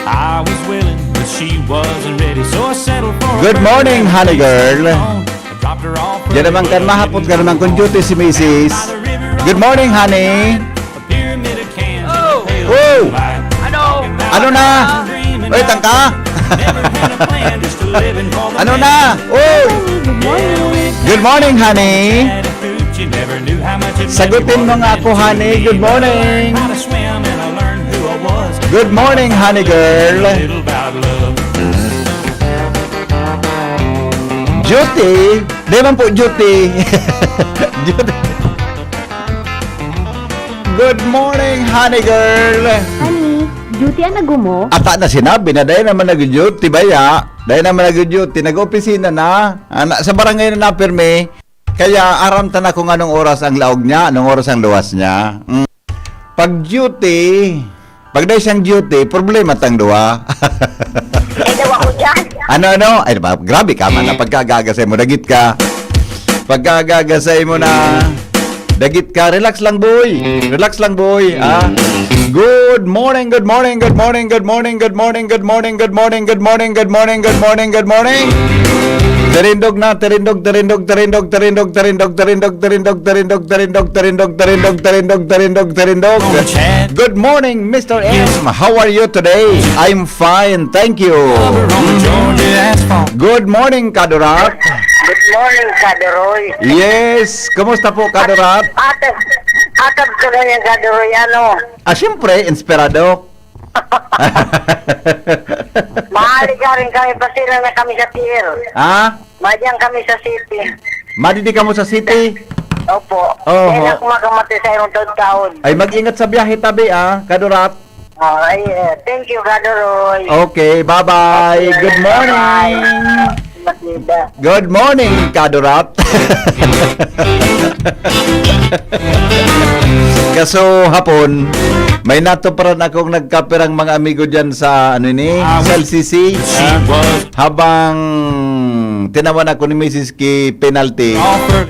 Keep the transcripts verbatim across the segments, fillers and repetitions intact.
I was willing, but she wasn't ready, so I settled for Good morning, honey girl. Diyan naman kan mahapot ka naman kung duty si misis. Good morning, honey. Oh! Ano? Ano na? Oy, tangka? Ano na? Oy! Good morning, honey. Sagutin mo nga ako, honey. Good morning. Good morning, honey girl. Duty? Di man po duty. Duty. Good morning, honey girl. Honey, duty ang nagumo? Ata na sinabi na, dahil naman nag-duty ba ya? Dahil naman nag-duty, nag-opisina na. Ana, sa barangay na napirmi. Kaya aram ta na kung anong oras ang laog niya, anong oras ang luwas niya. Mm. Pag duty, pag dahil siyang duty, problema tang duwa. Eh, daw ako dyan. Ano, ano? Ay, ba, grabe ka man na pagkagagasay mo, dagit ka. Pagkagagasay mo na, dagit ka. Relax lang, boy. Relax lang, boy. Ah. Good morning, good morning, good morning, good morning, good morning, good morning, good morning, good morning, good morning, good morning, good morning. Terindog na, terindog, terindog, terindog, terindog, terindog, terindog, terindog, terindog, terindog, terindog, terindog, terindog, terindog, terindog. Good morning, Mister M. How are you today? I'm fine, thank you. Good morning, Kadurat. Good morning, Kadoroy. Yes, kumusta po, Kadurat? Atag, atag ko na yan, Kadoroy. Ano? Ah, siyempre, inspirado. Mahali ka rin kami, pasira na kami sa T L. Ha? Madiyan kami sa city. Madidi kamo sa city? Opo. Oho. Kaya na kumakamati sa irong taon-taon. Ay, mag-ingat sa biyahe, tabi, ah, Kadurat. Oh, ay, eh, thank you, Kadoroy. Okay, bye-bye. Okay, Good morning. Bye-bye. Matida. Good morning, Kadurat. Kaso hapon, may natuparan akong nagkapirang mga amigo dyan sa, ano ni, sa L C C. Ah, habang tinawan ako ni misis ki penalty,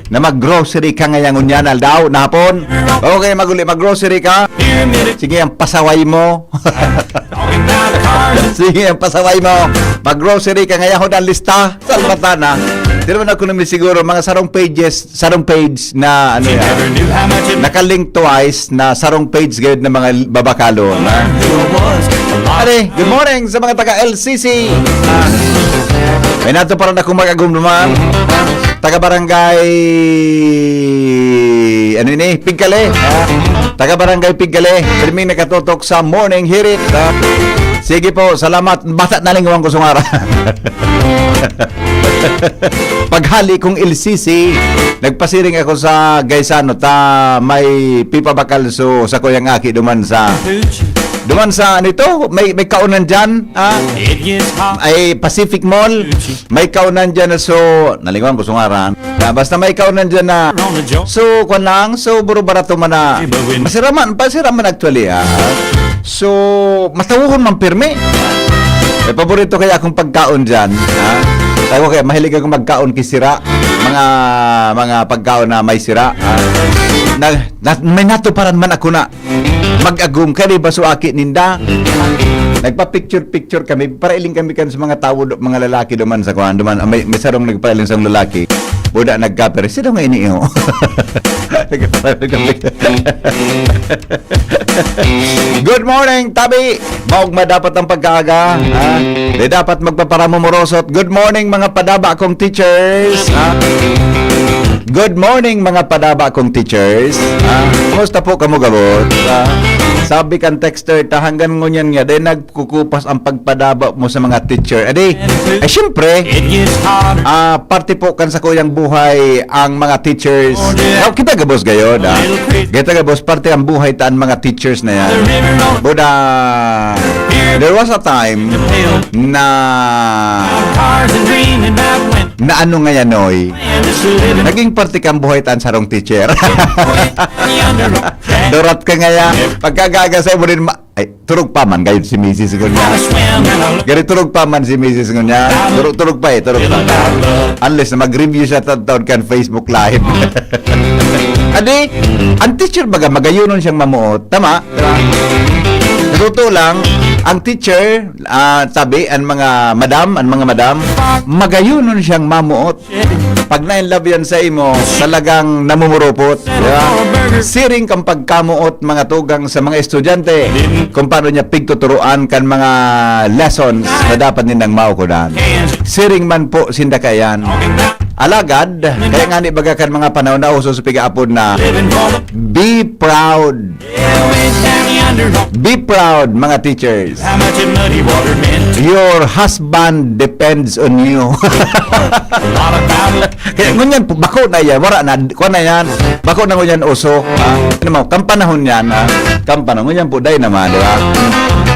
na mag-grocery ka ngayang unyan, aldaw, na hapon. Okay, maguli, mag-grocery ka. Sige, ang pasaway mo. Sige, ang pasaway mo. Mag-grocery ka ngayang, ang lista. Salmatana. Di naman ako namin siguro, mga sarong pages, sarong page na, ano yan, nakalink twice na sarong page gayud na mga babakalon. Are, good morning sa mga taga L C C. May natuparan akong mag-agom naman. Taga barangay, ano ini? Pigkale. Taga barangay Pigkale. Pirming nakatutok sa morning hirit. Sige po, salamat. Basta nalingawan ko sungara. Paghali kong L C C, nagpasiring ako sa Gaisano, ta may pipabakal so sa kuyang aki duman sa, duman sa, ano ito? May, may kaunan dyan, ah? Ay, Pacific Mall. May kaunan dyan na so, nalingawan ko sungara. Ah, basta may kaunan dyan na so, kwan lang, so, buro barato man na. Masiraman, pasiraman actually, ah. So, matawon man pirmi. May paborito kaya akong pagkaon dyan, ha? Tago kaya mahilig akong magkaon ki sira. Mga, mga pagkaon na may sira, ha? Na, na, may natuparan man ako na mag-agom kaya, di ba, so aki ninda? Nagpa-picture-picture kami, parailing kami kan sa mga tawo, do-, mga lalaki duman sa kuan, duman, ah, may, may sarong nagparailing sa lalaki. Buda nagkaper, sino nga ini, oh? Good morning, tabi! Maugma dapat ang pagkaaga, ha? Di dapat magpaparamumorosot. Good morning, mga padaba kong teachers, ha? Good morning, mga padaba kong teachers, ha? Kumusta po kamo gabos, ha? Sabi kan texter, ta hanggang ngunyan nga, dahil nagkukupas ang pagpadaba mo sa mga teacher. Adi, eh, siyempre, ah, parte po kan sa kuyang buhay ang mga teachers. Now, kita gabos gayod, ah. Kita gabos, parte ang buhay taan mga teachers na yan. Buda, there was a time na, na ano ngayon, oy? Naging parte kang buhay taan sarong teacher. Dorat ka ngayon. Pagkagagasay mo rin, ma-, ay, turog pa man, gayod si misis ko niya. Gari turog pa man si misis ko niya. Turog, turog pa eh, turog pa. Unless na mag-review siya ta-, taon kan Facebook Live. Adi, ang teacher baga, magayunon siyang mamuot. Tama? Diba? Totoo lang, ang teacher, ah, sabi, ang mga madam, ang mga madam, magayonon siyang mamuot. Pag na-in love yan sa imo, talagang namumurupot, di ba? Siring kang pagkamuot, mga tugang, sa mga estudyante, kung paano niya pigtuturuan kan mga lessons na dapat nindang maukudan. Siring man po sinda kaiyan. Alagad, kaya nga ni baga kan mga panahon na uso sa pigaapod na, "Be proud." Be proud, mga teachers. Your husband depends on you. Kaya ngunyan po, bako na yan. Wala na, kuha na yan. Bako na ngunyan uso. Ha? Ano mo, kampanahon yan, ha? Kampanahon. Ngunyan po, day naman, di ba?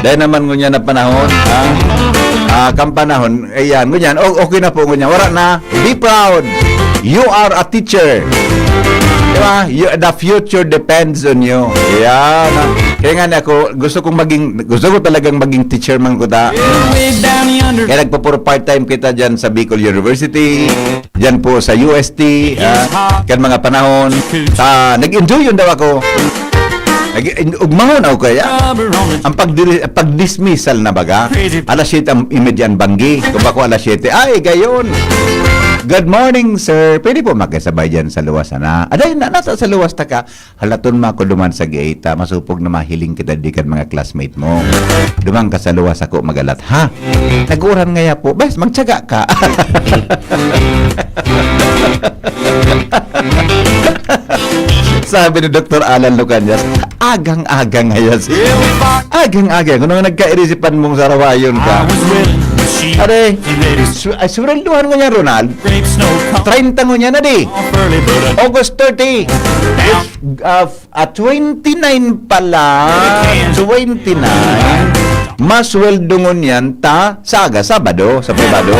Day naman ngunyan na panahon, ha? Ah, kampanahon, ayan, ngunyan. O, okay na po, ngunyan. Wala na. Be proud. You are a teacher. Di ba? You, the future depends on you. Yan. Kaya nga ako, gusto kong maging, gusto ko talagang maging teacher man kuta. Kaya nagpo-part-time kita dyan sa Bicol University, dyan po sa U S T, ah, kan mga panahon. Ah, nag-enjoy yun daw ako. Nag-, ugmahon ako kaya. Ang pagdiri-, pagdismissal na baga. Alas siyete ang imedya ang banggi. Kung bako alas siyete, ay, gayon. "Good morning, sir. Pwede po makisabay dyan sa luwas, ana?" Aday, na, nasa sa luwas ta ka. Halaton mo ako duman sa gate, ah. Masupog na mahiling kita di kan mga classmate mo. Duman ka sa luwas ako magalat, ha? Nag-uran ngaya po. Bes, magtyaga ka. Sabi ni Doktor Alan Lucanias, "Agang-aga ngayas." Agang-aga. Kung nung nagkairisipan mong sarawayon ka. Are, su-, ay, sweldohan ngunyan, Ronald. Treinta ngunyan na di. August thirty. If, uh, Ah, twenty-nine pala. Twenty-nine. Masweldo ngunyan ta sa aga, Sabado, sa pribado.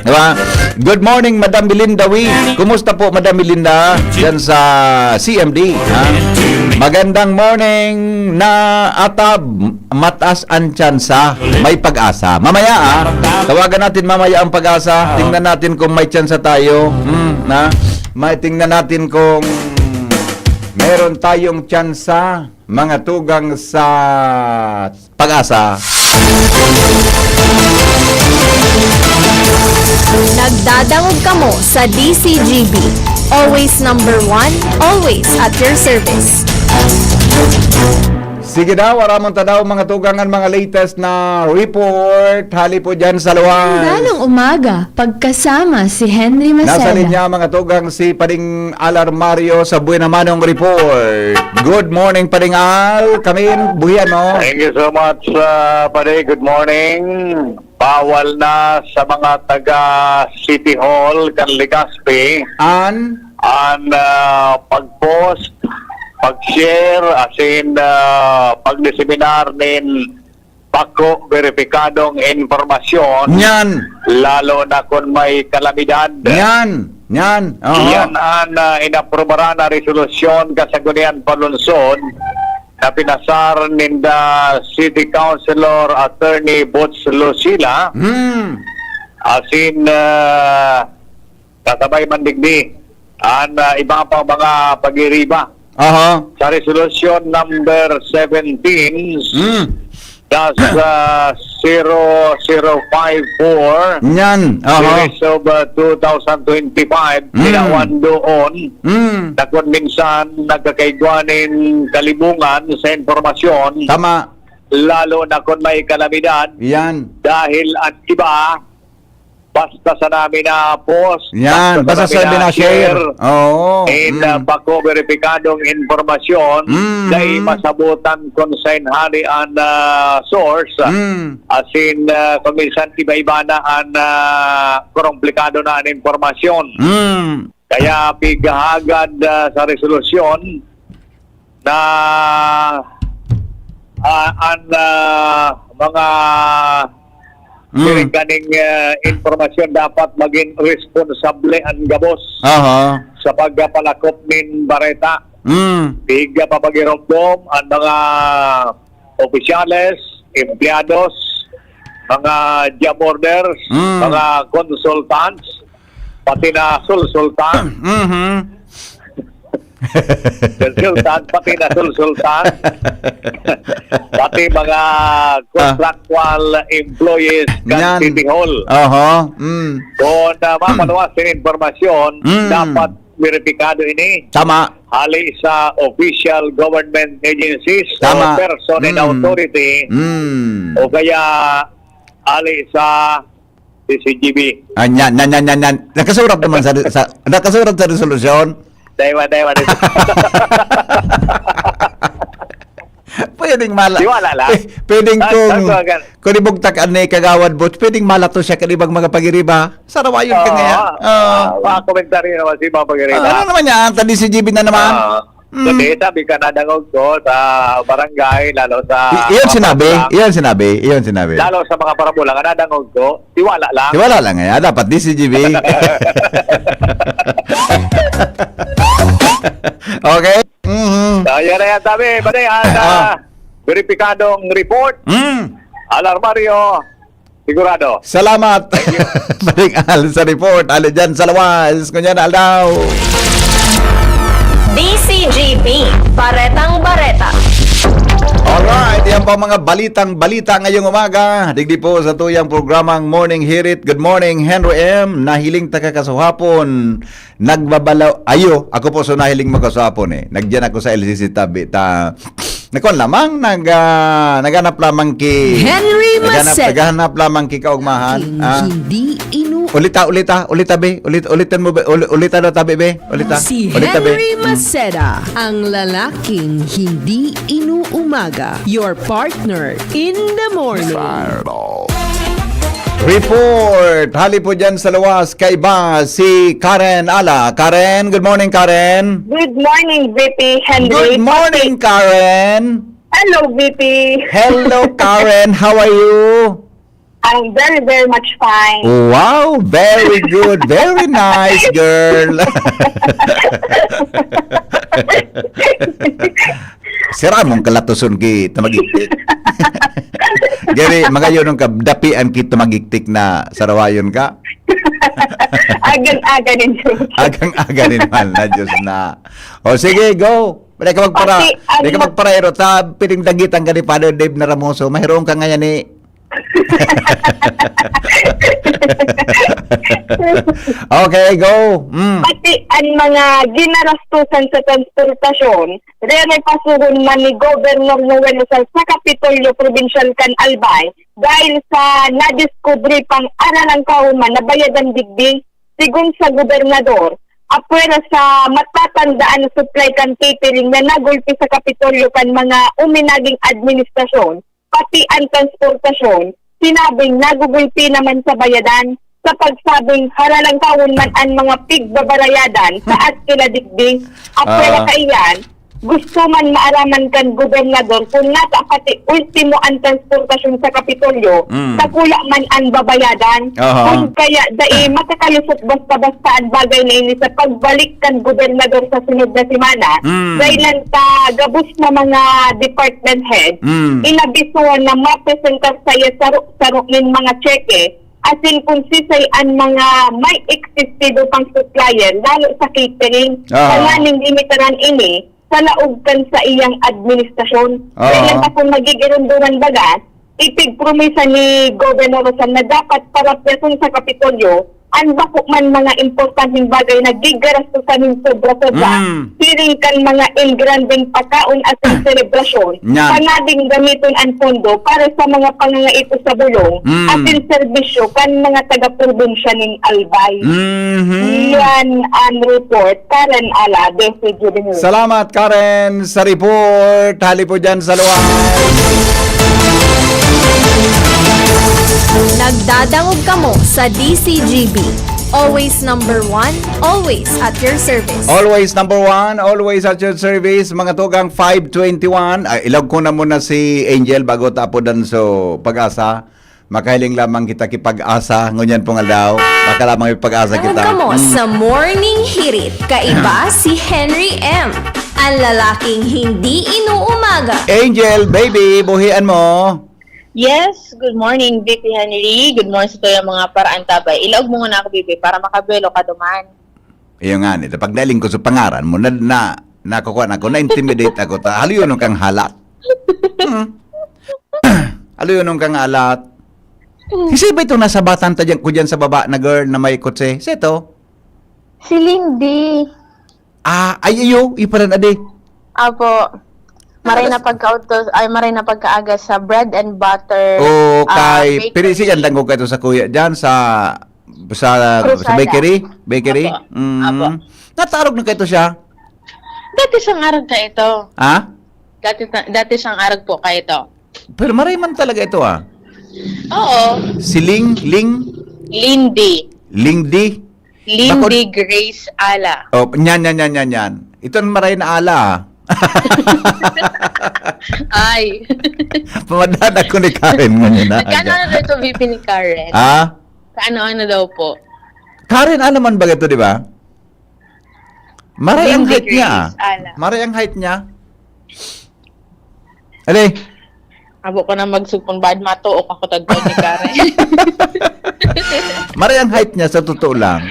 Di ba? Good morning, Madam Belinda Wee. Kumusta po, Madam Belinda? Diyan sa C M D, ha? Magandang morning na atab. Mataas ang tsansa. May pag-asa. Mamaya, ah, tawagan natin mamaya ang pag-asa. Tingnan natin kung may tsansa tayo. Hmm, na? May tingnan natin kung meron tayong tsansa, mga tugang sa pag-asa. Nagdadangog kamo sa D C G B. Always number one, always at your service. Sige daw, aramon ta daw mga tugang an mga latest na report. Hali po dyan sa luwas. Magandang umaga, pagkasama si Henry Nasa Maceda. linya mga tugang si Pading Al Armario sa Buena Manong Report. Good morning, Pading Al. Kamin, buhian mo. Thank you so much, uh, Pare. Good morning. Bawal na sa mga taga City Hall kan Legazpi An? An ah, pag-post, pag-share, asin ah, pag-diseminar nin bako beripikadong impormasyon, Nyan. lalo na kung may kalamidad. Nyan. Nyan. Oo. Iyan an ah, inaprubaran na resolusyon kan Sangguniang Panlungsod na pinasar ninda City Councilor Attorney Boots Lucila. Hmm. Asin ah, kasabay man digdi an ah, iba pang mga pag-iriba. Aha. Sa resolusyon number seventeen Hmm. dash ah, zero zero five four Nyan. Aha. series of ah, two thousand twenty-five, Mm. tinawan doon Hmm. na kung minsan nagkakaigwa nin kalibungan sa impormasyon, Tama. lalo na kung may kalamidad, Yan. dahil ang iba, basta sa namin na post, Yan. Basta sa namin na share. Oo. in Mm. uh, bako beripikadong impormasyon, Mm. dai masabutan kung sain hali an ah, source. Mm. Asin ah, kung minsan iba-iba na an ah, komplikado na an impormasyon. Mm. Kaya pigahagad ah, sa resolusyon na ah, an ah, mga Mm. siring kaning ah, impormasyon dapat maging responsable an gabos Aha. sa pagpalakop nin bareta. Mm. Pigpapagiromdom an mga opisyales, empleyados, mga job orders, Mm. mga consultants, pati na sulsultan. Mhm. Consultant, pati na consultant. Pati mga contractual employees kan Nyan. City Hall. Oho. Mm. Kung, ah, mapaluwas yung impormasyon, Mm. dapat beripikado ini. Tama. Hali sa official government agencies Tama. o person in Mm. authority Mm. o kaya hali sa C C G B. Ah, yan, yan, yan, yan, yan. Nakasurat naman sa, sa, nakasurat sa resolusyon. Daiwa, daiwa, daiwa. Pwedeng mala-, Tiwala lang. pwe-, pwedeng Ah, kung, tama ka. kung ibugtak an ni Kagawad Boots, pwedeng malato siya kan ibang mga pagiriba. Sarawayon ka Oo. nga yan. Oo. Ah, mga komentaryo naman si mga pagiriba. Ah, ano naman yan? Tadi si G B na naman. Oo. Mm. Kasi sabi ka, nadangog ko sa barangay, lalo sa I-, iyon mga sinabi, parabulang. iyon sinabi, iyon sinabi. Lalo sa mga parabulang, nadangog ko, tiwala lang. Tiwala lang, eh. Ah, dapat di si G B. Okay? Mhm. So, yan na yan, sabi. Pati, ah, sa Ah. beripikadong report, Mm. alarmaryo, sigurado. Salamat. Thank you. Balik Al sa report. Hali dyan sa lawas. Ngunyan, aldaw. D C G B, Baretang Bareta. Alright, yan po ang mga balitang balita ngayong umaga. Digdi po sa tuyang programang Morning Hirit. Good morning, Henry M. Nahiling taka kasuhapon. Nagbabalaw, ayo, ako po so nahiling mo kasuhapon eh. Nagyan ako sa L C C tabi, ta, nakuan lamang, nag, ah, naghanap lamang ki, Henry naghanap, Maceda. naghanap lamang ki kaugmahan. Aking Ah. hindi inu- Ulita, ulita, ulita, be. Ulit, ulitan mo, be. Uli-, ulita daw, tabi, be. Ulita. Si Ulita, be. Henry Mm. Maceda, ang lalaking hindi inuumaga. Your partner in the morning. Report. Hali po dyan sa luwas, kaiba si Karen Ala. Karen, good morning, Karen. Good morning, V P Henry. Good morning, Karen. Hello, V P. Hello, Karen. How are you? I'm very, very much fine. Wow, very good. Very nice, girl. Sira mong kalatoson ki tumagiktik. Gary, magayon ka, dapian ki tumagiktik na sarawayon ka. Agan-aga ninyo. Agang-aga nin mahal na Diyos na. O sige, go. Di ka magpara-, Pati, di ka ano, magparaero ta, piling dagitan ka ni Father Dave na Ramoso. Mahiroon ka ngayon ni Okay, go. Mm. Pati ang mga ginarastusan sa transportasyon, rerepasuhon man ni Governor Noel Rosal sa Kapitolyo Provincial kan Albay dahil sa nadiskubre pang aralangkahon man na bayadan digdi, sigon sa gobernador, apwera sa matatandaan na supply kan catering na nagulpi sa Kapitolyo kan mga uminaging administrasyon, pati an transportasyon, sinabing nagugulpi naman sa bayadan, sa pagsabing haralangkawon man an mga pigbabarayadan sa at kila digdi, apwera Ah. kaiyan, gusto man maaraman kan gobernador kun nata pati ultimo an transportasyon sa Kapitolyo, Mm. dakula man an babayadan. Aha. Kun kaya dai makakalusot basta-basta an bagay na ini sa pagbalik kan gobernador sa sunod na semana, Mm. dahil ta gabos na mga department head, Mm. inabisohan na mapresentar saiya saro-saro nin mga tseke, asin kun sisay an mga may existido pang supplier, lalo sa catering, Aha. tanganing limitaran ini sa laog kan saiyang administrasyon. Aha. Dahil ta kun magigirunduman baga, ipigpromisa ni Governor Rosal na dapat parapyason sa Kapitolyo an bako man mga importanteng bagay na gigarastosan nin sobra-sobra, Mm. siring kan mga engrandeng pakaon asin selebrasyon, Yan. pangabing gamiton an pondo para sa mga pangangaipo sa bulong Mm. asin serbisyo kan mga taga-probinsya nin Albay. Mhm. Yan an report, Karen Ala, D C G B News. Salamat, Karen, sa report. Hali po dyan sa luwas. Nagdadangog kamo sa D C G B. Always number one, always at your service. Always number one, always at your service. Mga tugang five twenty-one. Ay, ilog ko na muna si Angel bago tapo dan so Pag-asa. Makahiling lamang kita ki Pag-asa. Ngunyan pong aldaw. Baka lamang may pag-asa Tawag kita. kamo Mm. sa Morning Hirit. Kaiba si Henry M. Ang lalaking hindi inuumaga. Angel, baby, buhian mo. Yes, good morning, V P Henry. Good morning sa tuyang mga paraantabay. Ilaog mo muna ako, baby, para makabuelo ka duman. Iyo nga, nito. Pag nailing ko sa pangaran mo, na, na, Nakukuha na ako, na-intimidate ako. Ta, haluyonon kang halat. Hmm. Haluyonon kang halat. Sisay ba itong nasabatan ta dyan, ko dyan sa baba na girl na may kotse? Sito? Si Lindy. Ah, ay, iyo, iparan adi. Apo. Maray na Alas- pagkaudto, ay maray na pagkaaga sa bread and butter. O ah, kay, bakery. Pero sige, ang dangog ka ito sa kuya dyan, sa, sa, sa Cruzada. bakery? Bakery? Apo. Mm. Apo. Natarog na kayo siya? Dati siyang arag ka ito. Ha? Dati, ta- dati siyang arag po ka ito. Pero maray man talaga ito ah. Oo. Si Ling, Ling, Lindy. Lingdi. Lindy Grace Ala. Oh, nyan, nyan, nyan, nyan, nyan. Ito ang maray na ala ah. Ay. Pamadaan ako ni Karen ngayon na Nagkano aga. Ano ito, V P ni Karen? Ah? Kaano-ano daw po? Karen, ano man ba ito, di ba? Maray ang Lindy height niya ah. Grace Ala. Maray ang height niya. Ali, Abo ko na magsugpon bad matuok ako tagpon ni Karen. maray ang height niya sa totoo lang.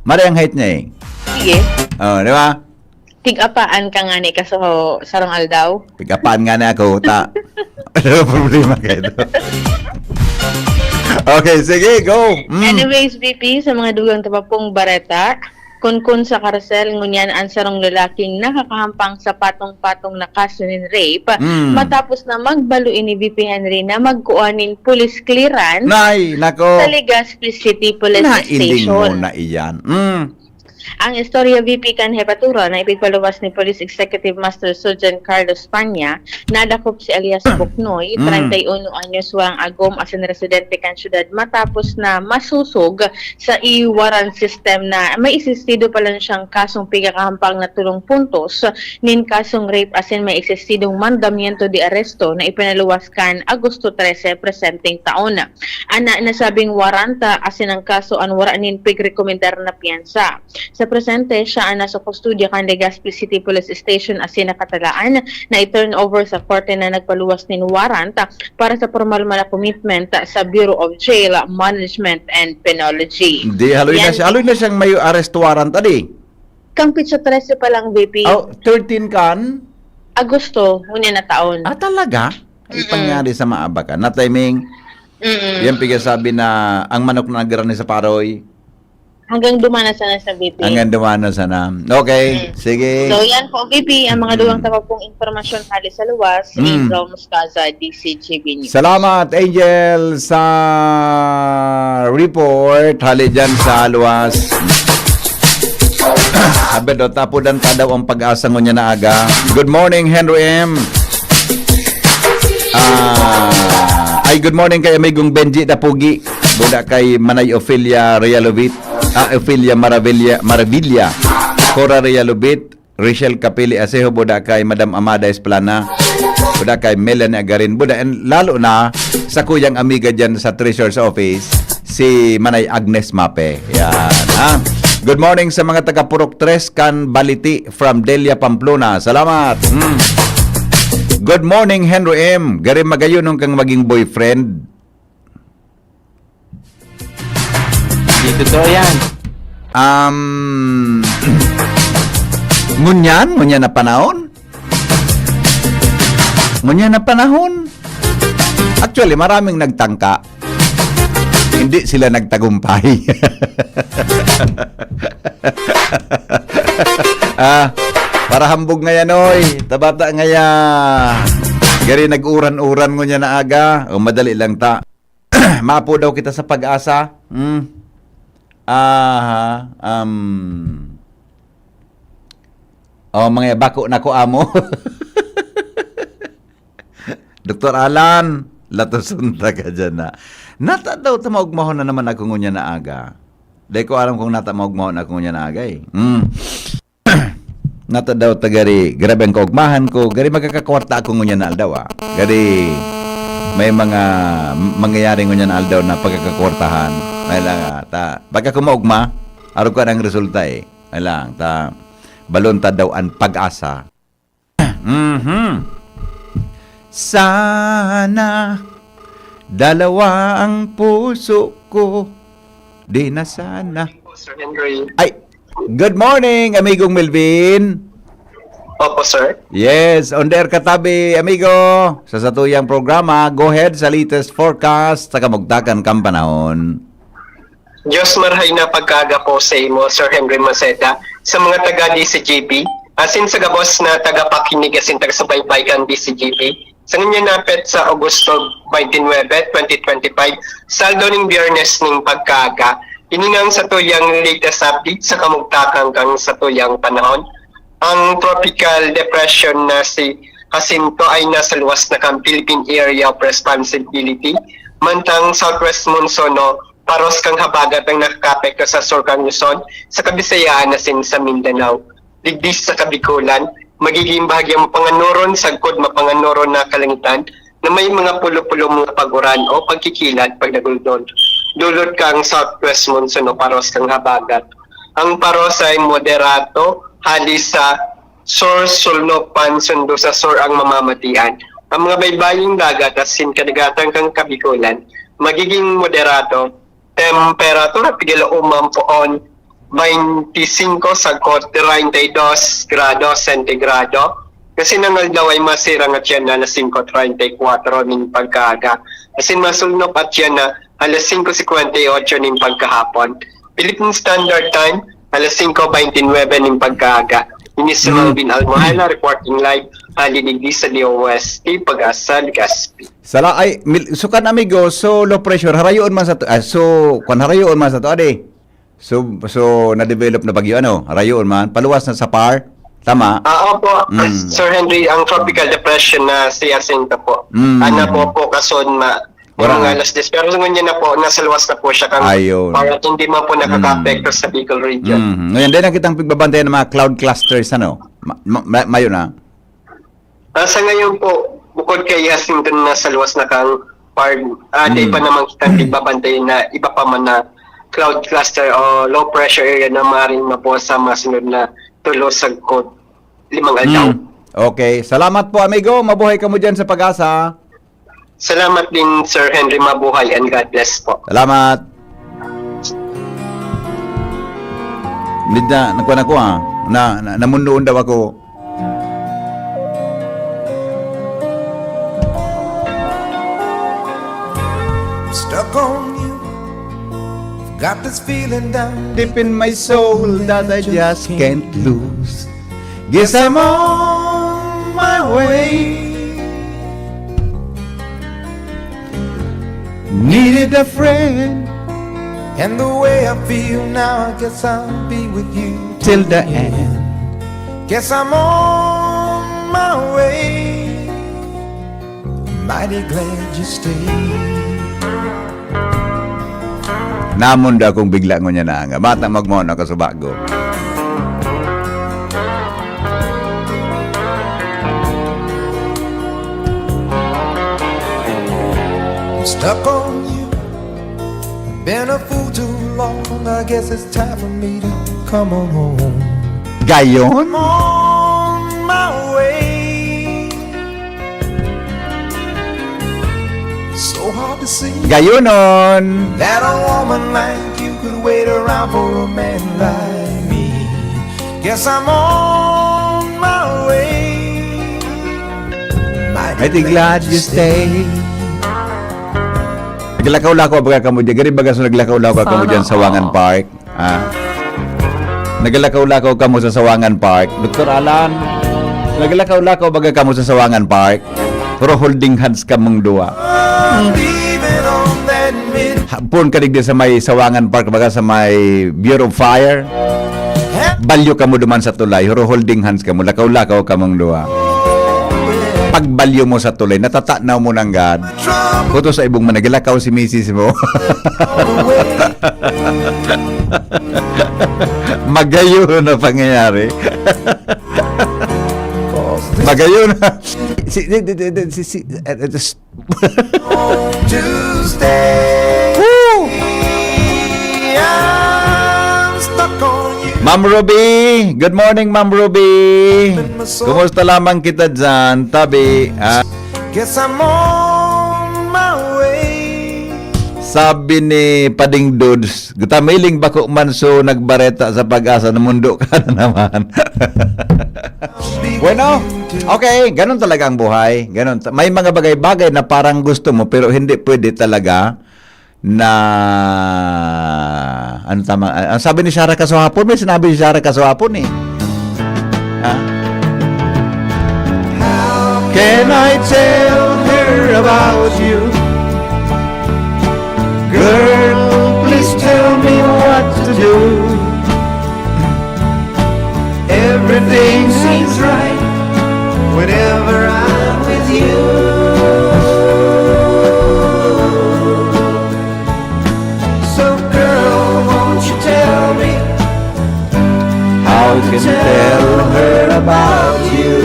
Maray ang height niya eh. Sige. Oh, di ba? Tig-apaan ka nga ni kaso sarong aldaw. Pig-apaan nga na ako, ta. Ano ang problema kayo? Okay, sige, go. Mm. Anyways, V P, sa mga dugang tapapong bareta, kunkun sa karsel, ngunyan ang sarong lalaking nakakahampang sa patong-patong na kaso nin rape, Mm. matapos na magbalo ini V P Henry na magkuha nin police clearance Nay, nako. sa Legazpi City Police Nainding mo Station. Na iyan. Mm. Ang istorya V P kan Hepatura na ipigpaluwas ni Police Executive Master Sergeant Carlos Panya, nadakop si alias Buknoy, Mm. treinta y uno anyos, warang agom asin residente kan syudad, matapos na masusog sa e-warrant system na may existido pa lang siyang kasong pigkakahampang na tolong puntos nin kasong rape asin may existidong mandamiento de arresto na ipinaluwas kan Agosto trese presenteng taon. Ana nasabing waranta asin ang kaso an wara nin pigrekomendar na piyansa. Sa presente, siya an nasa kustodya kan Legazpi City Police Station asin nakatalaan na i-turn over sa korte na nagpaluwas nin warrant para sa pormal man na commitment sa Bureau of Jail Management and Penology. Hindi, haloy na Yan. siya. Haloy na siyang may arrest warrant, adi. Kang petsa trese pa lang, V P. Oh, thirteen kan? Agosto, ngunyan na taon. Ah, talaga? Ay, Mm-mm. pangyari sa maabakan. Na timing, Mm-mm. yan pigasabi na ang manok na nagrani sa paroy. Hanggang dumana sana sa V P. Hanggang dumana sana. Okay, Mm. sige. So, yan po, V P, ang mga Mm. duwang tapapong impormasyon hali sa luwas, Mm. Angel Moscaza, D C G B News. Salamat, Angel, sa report. Hali dyan sa luwas. Sabi daw, tapudan ta daw ang pag-asa ngunyan na aga. Good morning, Henry M. Ah, ay, good morning kay Amigong Benji Dapugi. Buda kay Manay Ophelia Realovit. Ah, Ophelia Maravilla, Maravilla. Cora Realovit. Rachel Capili Asejo, buda kay Madam Amada Esplana. Buda kay Melanie Agarin. Buda, and lalo na sa kuyang amiga dyan sa Treasurer's Office, si Manay Agnes Mape. Yan, ha? Good morning sa mga taga Purok Tres kan Baliti from Delia, Pamplona. Salamat. Hmm. Good morning, Henry M. Gari magayon nung kang maging boyfriend. Di totoo yan. Um, ngunyan? Ngunyan na panahon? Ngunyan na panahon? Actually, maraming nagtangka. Hindi sila nagtagumpay. Ah, para hambog ngayon, oy. Tabata ngaya. Gari nag-uran-uran ngunyan na aga. O, madali lang ta. Mapo daw kita sa pag-asa. Hmm. Aha. Um. Oh, mga bako na ko amo. Doktor Alan, latoson ta ka dyan na. Nata daw ta maugmahon na naman ako ngunya na aga. Dahil ko alam kung nata maugmahon ako ngunya na aga eh. Mm. Nata daw ta gari, grabe ang kaugmahan ko, gari magkakakwarta ako ngunya na aldaw ah. Gari may mga mangyayari ngunya na aldaw na pagkakakwartahan. Ay lang ah, ta, pagka ko maugma, arog ka ng resulta eh. Ay lang, ta, balon ta daw ang pag-asa. Mhm. Sana dalawa ang puso ko. Di na sana. Sir Henry. Ay, Good morning, amigong Melvin. Opo, sir. Yes, on the air ka tabi, amigo. Sa satuyang programa, go ahead sa latest forecast sa kamugtakan kan panahon. Diyos marhay na pagkaaga po sa imo, Sir Henry Maceda, sa mga taga D C G B, asin sa gabos na tagapakinig asin tagasubaybay kan D C G B. Sa ngunyan na petsa, Agosto twenty-nine, twenty twenty-five, saldo ning Biyernes ning pagkaaga. Ini na ang satuyang latest update sa kamugtakan kan satuyang panahon. Ang tropical depression na si Jacinto ay nasa luwas na kan Philippine Area of Responsibility, mantang southwest monsoon o paros kan habagat ang nakakaapekto sa sur kan Luzon, sa Kabisayaan asin sa Mindanao. Digdi sa Kabikolan, magiging bahagyang mapanganuron sagkod mapanganuron na kalangitan na may mga pulo-pulo mga pag-uran o pagkikilat pag naguldol. Dulot kang southwest monsoon o paros kang habagat. Ang paros ay moderato, hali sa sur, sulnop pan sundo sa sur ang mamamatian. Ang mga baybayong dagat asin kadagatan kang Kabikolan, magiging moderato, temperatura, pigil uman poon, twenty-cinco sagkod treinta y dos grado sentigrado. Kasi ang aldaw ay masirang at yan na alas singko treinta y kuwatro ning pagkaaga. Asin masulnop at yan na alas singko singkwenta y otso ning pagkahapon. Philippine Standard Time, alas singko beintinuebe ning pagkaaga. Ini si Hmm. Melvin Almohela, reporting live, hali digdi sa D O S T, Pag-asa, Legazpi. Sala ay, mil-, sukan, amigo, so low pressure, harayoon man sa to, ah, so, kwan, harayoon man sa to, adi. So, so, na-develop na bagyo, ano, harayoon man, paluwas na sa par, tama? Ah, opo, Mm. Sir Henry, ang tropical depression na si Jacinto po. Mm. Ano po po, kason ma-, Wala mga na. alas diyes. Pero sa ngunyan na po, nasa luwas na po siya. Kang Ayun. parang hindi man po nakaka-apekto Mm. sa Bicol region. Mm. Ngayon, dahil nakitang pagbabantayan ng mga cloud clusters, ano? Ma-, ma-, ma-, mayo na. Ah, sa ngayon po, bukod kay Jacinto na nasa luwas na kang par, ah, di Mm. pa naman kita nagbabantay na iba pa man na cloud cluster o low pressure area na maaaring mabuo sa mga sunod na tulo sagkod limang aldaw. Mm. Okay. Salamat po, amigo. Mabuhay kamo dyan sa Pag-asa. Salamat din, Sir Henry. Mabuhay and God bless po. Salamat. Hindi na, nakuha na ko, ah. Na, na, namundoon daw ako. Stuck on you. Got this feeling down Deep in my soul that I just can't lose. Guess I'm on my way. Needed a friend. And the way I feel now, I guess I'll be with you till the end. Guess I'm on my way. Mighty glad you stayed. Namundoon akong bigla ngunyan na nga. Bata magmono ka sa bago. I'm stuck on you. Been a fool too long. I guess it's time for me to come on home. Gayon? I'm on my way. So hard to see Gayonon. that a woman like you could wait around for a man like me. Guess I'm on my way. Mighty glad you stay. Naglakaw-lakaw baga kamo dyan. Gari baga so naglakaw-lakaw kamo Sana dyan sa Wangan all. Park. Ah. Naglakaw-lakaw kamo sa Sawangan Park. Doktor Alan, naglakaw-lakaw baga kamo sa Sawangan Park. Pero holding hands kamong duwa. Leaving on that mid- Hapon ka digdi sa may Sawangan Park, baga sa may Bureau of Fire. Balyo kamo duman sa tulay, pero holding hands kamo, lakaw-lakaw kamong duwa. Pagbalyo mo sa tulay, natatanaw mo nanggad. Kuto sa ibong man, naglakaw si misis mo. Magayon na pangyayari. Magayon na. Si, si, si, si, si, eh, eh, s- Tuesday. Woo! I'm stuck on you. Ma'am Ruby, good morning, Ma'am Ruby. Kumusta lamang kita dyan, tabi? Ah. Guess I'm on my way. Sabi ni Pading Dudes, "Gutamiling bako man so nagbareta sa Pag-asa, namundo ka na naman." Bueno, okay, ganun talaga ang buhay. Ganun. May mga bagay-bagay na parang gusto mo, pero hindi pwede talaga na, ano tama, ah, ang sabi ni Sarah Kasuhapon, may sinabi si Sarah Kasuhapon eh. Ha? Can I tell her about you? Girl, please tell me what to do. Everything seems right whenever I'm with you. So girl, won't you tell me? How can tell her about you?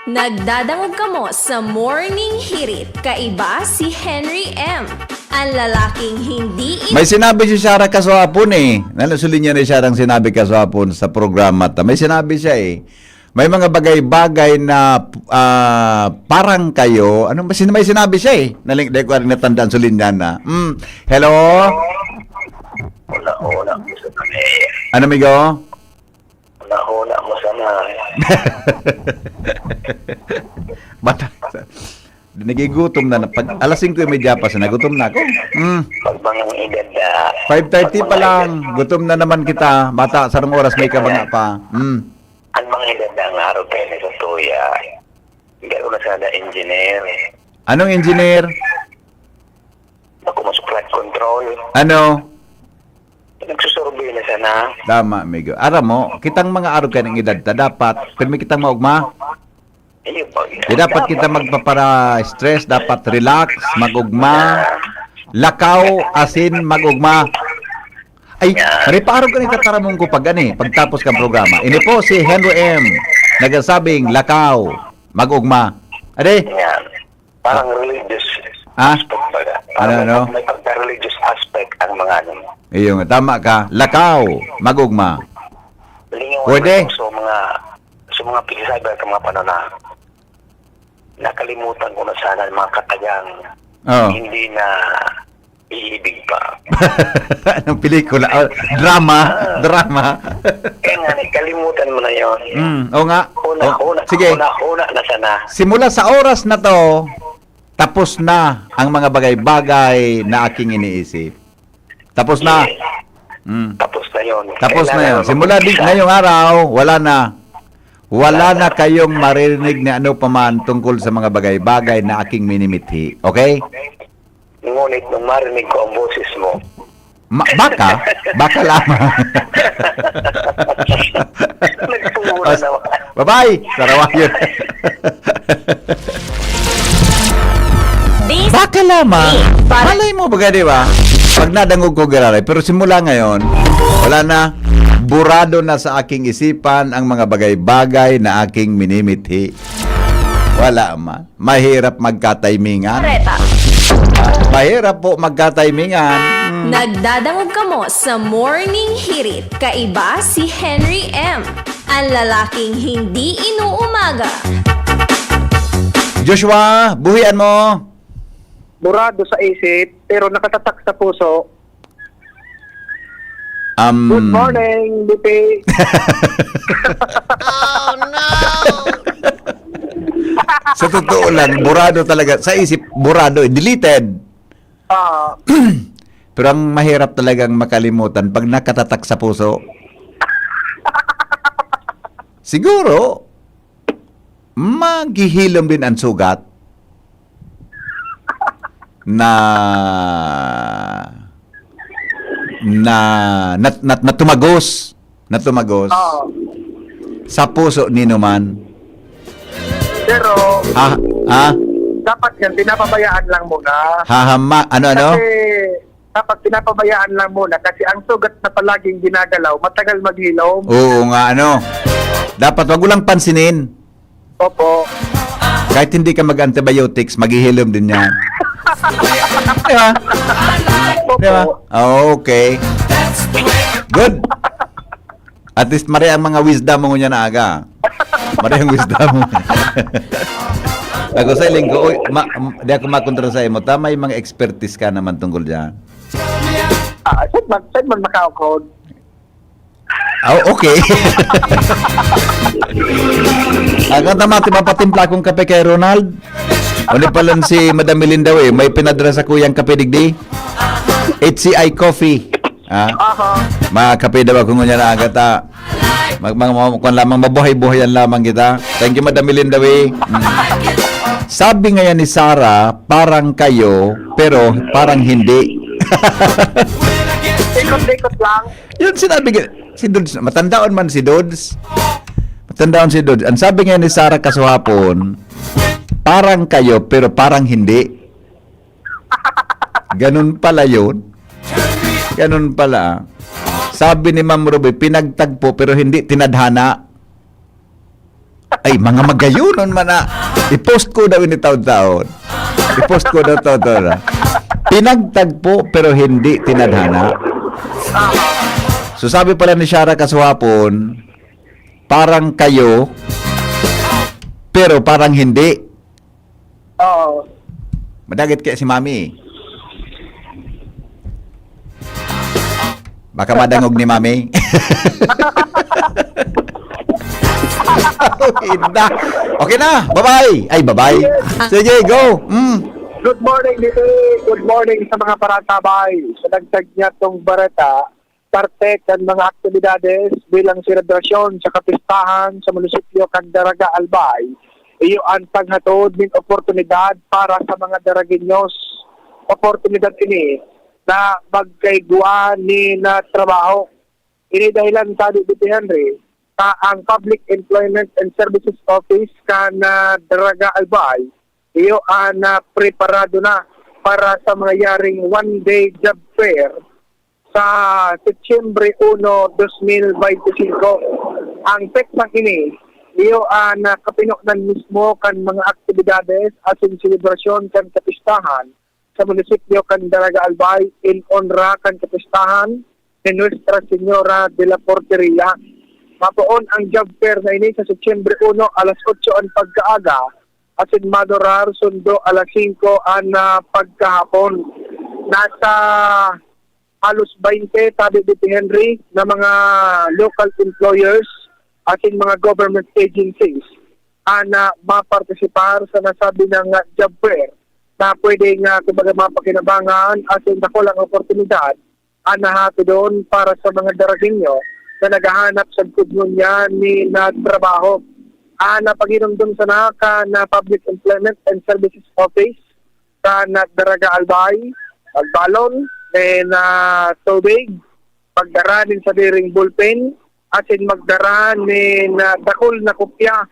Nagdadangog kamo sa Morning Hirit, kaiba si Henry M. Ang lalaking hindi in- May sinabi si Sarah Kasuhapon eh. Nalo sa linya ni Sarah ang sinabi Kasuhapon sa programa ta. May sinabi siya eh. May mga bagay-bagay na ah, parang kayo. Ano ba sin- may sinabi siya eh? Naling dahil ko rin natandaan sa linya na. Mm. Hello? Wala, wala. Ano, amigo? Wala, wala mo sana. Bata. Nagigutom na, na pag alas singko y media pa, sinagutom na ako. Mm. Pag mga edad na, five thirty pa lang, gutom na naman kita. Bata, sarong oras may kabanga pa. Mm. Ang mga edad na ang araw tayo na sa tuya. Hindi ako na sana engineer. Anong engineer? Ako mas flood control. Ano? Nagsusurvey na sana. Tama, amigo. Aram mo, kitang mga arog ka ng edad ta, dapat, pirmi kitang maugma. Ayun po. Di dapat kita magpapara-stress, dapat relax, mag-ugma, lakaw, asin, mag-ugma. Ay, pare, paarog ka ni tataramon ko pag ani, pagtapos kang programa. Ini po si Henry M. Nagasabing, lakaw, mag-ugma. Ade? Yan. Parang religious Ah? aspect baga. Ano, Parang ano? May pagka-religious aspect ang mga ano. Iyo nga, tama ka. Lakaw, mag-ugma. Lingawan Pwede. Mo sa mga sa mga pinagsasabi at mga panahon na nakalimutan ko na sana ang mga katagang Oh. Hindi na iibig pa. Anong pelikula? Oh, drama. Drama. Kaya nga, kalimutan mo na yon. Mm, o nga. Una, Oh, una, sige. Una, una na sana. Simula sa oras na to, tapos na ang mga bagay-bagay na aking iniisip. Tapos na. Mm. Tapos na yon. Tapos na yun. Simula di, ngayong araw, wala na. Wala na kayong maririnig na ano pa man tungkol sa mga bagay-bagay na aking minimithi. Okay? Ngunit nung marinig ko ang boses mo, Ma- baka? Baka lamang. Nagpumura naman. Bye-bye! Sarawayan. Baka lamang. Malay mo baga, di ba? Pag nadangog ko giraray. Pero simula ngayon, wala na. Burado na sa aking isipan ang mga bagay-bagay na aking minimithi. Wala man. Mahirap magkataymingan. Mahirap po magkataymingan. Mm. Nagdadangog kamo sa Morning Hirit, kaiba si Henry M. Ang lalaking hindi inuumaga. Joshua, buhian mo. Burado sa isip, pero nakatatak sa puso. Um, Good morning, B P. Sa totoo lang, burado talaga. Sa isip, burado eh. Deleted. Ah, Pero ang mahirap talagang makalimutan pag nakatatak sa puso. Siguro, maghihilom din ang sugat na na na, na, na tumagos, na tumagos Oo. Sa puso ni numan. Pero Ah, ah, dapat yan, pinapabayaan lang muna. Hahama, ano, ano? Kasi dapat pinapabayaan lang muna kasi ang sugat na palaging ginagalaw, matagal maghilom. Oo nga, ano? Dapat wag mo lang pansinin. Opo. Kahit hindi ka mag-antibiotics, maghihilom din yan. Di ba? Di ba? Okay. Good. At least, mare ang mga wisdom mo ngunyan na aga. Mare ang wisdom mo. Ako sa linggo, uy, ma, m- di ako makontra sa imo. Tama yung mga expertise ka naman tungkol dyan. Ah, saan man, saan man makaukod? Oh, okay. Ang kanta mati, mapatimpla akong kape kay Ronald. Uli pa lang si Madam Melinda, eh. May pinadra sa kuyang kape digdi. H C I Coffee. Ah, Aha. Makape daw ako ngunyan na agad, ah. Mag, mag, mag, kwan lamang, mabuhay-buhayan lamang kita. Thank you, Madam Melinda, eh. Mm. Sabi ngayon ni Sarah, parang kayo, pero parang hindi. Ikot-ikot lang. Yun sinabi nga, si Dudes, matandaon man si Dudes. Matandaon si Dudes. Ang sabi nga ni Sarah kasuhapon, parang kayo, pero parang hindi. Ganun pala yun. Ganun pala. Sabi ni Ma'am Ruby, pinagtagpo pero hindi tinadhana. Ay, mga magayonon man na. I-post ko daw ini taon-taon. I-post ko daw taon-taon. Pinagtagpo pero hindi tinadhana. So sabi pala ni Shara kasuhapon, parang kayo, pero parang hindi. Oo. Madagit kaya si Mami. Baka madangog ni Mami. Inda. Okay na. Bye-bye. Ay, bye-bye. Sige, go. Mm. Good morning, Didi. Good morning sa mga paratabay. Sa dagdag niya tong bareta, parte kan mga aktibidades bilang selebrasyon sa kapistahan sa munisipyo kan Daraga Albay, iyo ang paghatod nin oportunidad para sa mga Daragueños. Oportunidad ini na magkaigwa nin trabaho. Ini dahilan, sabi ni Henry, sa ang Public Employment and Services Office kan ah, Daraga Albay, iyo ang ah, preparado na para sa mangyayaring one-day job fair sa Setyembre uno, dos mil baynte singko. Ang petsang ini, iyo ang ah, kapinonan mismo kan mga aktibidades asin selebrasyon kan kapistahan sa munisipyo kan Daraga Albay in onra kan kapistahan ni Nuestra Señora de la Porteria. Mapoon ang job fair na ini sa Setyembre uno, alas otso an pagkaaga, asin madurar sundo alas singko an ah, pagkahapon. Nasa halos baynte, sabi ni Henry, na mga local employers asin mga government agencies an ah, mapartisipar sa nasabi na nga job fair na pwede nga, kumbaga, mapakinabangan asin dakulang oportunidad an nahatodon para sa mga Daragueño na naghahanap sagkod ngunyan nin trabaho. An ah, paghinumdom sana kan ah, Public Employment and Services Office kan ah, Daraga Albay, pagbalon nin ah, tubig, pagdara nin sadiring ballpen, asin magdara nin ah, dakul na kopya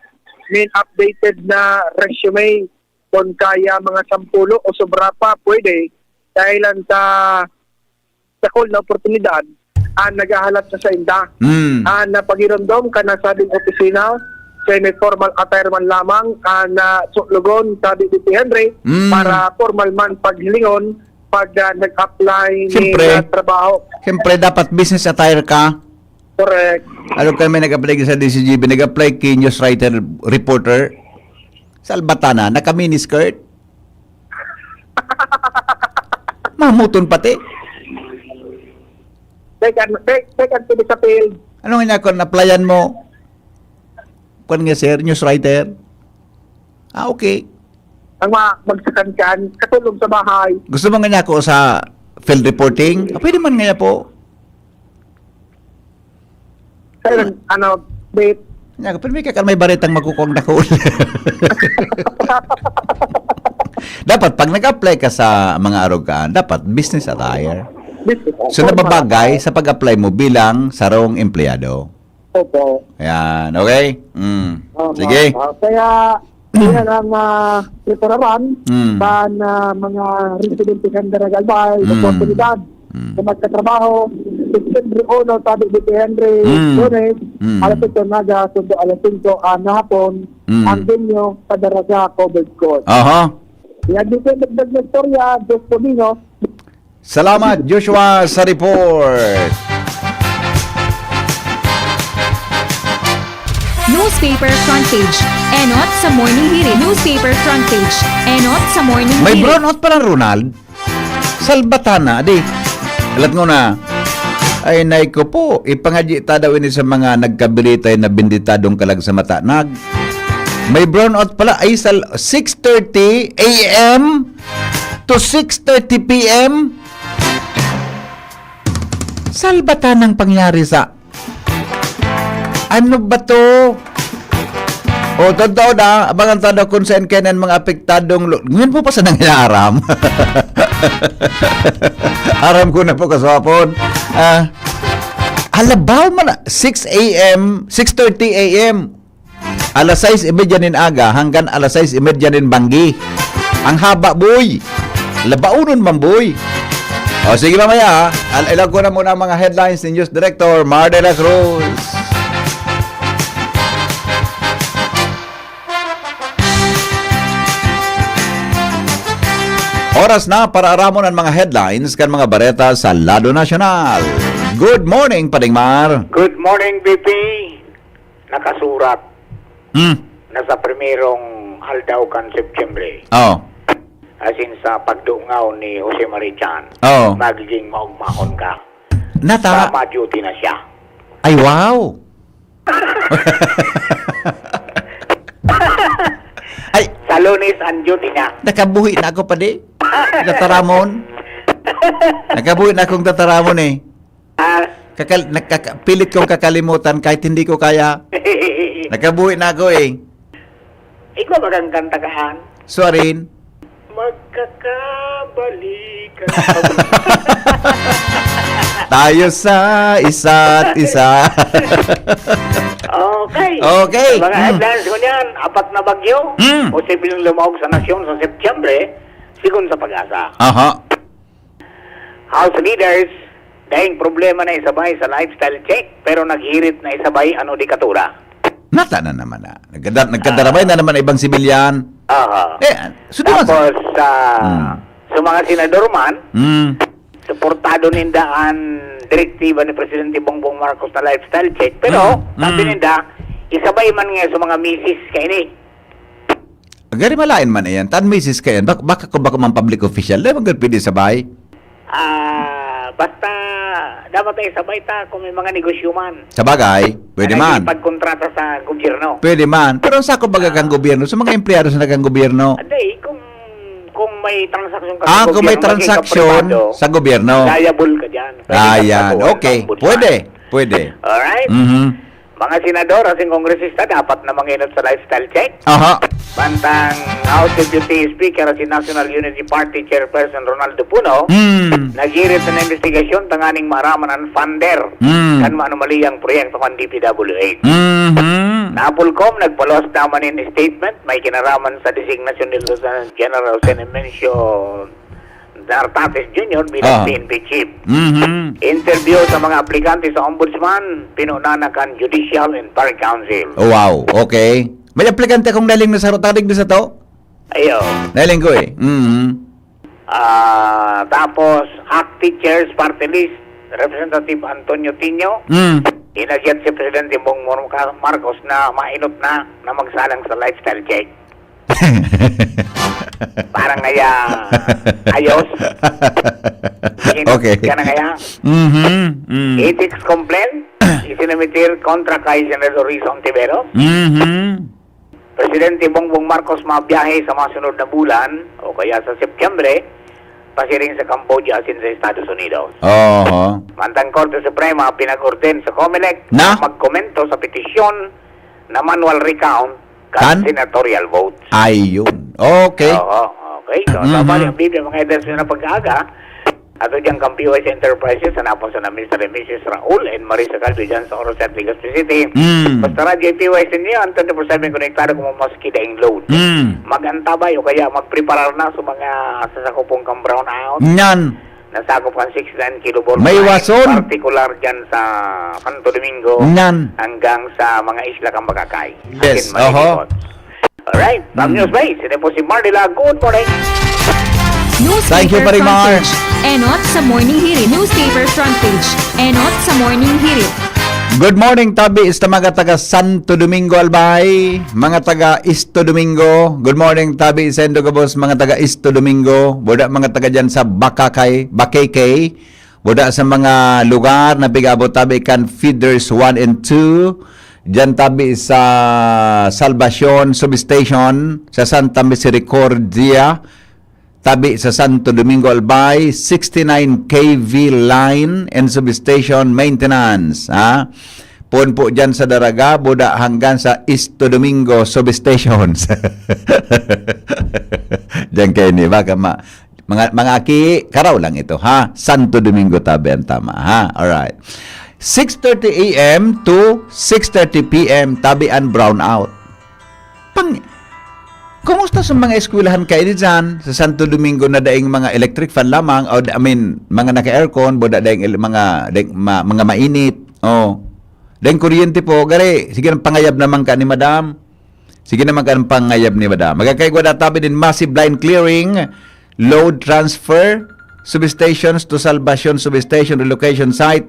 nin updated na resume. Kun kaya, mga sampulo o sobra pa, pwede, dahilan sa dakul na oportunidad an naghahalat sa sainda. Mm. An ah, paghinumdom kan nasabing opisina, semi-formal attire man lamang an ah, suklogon, sabi ni Henry, Mm. para formal man paghilingon pag ah, nag-apply ni Siyempre. ah, trabaho. Siyempre, dapat business attire ka. Correct. Ano kami nag-apply sa D C G B? Nag-apply kay news writer, reporter. Salbatana, naka-mini skirt. Mamuton pati. They can, they, they can finish sa field. Ano nga niya kung applyan mo? Kung nga, sir, news writer? Ah, okay. Ang mga magsakankan, katulog sa bahay. Gusto mo nga niya ako sa field reporting? Ah, pwede man nga po. Kaya, ano, date. Niya, pero may kakal may baretang makukuha na ko. Dapat pag nag-apply ka sa mga arogaan, dapat business attire. Business. So, nababagay sa pag-apply mo bilang sarong empleyado. Opo. Ayan, okay? Mm. Tama. Sige. Ah, kaya, yan ang uh, prepararan Mm. sa ah, mga residente kan Daraga Albay, Mm. oportunidad Mm. sa magkatrabaho. September uno, sabi ni Henry Mm. Gomez, Mm. alas otso na aga, sundo alas singko na hapon, Mm. ang venue sa Daraga Covered Court. Aha. Yan dito, dagdag na istorya, Diyos po, Nino. Salamat, Joshua, sa report. News Newspaper front page. Enot sa Morning Hirit. Newspaper front page. Enot sa Morning May Hirit. Brownout pala, Ronald. Salbatana, di. Alat mo na. Ay, nay ko po. Ipangadyi ta daw ini sa mga nagkabilitay na benditadong kalag sa mata. Nag, may brownout pala. Ay, sal-, six thirty a m to six thirty p m. Salbatanang pangyari sa Ano ba to? O, totoo na, abangan ta daw kung saan kayo ng mga apektadong lu-, ngayon po pa sa nangyayaram. Aram ko na po, kaswapon. Ah, alabaw man na, six a m, six thirty a m. Alas sais y media nin aga hanggang alas sais y media nin banggi. Ang haba, boy. Labaonon man, boy. O, sige, mamaya, ha? Al-, ilag ko na muna ang mga headlines ni News Director Mar de la Cruz. Oras na para aramon ang mga headlines kan mga bareta sa lado nasyonal. Good morning, Pading Mar. Good morning, B P. Nakasurat Hmm. na sa primerong aldaw kan Setyembre, Oh. asin sa pagdungaw ni Jose Marichan, Oh. magiging maugmahon ka. Nata- Tama, duty na siya. Ay, wow! Ay, Sa Lunes ang duty niya. Nakabuhi na ako, padi. Tataramon. Nakabuhi na akong tataramon, eh. Ah. Kakal-, nakaka-, pilit kong kakalimutan kahit hindi ko kaya. Nakabuhi na ako, eh. Ikaw ba kang kanta kaan? Suarin. Magkakabalikan. Tayo sa isa't isa. Okay. Okay. Sa mga Mm. headlines ko niyan, apat na bagyo, Mm. posibleng lumaog sa nasyon sa Setyembre, sigon sa PAGASA. Aha. House leaders, daing problema na isabay sa lifestyle check, pero naghirit na isabay ano di katura. Nata na naman na. Nagkada-, nagkadarabay Ah. na naman ang ibang sibilyan. Aha. Eh, so, di ba? Tapos, ah, Hmm. sa mga senador man, Hmm. suportado ninda ang direktiba ni Presidente Bongbong Marcos na lifestyle check. Pero, Hmm. sabi Hmm. ninda, isabay man nga sa mga misis kaini. Gari malain man iyan. Tan misis ka yan. Bak-, baka ko, baka man public official. Di ba gari pwede sabay? Ah, basta dapat ay sabay ta kung may mga negosyo man. Sabagay, pwede Ay, man. Pagkontrata sa gobyerno. Pwede man. Pero sa kumbaga kang Ah. gobyerno, sa mga empleyado sa nagang gobyerno. Hindi, kung, kung may transaksyon ka sa Ah, kung may gobyerno, maging transaksyon kapribado, sa gobyerno. Liable ka dyan. Pwede Ah, kang yan. Pakuha Okay. ng ombudsman. Pwede. Pwede. Alright? Mhm. Mga senador asin kongresista dapat na mangenot sa lifestyle check. Aha. Mantang House Deputy Speaker asin National Unity Party Chairperson Ronaldo Puno, Hmm. naghirit na investigasyon tanganing maaraman an funder Hmm. kan maanumaliyang proyekto kan D P W H. Mhm. Napolcom, nagpaluwas naman nin statement, may kinaraman sa designasyon ni Lieutenant General Senemencio Nartates Junior bilang Ah. P N P chief. Mhm. Interview sa mga aplikante sa ombudsman, pinuna na kan Judicial and Fire Council. Oh, wow, okay. May aplikante akong naling na sa Rotary, di sa to? Ayo. Naling ko eh. Mhm. Ah, tapos, ACT Teachers Party List, Representative Antonio Tinio, Mm. inagyat si Presidente Bongbong Marcos na mainot na na magsalang sa lifestyle check. Parang kaya ayos. Sige, Okay. ka na kaya? Mhm, mm. Ethics complaint, isinamitir kontra kay Senador Risa Ontiveros. Mhm. Presidente Bongbong Marcos mabiyahe sa masunod na bulan o kaya sa Setyembre, pasiring sa Cambodia asin sa Estados Unidos. Oho. Mantang Korte Suprema pinag-orden sa Comelec Na? na magkomento sa petisyon na manual recount kan Kan? senatorial votes. Ayun. Okay. Oo, okay. So, Mhm. sa bali, ang Biblia, mga edad na pag-aaga, ato dyan kang P Y C Enterprises, sa napon sa na Mister and Missus Raul and Marisa Caldo dyan sa Oro City, Legazpi City. Mm. Basta Radyo P Y C niyo, ang twenty-four seven konektado kung maski daing load. Mm. Mag-antabay o kaya magpreparar na sa mga sasakupong kang brownout. Nyan. Nasakop ang sixty-nine kilovolt May line, wason. Partikular dyan sa Santo Domingo Nyan. hanggang sa mga isla kang Bagakay. Yes, Akin, oho. Malilibot. Alright, from Mm. News Base, ito po si Marnila. Good morning. Newspaper Thank you, Paring front Mar. page. Enot sa Morning Hirit. Newspaper front page. Enot sa Morning Hirit. Good morning, tabi sa mga taga Santo Domingo, Albay. Mga taga Esto Domingo. Good morning, tabi sa Indo gabos, mga taga Esto Domingo. Buda mga taga dyan sa Bakakay, Bakakay. Buda sa mga lugar na pig-abot tabi kan feeders one and two. Dyan tabi sa Salvacion Substation, sa Santa Misericordia. Tabi sa Santo Domingo, Albay, sixty-nine K V line and substation maintenance, ha? Pon po dyan sa Daraga, buda hanggang sa Esto Domingo substations. Diyan kayo ni, baka ma-, mga, mga aki, karaw lang ito, ha? Santo Domingo tabi ang tama, ha? Alright. Six thirty A M to six thirty P M, tabi ang brownout. Pang-, kumusta sa mga eskwelahan kayo dyan? Sa Santo Domingo na daing mga electric fan lamang, o, I mean, mga naka-aircon, buda daing el-, mga, daing ma-, mga mainit. Oh. Daing kuryente po, gari, sige nang pangayab naman ka ni madam. Sige naman ka ng pangayab ni madam. Magkakaigwa na tabi din massive line clearing, load transfer, substations to Salvacion Substation relocation site,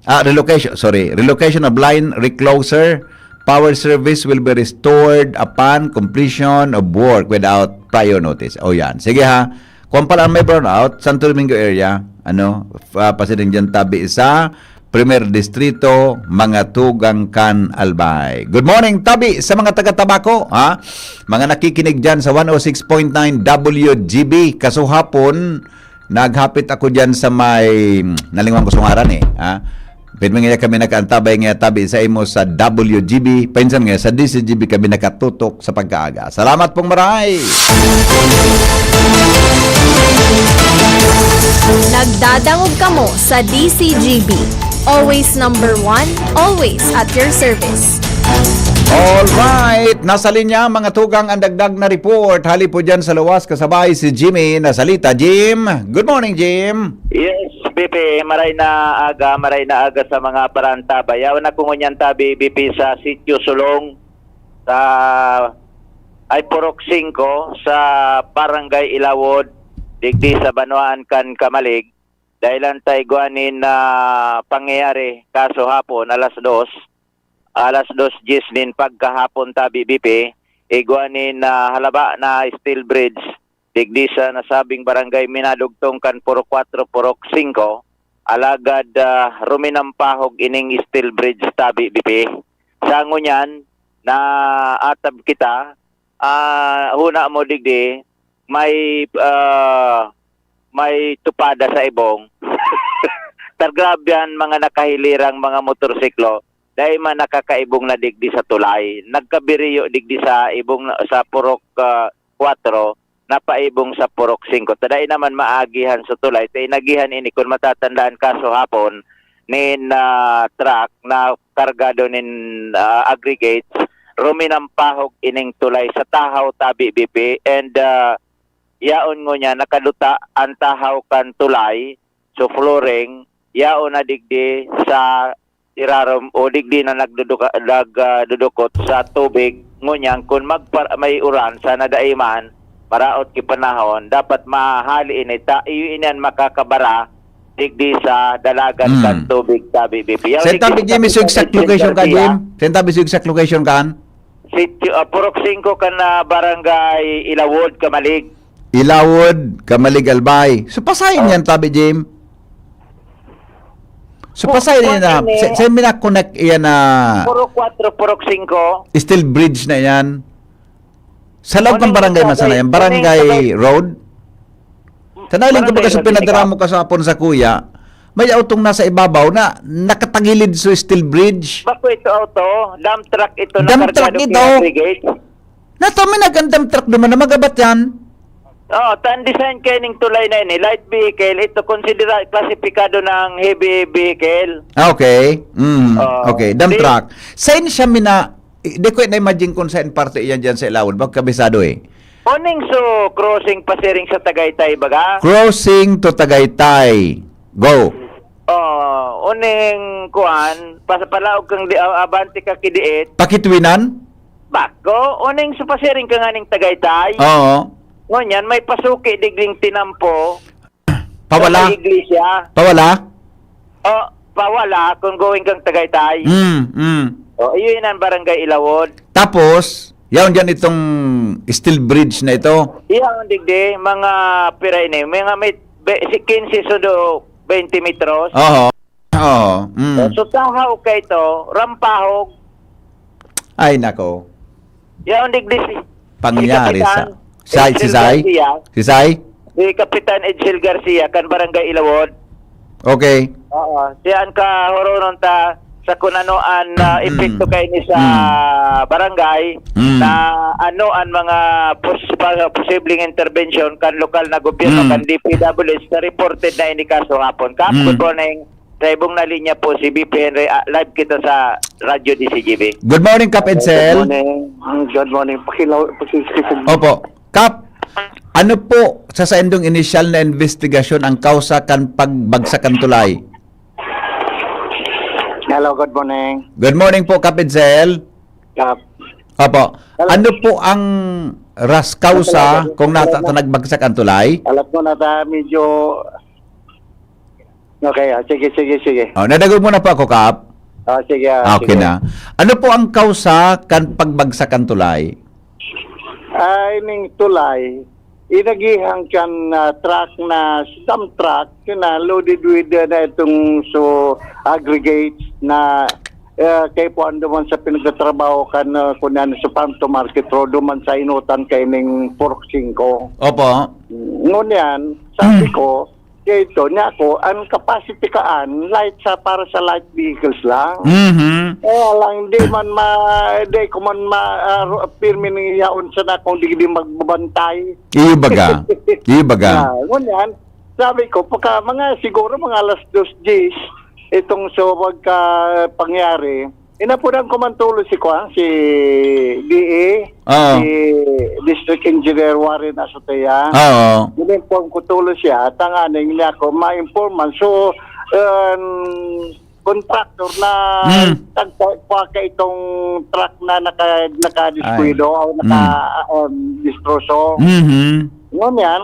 ah, relocation, sorry, relocation of line recloser, power service will be restored upon completion of work without prior notice. O yan. Sige ha. Kung pala ang may brownout, Santo Domingo area, ano, f-, ah, pasiring dyan tabi sa Primer Distrito, mga tugang kan Albay. Good morning, tabi sa mga taga Tabaco, ha? Mga nakikinig dyan sa one oh six point nine W G B. Kasuhapon, naghapit ako dyan sa may, nalingwan ko sa ngaran eh, ha? Pwede nga kami nakaantabay nga tabi sa imo sa W G B, painsan nga sa D C G B kami nakatutok sa pagkaaga. Salamat pong maray! Nagdadangog kamo sa D C G B. Always number one, always at your service. Alright, nasa linya mga tugang ang dagdag na report. Hali po dyan sa luwas kasabay si Jimmy Nasalita. Jim, good morning Jim. Yes, B P, maray na aga, maray na aga sa mga parantabay. Yaon ako ngunyan tabi, B P, sa Sitio Sulong, sa ay Purok singko, sa Barangay Ilawod, digdi sa Banwaan kan Kamalig. Dahil ang taigwanin na pangyayari kaso hapon, alas dos, alas dos diyes nin pagkahapon tabi, B P, igwanin na halaba na steel bridge digdi sa nasabing barangay minadugtong kan Purok kwatro, Purok singko, alagad ah, ruminampahog ining steel bridge tabi, B P. Sa ngunyan, na atab kita, ah, huna mo digdi, may ah, may tupada sa ibong. Targrabe yan, mga nakahilirang mga motorsiklo, dai man nakakaibong na digdi sa tulay. Nagkabiriyo digdi sa ibong na- sa Purok ah, kwatro, napaibong sa Purok singko. Ta dai naman maagihan sa tulay. Ta inagihan ini, kun matatandaan, kaso hapon, nin ah, truck na kargado nin ah, aggregates, ruminampahog ining tulay sa Tahaw, tabi, B P. And ah, yaon ngunyan, nakaduta ang Tahaw kan tulay, so flooring, yaon na digdi sa irarom o digdi na nagduduka, nag, ah, dudukot sa tubig. Ngunyan, kun magpa, may uran, sana dai man, maraot ki panahon, dapat mahali ini. Ta, iyo ini an makakabara digdi sa dalagan Mm. kan tubig, tabi, B P. Yaw, Sa digdi tabi sa Jimmy, so tabi exact kan location ka, Garcia. Jim? Sa tabi so exact location kan? Sitio, ah, Purok singko kan na Barangay Ilawod, Kamalig. Ilawod, Kamalig, Albay. So, pasahin Oh. yan, tabi, Jim? So, Oh, pasahin yan na, kuwan ini. sa, sa mina-connect yan na Purok kwatro, Purok singko. steel bridge na yan. Sa loob ng Kuwan barangay ini, man sana yan, kuwan ini, barangay kuwan ini. Road. Sa nailing ko Barangay baga sa Road, pinadara ikaw. mo kasapon sa kuya, may autong nasa ibabaw na nakatagilid sa steel bridge. Bako ito auto, dump truck ito Dump na truck kargado ito. kinabrigate. Nataminag ang dump truck naman na magabat yan. Oh, tan design kay ning tulay na ini, light vehicle, ito konsidera klasipikado ng heavy vehicle. Ah, okay. Mm, Oh, okay. Dump di- truck. Saan siya mina... Di ko na-imagine kung saan parte yan dyan sa Ilawod. Baka kabisado eh. Oning so crossing pasiring sa Tagaytay, baga? Crossing to Tagaytay. Go. Oh, uning kuan, pas palaog kang di, ah, abante ka kidiit. Pakitwinan? Bako, uning so pasiring ka nganing Tagaytay. Oo. Ngunyan, may pasuki digding tinampo. Pawala? Sa may iglesia. Pawala? Oh, Pawala kung going kang Tagaytay. Mm, mm. O, iyon ang Barangay Ilawod. Tapos, yaon dyan itong steel bridge na ito. Iyan, digdi, mga pira ini, mga may be- si quince sundo, twenty metros. Oo. Oo. Mm. So, tahaw ka ito, rampahog. Ay, nako. Yaon, digdi, si, Pangyari si sa... Kapitan Say, si Edsel Say? Garcia. Si Say? Si Kapitan Edsel Garcia, kan Barangay Ilawod. Okay. Oo, siya ang kahoronon ta sa kung ano ang ah, Mm. epekto kaini sa Mm. barangay Mm. na ano ang mga pos- pa- posibleng intervention kan lokal na gobyerno, Mm. kan D P W H, na reported na ini kaso hapon. Kap, Mm. good morning. Sa ibong na linya po si B P Henry, ah, live kita sa Radyo D C G B. Good morning, Kap Edsel. Good morning. Mm, Good morning. Pakilaw, pakikita. Opo. Kap, ano po sa saindong inisyal na investigasyon ang kausa kan pagbagsak kan tulay? Hello, good morning. Good morning po, Kap Edsel. Kap. Opo. Ano po ang ras kausa kung nata nagbagsak ang tulay? Alam mo na ta, medyo... Okay, ah, sige, sige, sige. Oh, nadagog mo na po ako, Kap. Ah, sige, ah, Okay sige. na. Ano po ang kausa kan pagbagsak kan tulay? Ay, ning tulay, inagihan kan ah, truck na dump truck, yun na, loaded with ah, na itong so aggregates na uh, kay puan duman sa pinagtatrabaho kan uh, kunan sa farm to market road duman sa inutan kay ning Purok Singko. Opo. Ngunyan, sabi ko, kaya ito, niya ako, ang capacity kaan, light sa, para sa light vehicles lang. Mhm. Kaya lang, di man ma, di ko man ma, uh, pirmi ning yaon sa na kung di, di magbabantay. Iyo baga. Iyo baga. Ah, ngunyan, sabi ko, pagka mga siguro mga alas dos diyes, itong so pagka pangyari, inapunan ko man tulo si Kwan, si D A, Oo. si District Engineer Warren Azotea. Oo. In-inform ko tulo siya, tanganing niya ako ma-informan. So, um, contractor na Hmm. tagpa ka itong truck na naka, nakadiskuido o naka, um, distroso. Mhm. Ngunyan,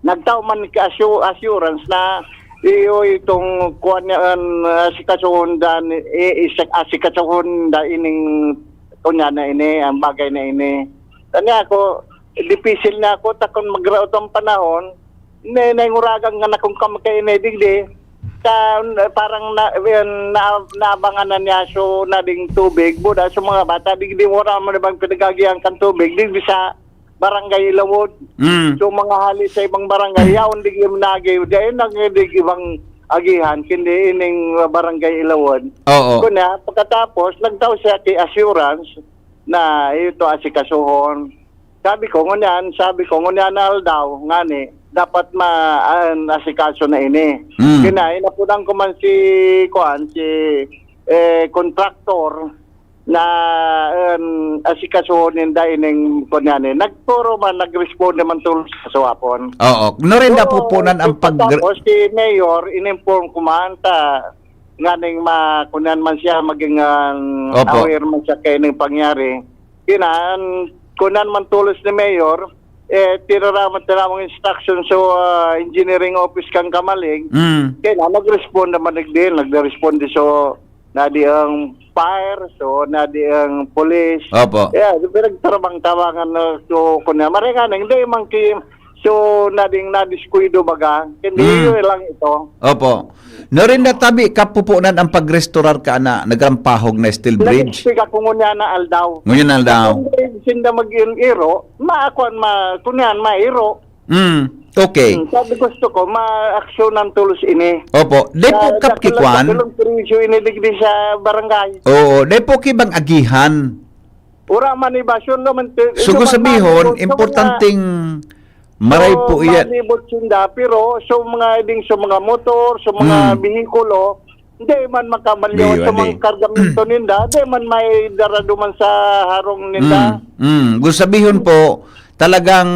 nagtao man ka assu- assurance na iyo itong kuan niya an uh, sikasuhon dan i- isik asikasuhon da ining kunya na ini ang bagay na ini. Tanya ako, dipisil na ako takon magraot ang panahon. Ne nainguragan nga nakong kam kay ini digdi. Sa parang na, yan, na, naabangan na niya so nading tubig buda sa mga bata digdi wala man bang pinagagihan kan tubig digdi sa barangay Ilawod. Mm. So mga hali sa ibang barangay, yaon digdi nagi, dahil nagdig ibang agihan, kundi ining barangay Ilawod. Oo. Kuna, pagkatapos, nagtao siya kay assurance na ito asikasuhon. Sabi ko, ngunyan, sabi ko, ngunyan na aldaw, ngani, dapat ma an asikaso na ini. Mm. Kinain na po lang ko man si, kuan, si eh, contractor na um, asikasuhon ninda ining kunyani. Nagturo man, nag-respond naman tulos sa suwapon. Oo. Norinda Oo, pupunan ang pag... Tapos si Mayor, in-inform ko man ta nganing ma kunan man siya maging ah, Opo. Aware man siya kay ning pangyari. Kinan kunan man tulos ni Mayor, eh tinaraman tinawang instruction so ah, engineering office kang Kamalig. Mm. Kaya na, nag-respond naman nagdi, nag-respond so nadi ang fire, so nadi ang police. Opo. Yeah, so pinagtarabang-tabangan na so kunya maringan hindi man ki so nading nadiskuido baga. Hindi Mm. yun lang ito. Opo. Norinda tabi kapupunan ang pagrestorar ka na nagrampahog na steel bridge. Nag-speak ako ngunya na aldaw. Ngunyan aldaw. Kung sinda mag-iro, maakuan ma, kunyan, mairo. Mm. Okay. Hmm, sabi gusto ko, maaksyonan tulos ini. Opo. Di po Sa- kap sa- kikwan. Sa perwisyo ini digdi sa barangay. Oo. Di po kibang agihan. Ura man iba, sure naman. ti- Sugo ito man, sabihon, malibot sa importanteng mga- maray so, po iyan. Malibot sinda, pero so mga ding so mga motor, so mga Hmm. behikulo, hindi man makabalyo Di, sa di. mga kargamento ninda, hindi man may darado man sa harong ninda. Mm, mm. Gusto sabihon po, talagang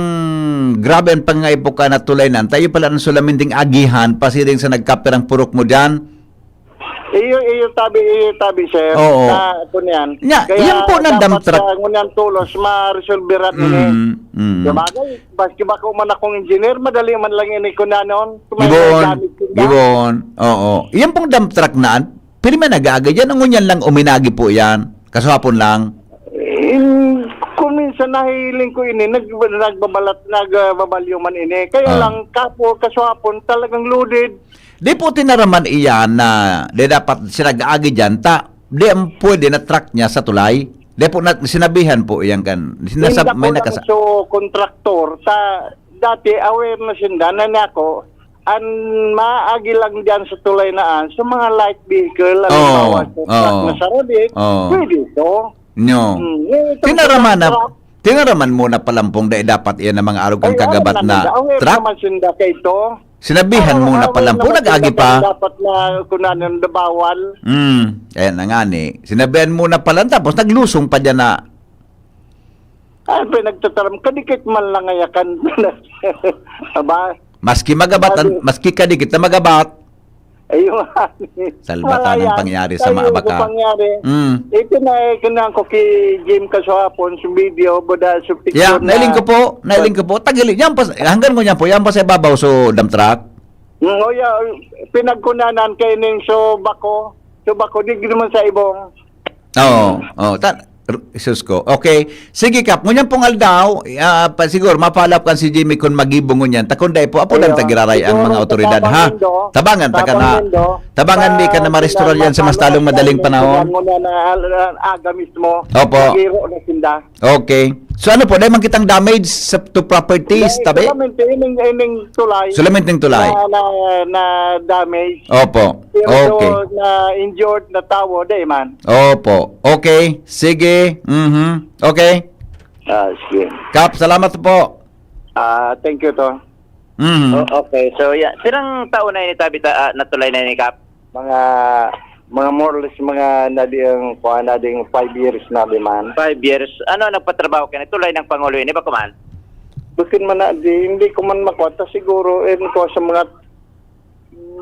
grabe ang pangangaipo ka na tulay na. Tayo pala ang sulamin ding agihan, pasiring sa nagkapirang purok mo dyan. Iyo, iyo tabi, iyo tabi, sir. Oo. Na, ako niyan. Nya, Kaya yan po na dapat dump truck. Sa ngunyan tulos, ma-resolveran ini. Mm, mm. Sabagay, maski ba ko man akong engineer, madali man lang ini ko na noon. Kung may Gibon, gamit sila. Gibon. Oo. Yan pong dump truck na, pirmi nag-aagay yan. Ang ngunyan lang uminagi po yan. Kaswapon lang. Eh, kung minsan nahihiling ko ini, nag-, nagbabalat, nagbabalyo man ini. Kaya Ah. lang, kapo, kaswapon, talagang loaded. Di po tinaraman iyan na di dapat sinag-agi diyan, ta di ang pwede na truck niya sa tulay. Di po na, sinabihan po iyan kan, sinasab-, Hindi may po nakasa- lang so kontraktor sa dati aware na sinda na nako, ang maagi lang diyan sa tulay na an, sa mga light vehicle, Oo, halimbawa sa truck oo. na sarabit, Oo. pwede ito. Nyo. Hmm, eh, itong Tinaraman na, truck. tinaraman mo na palampong dai dapat iyan ang mga arog ang Ay, kagabat aram na naman, aware truck? naman sinda kay ito. Sinabihan Aram, mo na aram palampong, naman nag-agi sinda pa. kay dapat na kunan na bawal. Hmm, ayan na nga ni. Sinabihan mo na pala, tapos naglusong pa dyan na. Ay, pinagtataram, kadikit man lang ayakan. Aba, Maski magabat, Sabi an-, maski kadikit na magabat. Ayun. Salbatan ang Wala yan. pangyari sa Ayun, mga baka. sa pangyari. Mm. Ito na, eh, kinuha ko kay Jim Kasuhapon, sa video, buda, sa picture Yeah, na nailing ko po, nailing ko po. Tagili, yan pa, hanggang ngunyan po, yan pa sa ibabaw, so, dump truck. Mm, oh, yeah, pinagkunanan kay ning so bako, so bako, di naman sa ibong. Oo, oo. Ta-, r-, sus ko. Okay. Sige, Kap. Ngunyan pong aldaw, ah, pa, siguro, mapalap kan si Jimmy kung magibo ngunyan. Ta kung dai po, apo lang Ayun. tagiraray ang Siguro mga sa otoridad, Tabang ha? Nindo, Tabangan, ta ka Tabang na. Nindo, Tabangan, di ka na sa marestoral yan sa mas Tabang talong Nindo, madaling panahon. Muna na al-, al-, aga mismo, Opo. nagiro na sinda. Okay. So, ano po, dai man kitang damage sa, to properties, Dai, tabi? solamente ining, ining tulay Solamente yung tulay. na, na, na damage. Opo. Pero Okay. so, na injured na tawo, dai man. Opo. Okay. Sige. Mhm. Okay. Ah, sige. Kap, salamat po. Ah, thank you to. Mhm. O, okay. So, yeah. Pirang taon na ini, tabi ta, ah, natulay na ini, Kap? Mga, mga more or less, mga nading, kuha, nading five years na, di man. Five years. Ano, nagpatrabaho ka na? Tulay ng Pangulo ini, ba, kuman? Bukin man na, di, hindi ko man makwata siguro, eh, ko sa mga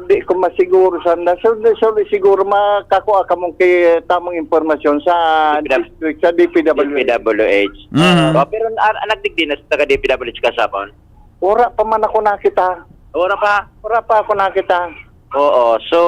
Di ko masiguro sanda. So, di, so, di siguro makakua kamong ki-, tamang impormasyon sa D P W. district, sa D P W H. D P W H. Mm. Oh, pero, ah, nagdigdi na sa taga D P W H ka sa hapon? Wala pa man ako nakita. Wala pa? Wala pa ako nakita. Oo. So,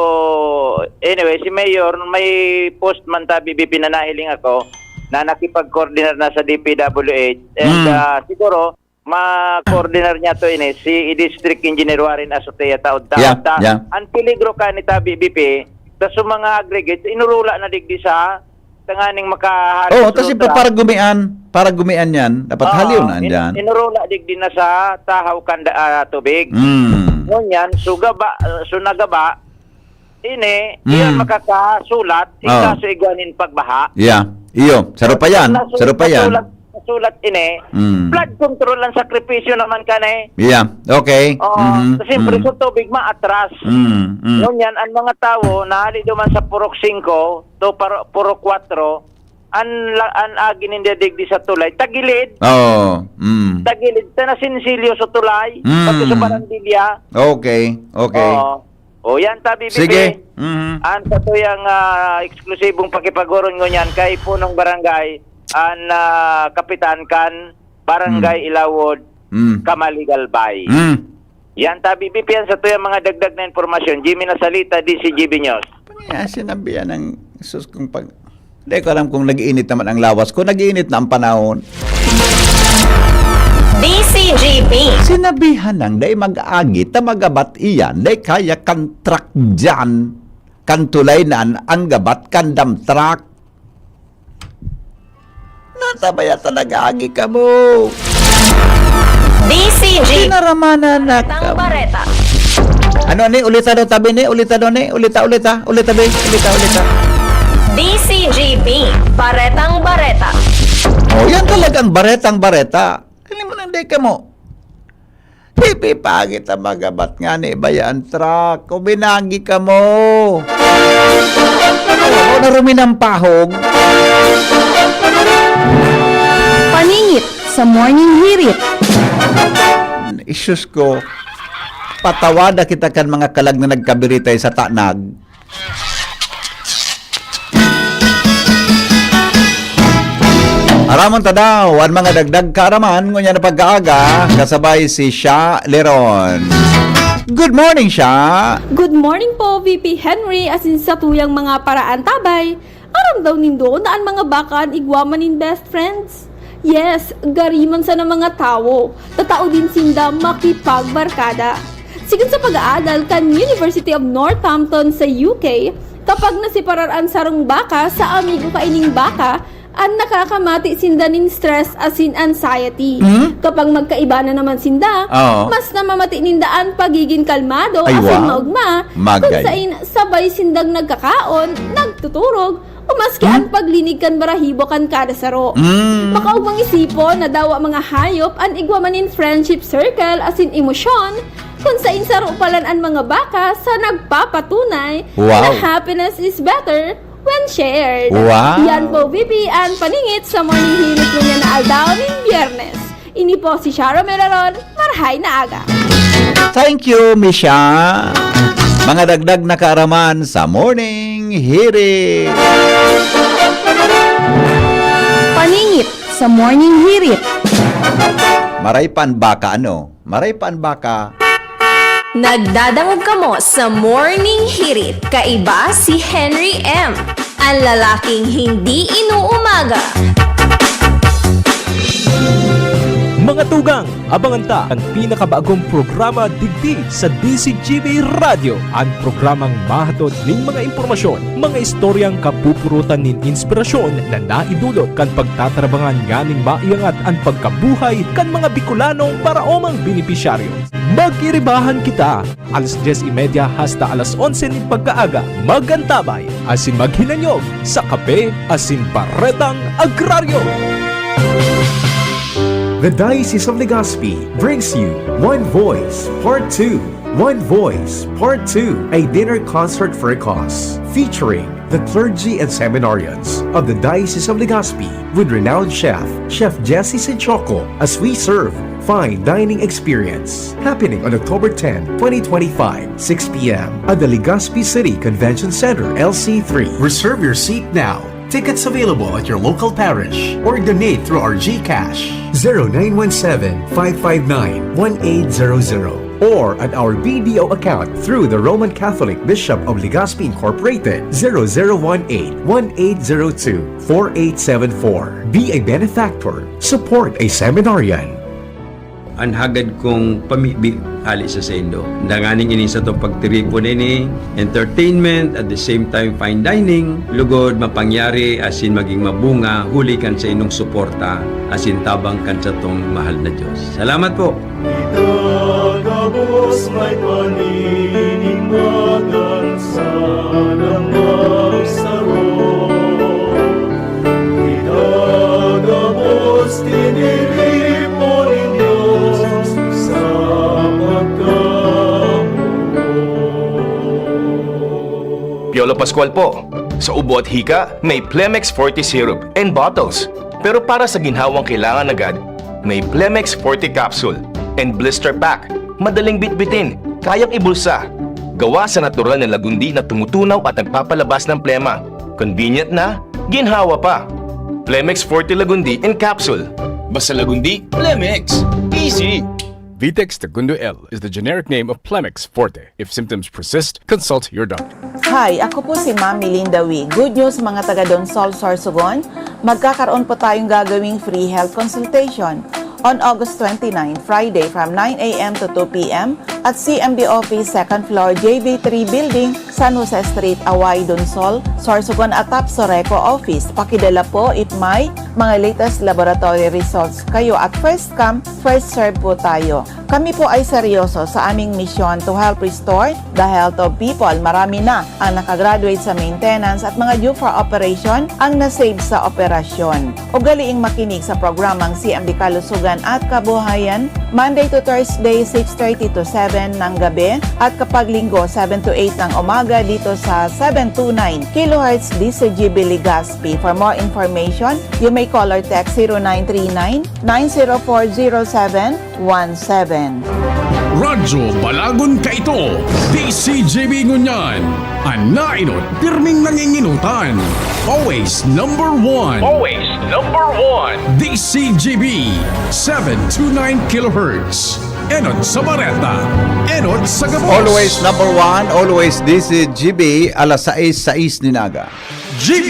anyway, si Mayor, may post man ta, B B P, na nahiling ako na nakipag-coordinar na sa D P W H. And, Mm. ah, siguro, ma-coordinar niya to ini, si District Engineer Warren Azotea, taod-taod Yeah, ta. yeah. Ang peligro ka ni tabi, B P, ta sa mga aggregates, inurula na digdi sa tanganing makahalis Oo, tas lutra. Ipa-, para gumian, para gumian yan. Dapat Oo, haliw na in-, andyan. Inurula digdi na sa tahaw kan da-, ah, tubig. Mm. Ngunyan, so gaba, uh, so nagaba, ini, Mm. iya makakasulat, Oo. ikaso igwa nin pagbaha. Yeah. Iyo, saro pa yan. Nasu-, Saro pa yan. nasulat, nasulat ini, Mm. flood control ang sakripisyo naman ka na eh. Yeah. Okay. Oo. Mhm. Kasi siyempre Mm. sa tubig maatras. Mm. Mm. Ngunyan, ang mga tawo na hali duman sa Purok singko to par-, Purok kwatro, ang la-, ang agi ninda digdi sa tulay, tagilid. Oo. Mm. Tagilid, ta nasinsilyo sa tulay, Mm. pati sa barandilya. Okay. Okay. Oo. O, yan ta, B B P. Sige. Mhm. An satuyang, ah, eksklusibong pakipagurong ngunyan kay punong barangay, an, ah, kapitan kan Barangay Mm. Ilawod, Mm. Camaligalbay. Mm. Yan ta, B B P, an satuyang mga dagdag na impormasyon. Jimmy Nasalita, D C G B News. Pangya, sinabihan ng sus kung pag-, Di ko alam kung nag-iinit naman ang lawas ko. Nag-iinit na ang panahon. D C G B. Sinabihan nang dai mag-agi ta magabat iyan, dai kaya kan truck diyan, kan tulay nan ang gabat kan dump truck. Natabaya ta nag-agi kamo. D C G. Pinaramanan na Tang kamo. Bareta. Ano ni? Ulita daw tabi ni? Ulita daw ni? Ulita, ulita. Ulita, be. Ulita, ulita. D C G B, Baretang Bareta. Oh, yan talagang baretang bareta. Alam mo nang di ka mo. Hipi pa kita magabat nga ni bayaan truck. Kung binagi ka mo. Oh, na ruminampahog. Paningit sa Morning Hirit. Isus ko. Patawada kita kan mga kalag na nagkabiritay sa tanag. Aramon ta daw an mga dagdag kaaraman ngunyan na pagkaaga, kasabay si Sha Leron. Good morning, Sha! Good morning po, V P Henry, asin satuyang mga paraantabay. Aram daw nindo na an mga baka an igwa man nin best friends? Yes, gari man sana mga tawo, tatao din sinda makipagbarkada. Sigon sa pag-aadal kan University of Northampton sa U K, kapag naseparar an sarong baka sa amigo kaining baka, an nakakamati sinda nin stress asin anxiety. Hmm? Kapag magkaiba na naman sinda, Oo. mas namamati ninda an pagigin kalmado Ay, asin wow. maogma, Magay. kun sain sabay sindang nagkakaon, nagtuturog, o maski Hmm? an paglinig kan barahibo kan kada saro. Hmm. Makaogmang isipon na dawa mga hayop an igwa man nin friendship circle asin emosyon, kun sain saro palan an mga baka sa nagpapatunay Wow. na happiness is better when shared. Wow. Yan po, V P, an paningit sa Morning Hirit ngunyan na aldaw nin Biyernes. Ini po si Sharo Melaron, marhay na aga. Thank you, Misha. Mga dagdag na kaaraman sa Morning Hirit. Paningit sa Morning Hirit. Maray pa an baka, ano? Maray pa an baka. Nagdadangog kamo sa Morning Hirit. Kaiba si Henry M, an lalaking hindi inuumaga. Mga tugang, abangan ta an pinakabagong programa digdi sa D Z G B Radyo, an programang mahatod nin mga impormasyon, mga istoryang kapupurutan nin inspirasyon na naidulot kan pagtatarabangan nganing maiangat an pagkabuhay kan mga Bicolanong paraomang benepisyaryo. Mag-iribahan kita, alas dyes y media hasta alas onse nin pagkaaga. Mag-antabay asin maghinanyog sa Kape asin Baretang Agraryo. The Diocese of Legazpi brings you One Voice Part two. One Voice Part two, a dinner concert for a cause, featuring the clergy and seminarians of the Diocese of Legazpi with renowned chef, Chef Jesse Sinchoco, as we serve fine dining experience. Happening on October ten, twenty twenty-five, six p m at the Legazpi City Convention Center, L C three. Reserve your seat now. Tickets available at your local parish or donate through our GCash, zero nine one seven, five five nine, one eight zero zero, or at our B D O account through the Roman Catholic Bishop of Legazpi Incorporated, zero zero one eight, one eight zero two, four eight seven four. Be a benefactor. Support a seminarian. An hagad kong pamibi hale sa saindo. Danganing ini satong pagtiripon ini, entertainment, at the same time fine dining, lugod mapangyari asin maging mabunga huli kan saindong suporta asin tabang kan satong mahal na Dios. Salamat po! Kita gabos may paninimagan sana magsaro. Kita gabos tiniripo nin Dios sa pagkamuot. Piolo Pascual po. Sa ubo at hika, may Plemex Forte Syrup and bottles. Pero para sa ginhawang kailangan agad, may Plemex Forte Capsule and Blister Pack. Madaling bitbitin, kayang ibulsa. Gawa sa natural na lagundi na tumutunaw at nagpapalabas ng plema. Convenient na, ginhawa pa. Plemex Forte Lagundi in Capsule. Basta Lagundi, Plemex. Easy! Vitex Tagundo L is the generic name of Plemex Forte. If symptoms persist, consult your doctor. Hi, ako po si Ma'am Melinda Wee. Good news, mga taga Donsol, Sorsogon. Magkakaroon po tayong gagawing free health consultation on August twenty-nine, Friday, from nine a m to two p m at C M B Office, second floor, J V three Building, San Jose Street, Away, Donsol, Sorsogon, atap Soreco Office. Pakidala po if may mga latest laboratory results kayo at first come, first serve po tayo. Kami po ay seryoso sa aming misyon to help restore the health of people. Marami na ang nakagraduate sa maintenance at mga due for operation ang nasave sa operasyon. Ugaliing makinig sa programang C M D Kalusugan at Kabuhayan, Monday to Thursday, six thirty to seven ng gabi, at kapag Linggo, seven to eight ng umaga dito sa seven two nine kilohertz D C G B Legazpi. For more information, you may call or text zero nine three nine, nine zero four, zero seven one seven. Radyo Balagon kaito, D C G B ngunyan. An nainot, pirming nanginginotan. Always number one. Always Number one. D C G B, seven two nine kilohertz. Enot sa Bareta. Enot sa Gabos. Always number one, always D C G B, alas sais, sais nin aga. G B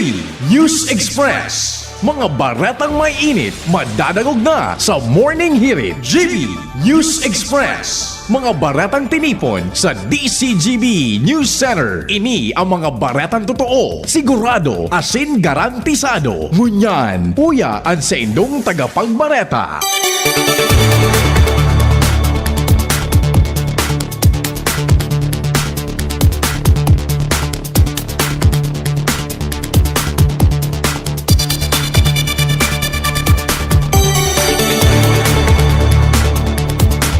News Express. Mga baretang may init, madadangog na sa Morning Hirit. G B News Express. Mga baretang tinipon sa D C G B News Center. Ini ang mga baretang totoo, sigurado, asin garantisado. Ngunyan, uya an saindong tagapagbareta.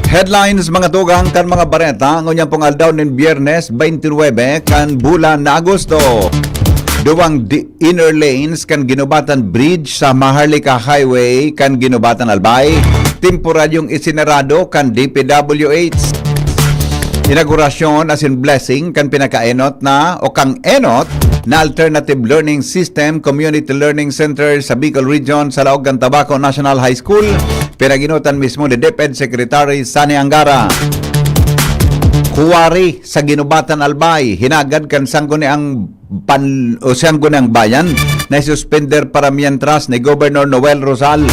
Headlines, mga tugang, kan mga bareta ngunyan pong aldaw nin Biyernes, twenty-nine kan bulan na Agosto. Duwang di-, inner lanes kan Guinobatan Bridge sa Maharlika Highway kan Guinobatan, Albay, temporaryong isinarado kan D P W H. Inaugurasyon asin blessing kan pinakaenot na o kang enot na Alternative Learning System Community Learning Center sa Bicol Region sa laog kan Tabaco National High School, pinag-enotan mismo ni DepEd Secretary Sonny Angara. Kuwari sa Guinobatan, Albay, hinagad kan Sangguniang Pan-, o Sangguniang Bayan na isuspender para mientras ni Governor Noel Rosal.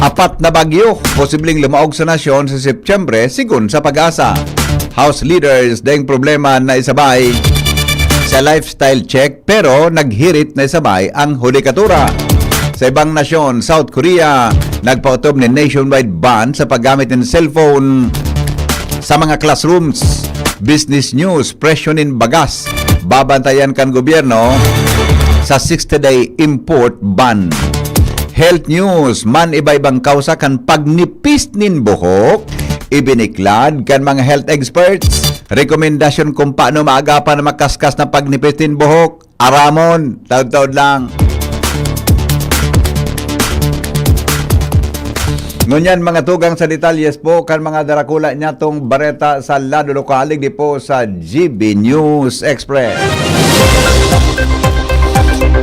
Apat na bagyo posibleng lumaog sa nasyon sa Setyembre, sigon sa PAGASA. House leaders daing problema na isabay sa lifestyle check, pero naghirit na isabay ang hudikatura. Sa ibang nasyon, South Korea, nagpaotob nin nationwide ban sa paggamit nin cellphone sa mga classrooms. Business news, presyo nin bagas babantayan kan gobyerno sa sixty-day import ban. Health news, man iba-ibang kawsa kan pagnipis nin buhok, ibiniklad kan mga health experts. Rekomendasyon kung paano maagapan ang makaskas na pagnipis nin buhok. Aramon, taod-taod lang. Ngunyan, mga tugang, sa detalyes po kan mga darakula niyatong bareta sa lado lokal, digdi po sa G B News Express.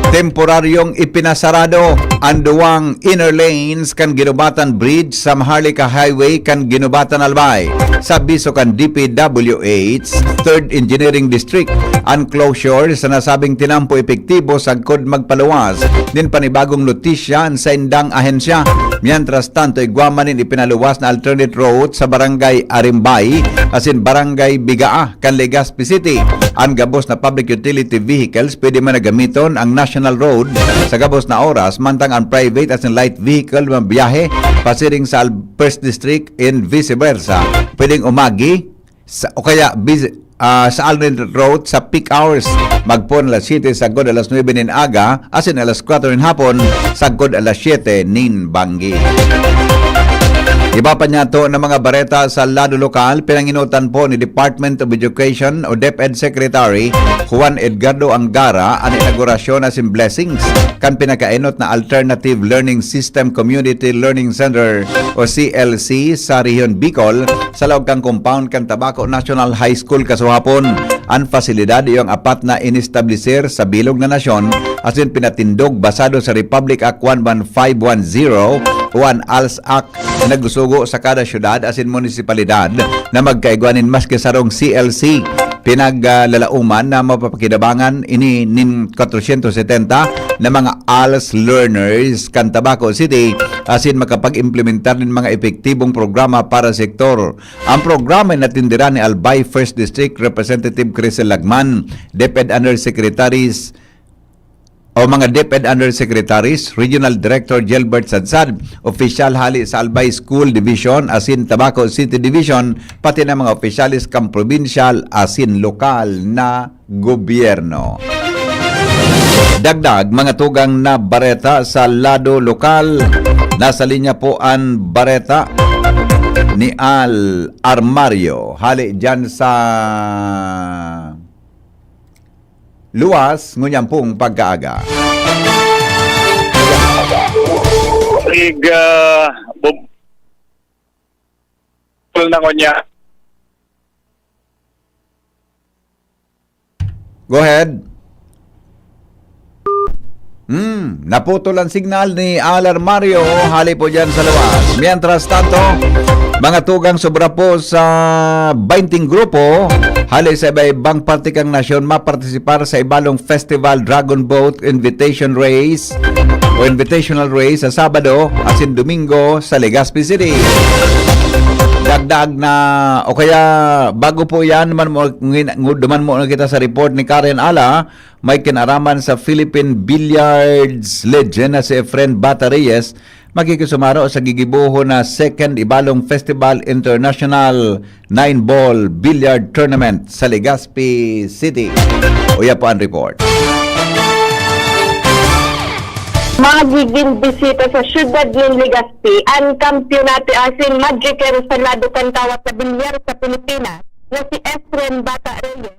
Temporaryong ipinasarado ang duwang inner lanes kan Guinobatan Bridge sa Maharlika Highway kan Guinobatan, Albay. Sa abiso kan D P W H, Third Engineering District, an closure sa nasabing tinampo epektibo sagkod magpaluwas nin panibagong notisya an saindang ahensya. Mientras tanto, igwa man nin ipinaluwas na alternate route sa Barangay Arimbay asin Barangay Bigaa kan Legazpi City. An gabos na public utility vehicles pwede man na gamiton ang National Road sa gabos na oras, mantang ang private asin light vehicle mabiyahe pasiring sa Al-, First District and vice versa. Pwedeng umagi sa, o kaya bis-, ah, sa alternate route sa peak hours, magpoon alas siyete sagkod alas nuebe nin aga, asin alas kwatro nin hapon sagkod alas siyete nin banggi. Iba pa niyato na mga bareta sa lado lokal, pinangenotan po ni Department of Education o DepEd Secretary Juan Edgardo Angara an inaugurasyon asin blessings kan pinakaenot na Alternative Learning System Community Learning Center o C L C sa Rehiyon Bicol, sa laog kan compound kan Tabaco National High School kasuhapon. An pasilidad iyo ang apat na inestablisir sa bilog na nasyon asin pinatindog basado sa Republic Act one one five one zero o an ALS Act na nagsusugo sa kada syudad asin munisipalidad na magkaigwa nin maski sarong C L C. Pinaglalauman na mapapakinabangan ini nin kwatrosyentos setenta na mga ALS learners kan Tabaco City asin makapag-implementar nin mga epektibong programa para sa sektor. Ang programa inatindiran ni Albay First District Representative Crisel Lagman, DepEd Undersecretaries o mga DepEd Undersecretaries, Regional Director Gilbert Sadsad, opisyal hali sa Albay School Division asin Tabaco City Division, pati na mga opisyales kan probinsyal asin lokal na gobyerno. Dagdag, mga tugang na bareta sa lado lokal. Nasa linya po an bareta ni Al Armario, hali dyan sa luwas, ngunyan pong pagkaaga. Ig, ah, bub-, na ngunyan. Go ahead. Hmm, naputol ang signal ni Alar Mario hali po dyan sa luwas. Mientras tanto, mga tugang, sobra po sa bainting grupo hali sa iba-ibang parte kan nasyon mapartisipar sa Ibalong Festival Dragon Boat Invitation Race o Invitational Race sa Sabado asin Domingo sa Legazpi City. Dagdag na, o kaya bago po yan, man mo, ngin-, duman mo na kita sa report ni Karen Ala, may kinaraman sa Philippine billiards legend na si Efren Bata Reyes makikisumaro sa gigibohon na Second Ibalong Festival International Nine Ball Billiard Tournament sa Legazpi City. Uya po ang report. Magigin bisita sa siyudad nin Legazpi an kampiyonato asin madriker sa lado kan tawas sa bilyar sa Pilipinas na si Efren Bata Reyes.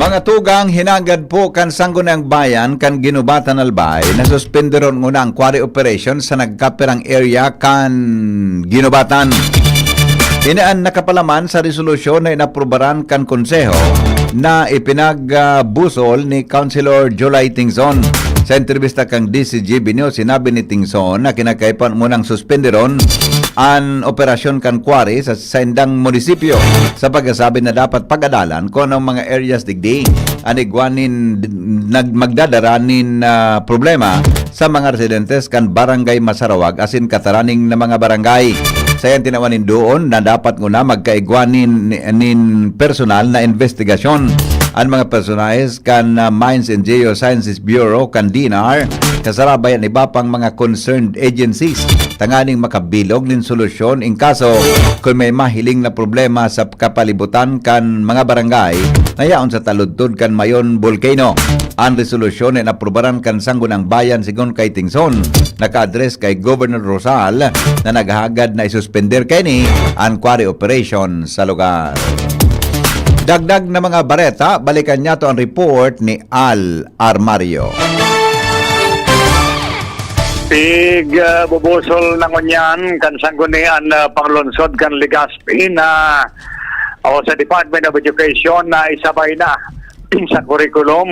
Mga tugang, hinagad po kan Sangguniang Bayan kan Guinobatan, Albay, na suspenderon nguna ang quarry operation sa nagkapirang area kan Guinobatan. Ini an nakapalaman sa resolusyon na inaprubaran kan Konseho na ipinagbusol ni Councilor July Tingson. Sa entrevista kan D Z G B News, sinabi ni Tingson na kinakaipuhan munang suspenderon an operasyon kan quarry sa saindang munisipyo, sa pagkasabi na dapat pag-adalan kung anong mga areas digdi an igwa nin nag-, magdadara nin, ah, problema sa mga residentes kan Barangay Masarawag asin kataraning na mga barangay. Sa iyang tinawan nin doon na dapat nguna magkaigwa nin, nin personal na investigasyon an mga personahes kan, ah, Mines and Geosciences Bureau, kan D N R, kasarabay an iba pang mga concerned agencies tanganing makabilog nin solusyon in kaso kun may mahiling na problema sa kapalibutan kan mga barangay na yaon sa taludtod kan Mayon Volcano. An resolusyon na inaprubaran kan Sangguniang Bayan, sigon kay Tingson, naka-address kay Governor Rosal na naghahagad na isuspender kaini an quarry operation sa lugar. Dagdag na mga bareta, balikan niyato ang report ni Al Armario. Pig, ah, bubusol na ngunyan kan sanggunian na panglungsod kan Legazpi na o sa Department of Education na isabay na sa curriculum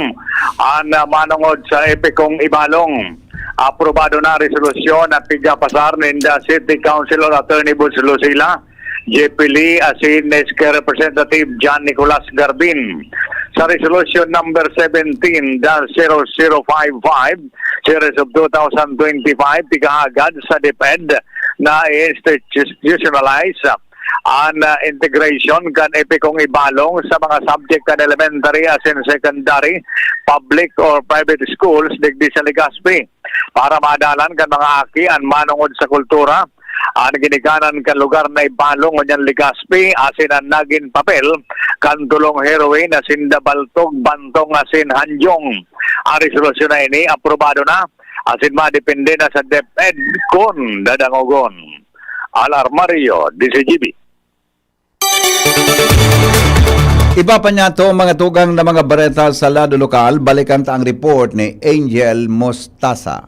an, ah, manongod sa epikong Ibalong. Aprobado na resolusyon na pigapasar ninda City Councilor Attorney Boots Lucila, J P Lee asin S K Representative John Nicolas Garbin. Sa Resolution Number seventeen dash zero zero five five, Series of two thousand twenty-five, pikahagad sa DepEd na i-institutionalize an, ah, integration kan epikong Ibalong sa mga subject kan elementary asin secondary, public or private schools digdi sa Legazpi, para maadalan kan mga aki an manongod sa kultura, an ginikanan kan lugar na Ibalong ngunyan Legazpi, asin an nagin papel kan tolong heroine na sinda Baltog, Bantong asin Hanjong. An resolusyon na ini aprobado na asin madepende na sa DepEd kun dadangogon. Al Armario, D Z G B. Iba pa niyato, mga tugang, na mga bareta sa lado lokal, balikan ta ang report ni Angel Mostasa.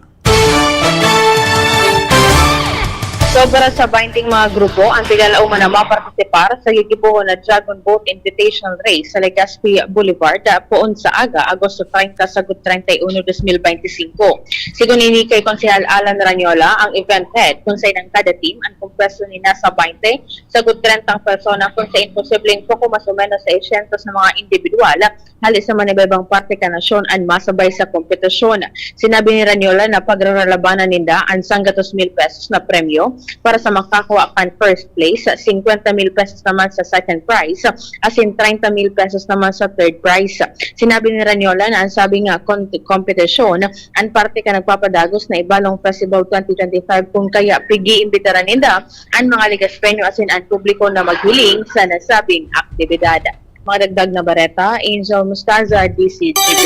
Sobra sa bainting mga grupo ang tiglalauman na mapartisipar sa gigibohon na Dragon Boat Invitational Race sa Legazpi Boulevard, ah, poon sa aga, Agosto treinta sagkod treinta y uno, dos mil beintisinko. Sigon ini kay Konsehal Alan Ranyola, ang event head, kun saen an kada team, an kompwesto nin nasa baynte sagkod treintang persona, kun saen posibleng poko mas o menos seiscientos na mga indibidwal hale sa manibaybang parte kan nasyon an masabay sa kompetisyon. Sinabi ni Ranyola na pagraralabanan ninda an sanggatos mil pesos na premyo para sa makakakuha kan first place, singkwenta mil pesos naman sa second prize, asin treinta mil pesos naman sa third prize. Sinabi ni Ranyola na an sabing, ah, con-, kompetisyon an parte kan nagpapadagos na Ibalong Festival twenty twenty-five, kun kaya pig-iimbitaran ninda an mga Legaspeño asin an publiko na maghiling sa nasabing aktibidad. Mga dagdag na bareta, Angel Mostaza, D C G B.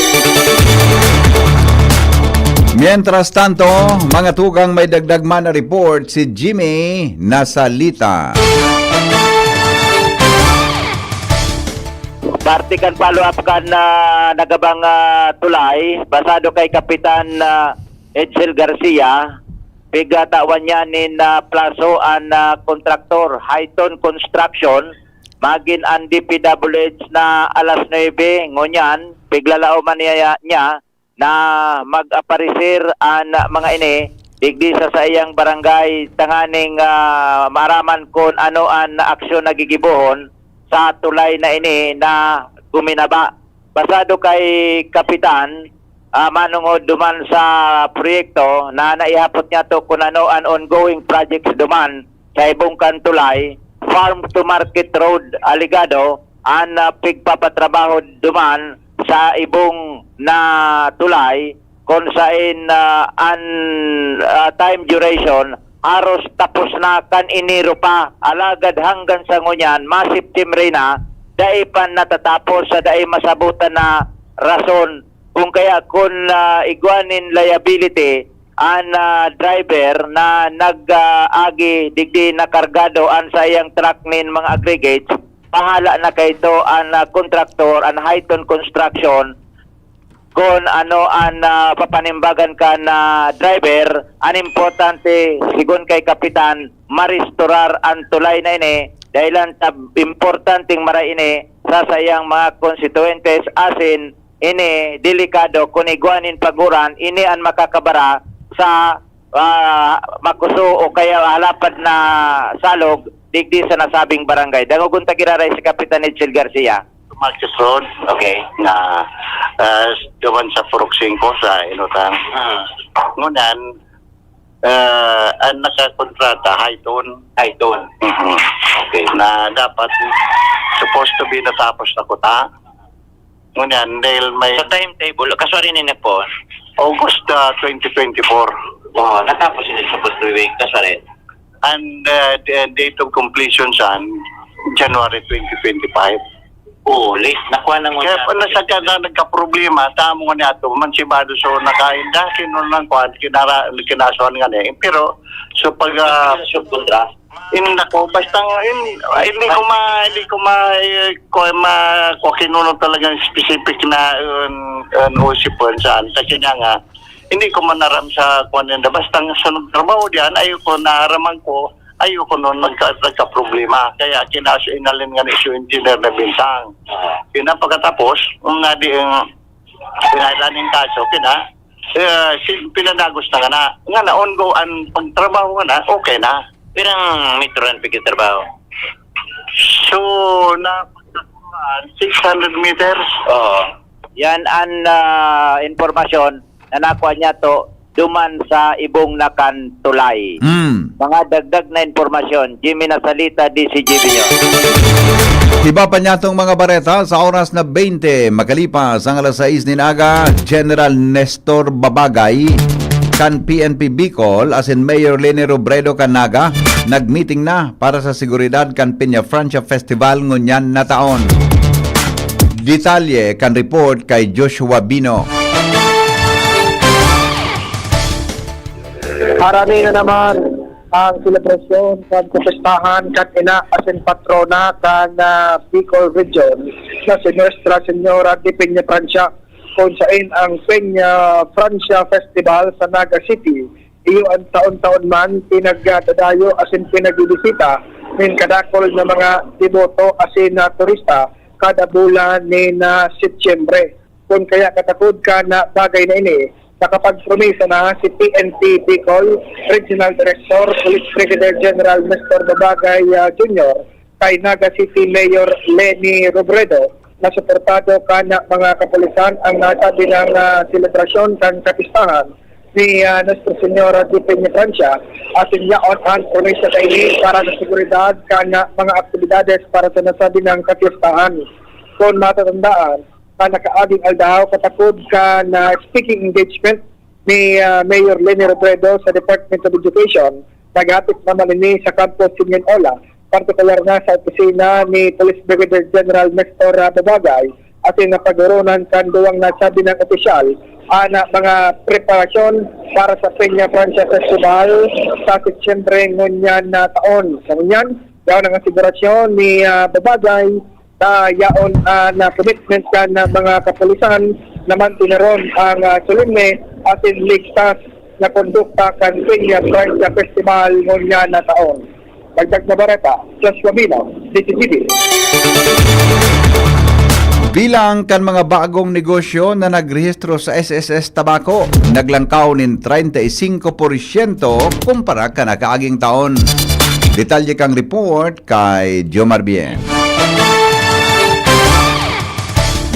Mientras tanto, mga tugang, may dagdag man na report si Jimmy Nasalita. Parte kan follow-up kan, ah, nagabang, ah, tulay, basado kay Kapitan, ah, Edsel Garcia, pigtawan niya nin, ah, plaso an, ah, kontraktor, Highton Construction, magin an D P W H na alas nuebe ngunyan, piglalaoman niya, niya na mag-aparecer an mga ini digdi sa saiyang barangay tanganing, ah, maaraman kun ano an aksyon na gigibohon sa tulay na ini na guminaba. Basado kay Kapitan, ah, manongod duman sa proyekto na naihapot niya to kun ano an ongoing projects duman sa ibong kan tulay, farm to market road, alegado, an, ah, pigpapatrabaho duman sa ibong na tulay, kun saen, ah, an, ah, time duration, haros tapos na kan Enero pa. Alagad hanggan sa ngunyan, ma-September na, dai pa natatapos sa dai masabutan na rason. Kun kaya, kun, ah, igwa nin liability, an, ah, driver na nag, ah, agi digdi na kargado an saiyang truck nin mga aggregates, bahala na kaito an, ah, kontraktor, an Highton Construction, kun ano an, ah, papanimbagan kan, ah, driver. An importante, sigon kay Kapitan, marestorar an tulay na ini, dahilan ta importanteng maray ini sa saiyang mga konstituyentes, asin ini delikado kun igwa nin paguran, ini an makakabara sa, ah, makuso o kaya halapad na salog digdi sa nasabing barangay. Dangogon ta giraray si Kapitan Edsel Garcia. Marcus Road. Okay. Na, ah, duman sa Purok Singko sa Inutang. Ah. Ngunyan, ah, ang nakakontrata, Highton. Highton. Mhm. Okay. Na dapat, supposed to be natapos na kuta. Ngunyan, dahil may Sa timetable, kaswarin ni Nepon? August, ah, twenty twenty-four. Oh, natapos yun sa Putruwing, kaswarin. And, ah, the date of completion saan? January twenty twenty-five. Oh, late. Nakuha na mo Kaya na. Pala sa ka na nagkaproblema, tamo nga niya ito, mansibado so nakain dahil kinunan ko, kinara-, kinasuhan nga niya. Pero, so pag, ah, Subkontra? Hindi ko, basta nga, hindi, hindi ko ma-, hindi ko ma-, ko ma-, ko kinuno talagang specific na, um, um, usip po saan. Kasi nga nga, hindi ko manaram sa kwan nila. Basta nga sunod trabaho diyan, ayoko, naaraman ko, ayoko nun nagka-, nagka-problema. Kaya kinaso inalin nga ni si engineer na bintang. Pinapakatapos, kung nga di, um, pinadaan yung kaso, pina, eh, si, pinadagos na nga na. Nga na, ongo ang pagtrabaho nga na, okay na. Pirang metro ang pagtrabaho? So, na, six hundred meters. Oo. Yan ang, ah, impormasyon na nakuha niya to duman sa ibong na kan tulay. Mm. Mga dagdag na impormasyon, Jimmy Nasalita, D C G B News. Iba pa niya tong mga bareta sa oras na bente makalipas ang alas sais nin aga, General Nestor Babagay kan P N P Bicol asin Mayor Leni Robredo kan Naga nagmeeting na para sa seguridad kan Peña Francia Festival ngunyan na taon. Detalye kan report kay Joshua Bino. Harani na naman ang selebrasyon kan kapistahan kan ina asin patrona kan, ah, Bicol Region na si Nuestra Señora de Peña Francia, kun saen ang Peña Francia Festival sa Naga City iyo an taon-taon man pinagdadayo asin pinagbibisita nin kadakol na mga deboto asin, ah, turista kada bulan nin, ah, Setyembre. Kun kaya katakod kan, ah, bagay na ini, nakapagpromesa na si P N P Bicol Regional Director, Police Brigadier General Nestor Babagay, ah, Junior, kay Naga City Mayor Leni Robredo na suportado kan mga kapulisan ang nasabi ng, ah, selebrasyon kan kapistahan ni ah, Nuestra Señora de Peñafrancia, asin yaon an promesa kaini para sa seguridad kan ah, mga aktibidades para sa nasabi nang kapistahan. Kun matatandaan, sa nakaaging aldaw katakod kan ah, speaking engagement ni ah, Mayor Leni Robredo sa Department of Education, naghapit naman ini sa Campus Union Ola, partikular na sa opisina ni Police Brigadier General Nestor ah, Babagay, asin napag-oronan kan duwang nasabi nang opisyal an ah, mga preparasyon para sa Peñafrancia Festival sa Setyembre ngunyan na taon. Sa ngunyan, yaon ang asegurasyon ni ah, Babagay na yaon ah, na commitment kan ah, mga kapulisan na mantineron ang ah, solemne asin ligtas na kondukta kan Peñafrancia Festival ngunyan na taon. Dagdag na bareta, Joshua Bino, D Z T V. Bilang kan mga bagong negosyo na nagrehistro sa S S S Tabaco, naglangkaw nin treinta y cinco por ciento kumpara kan nakaaging taon. Detalye kan report kay Jomar Bien.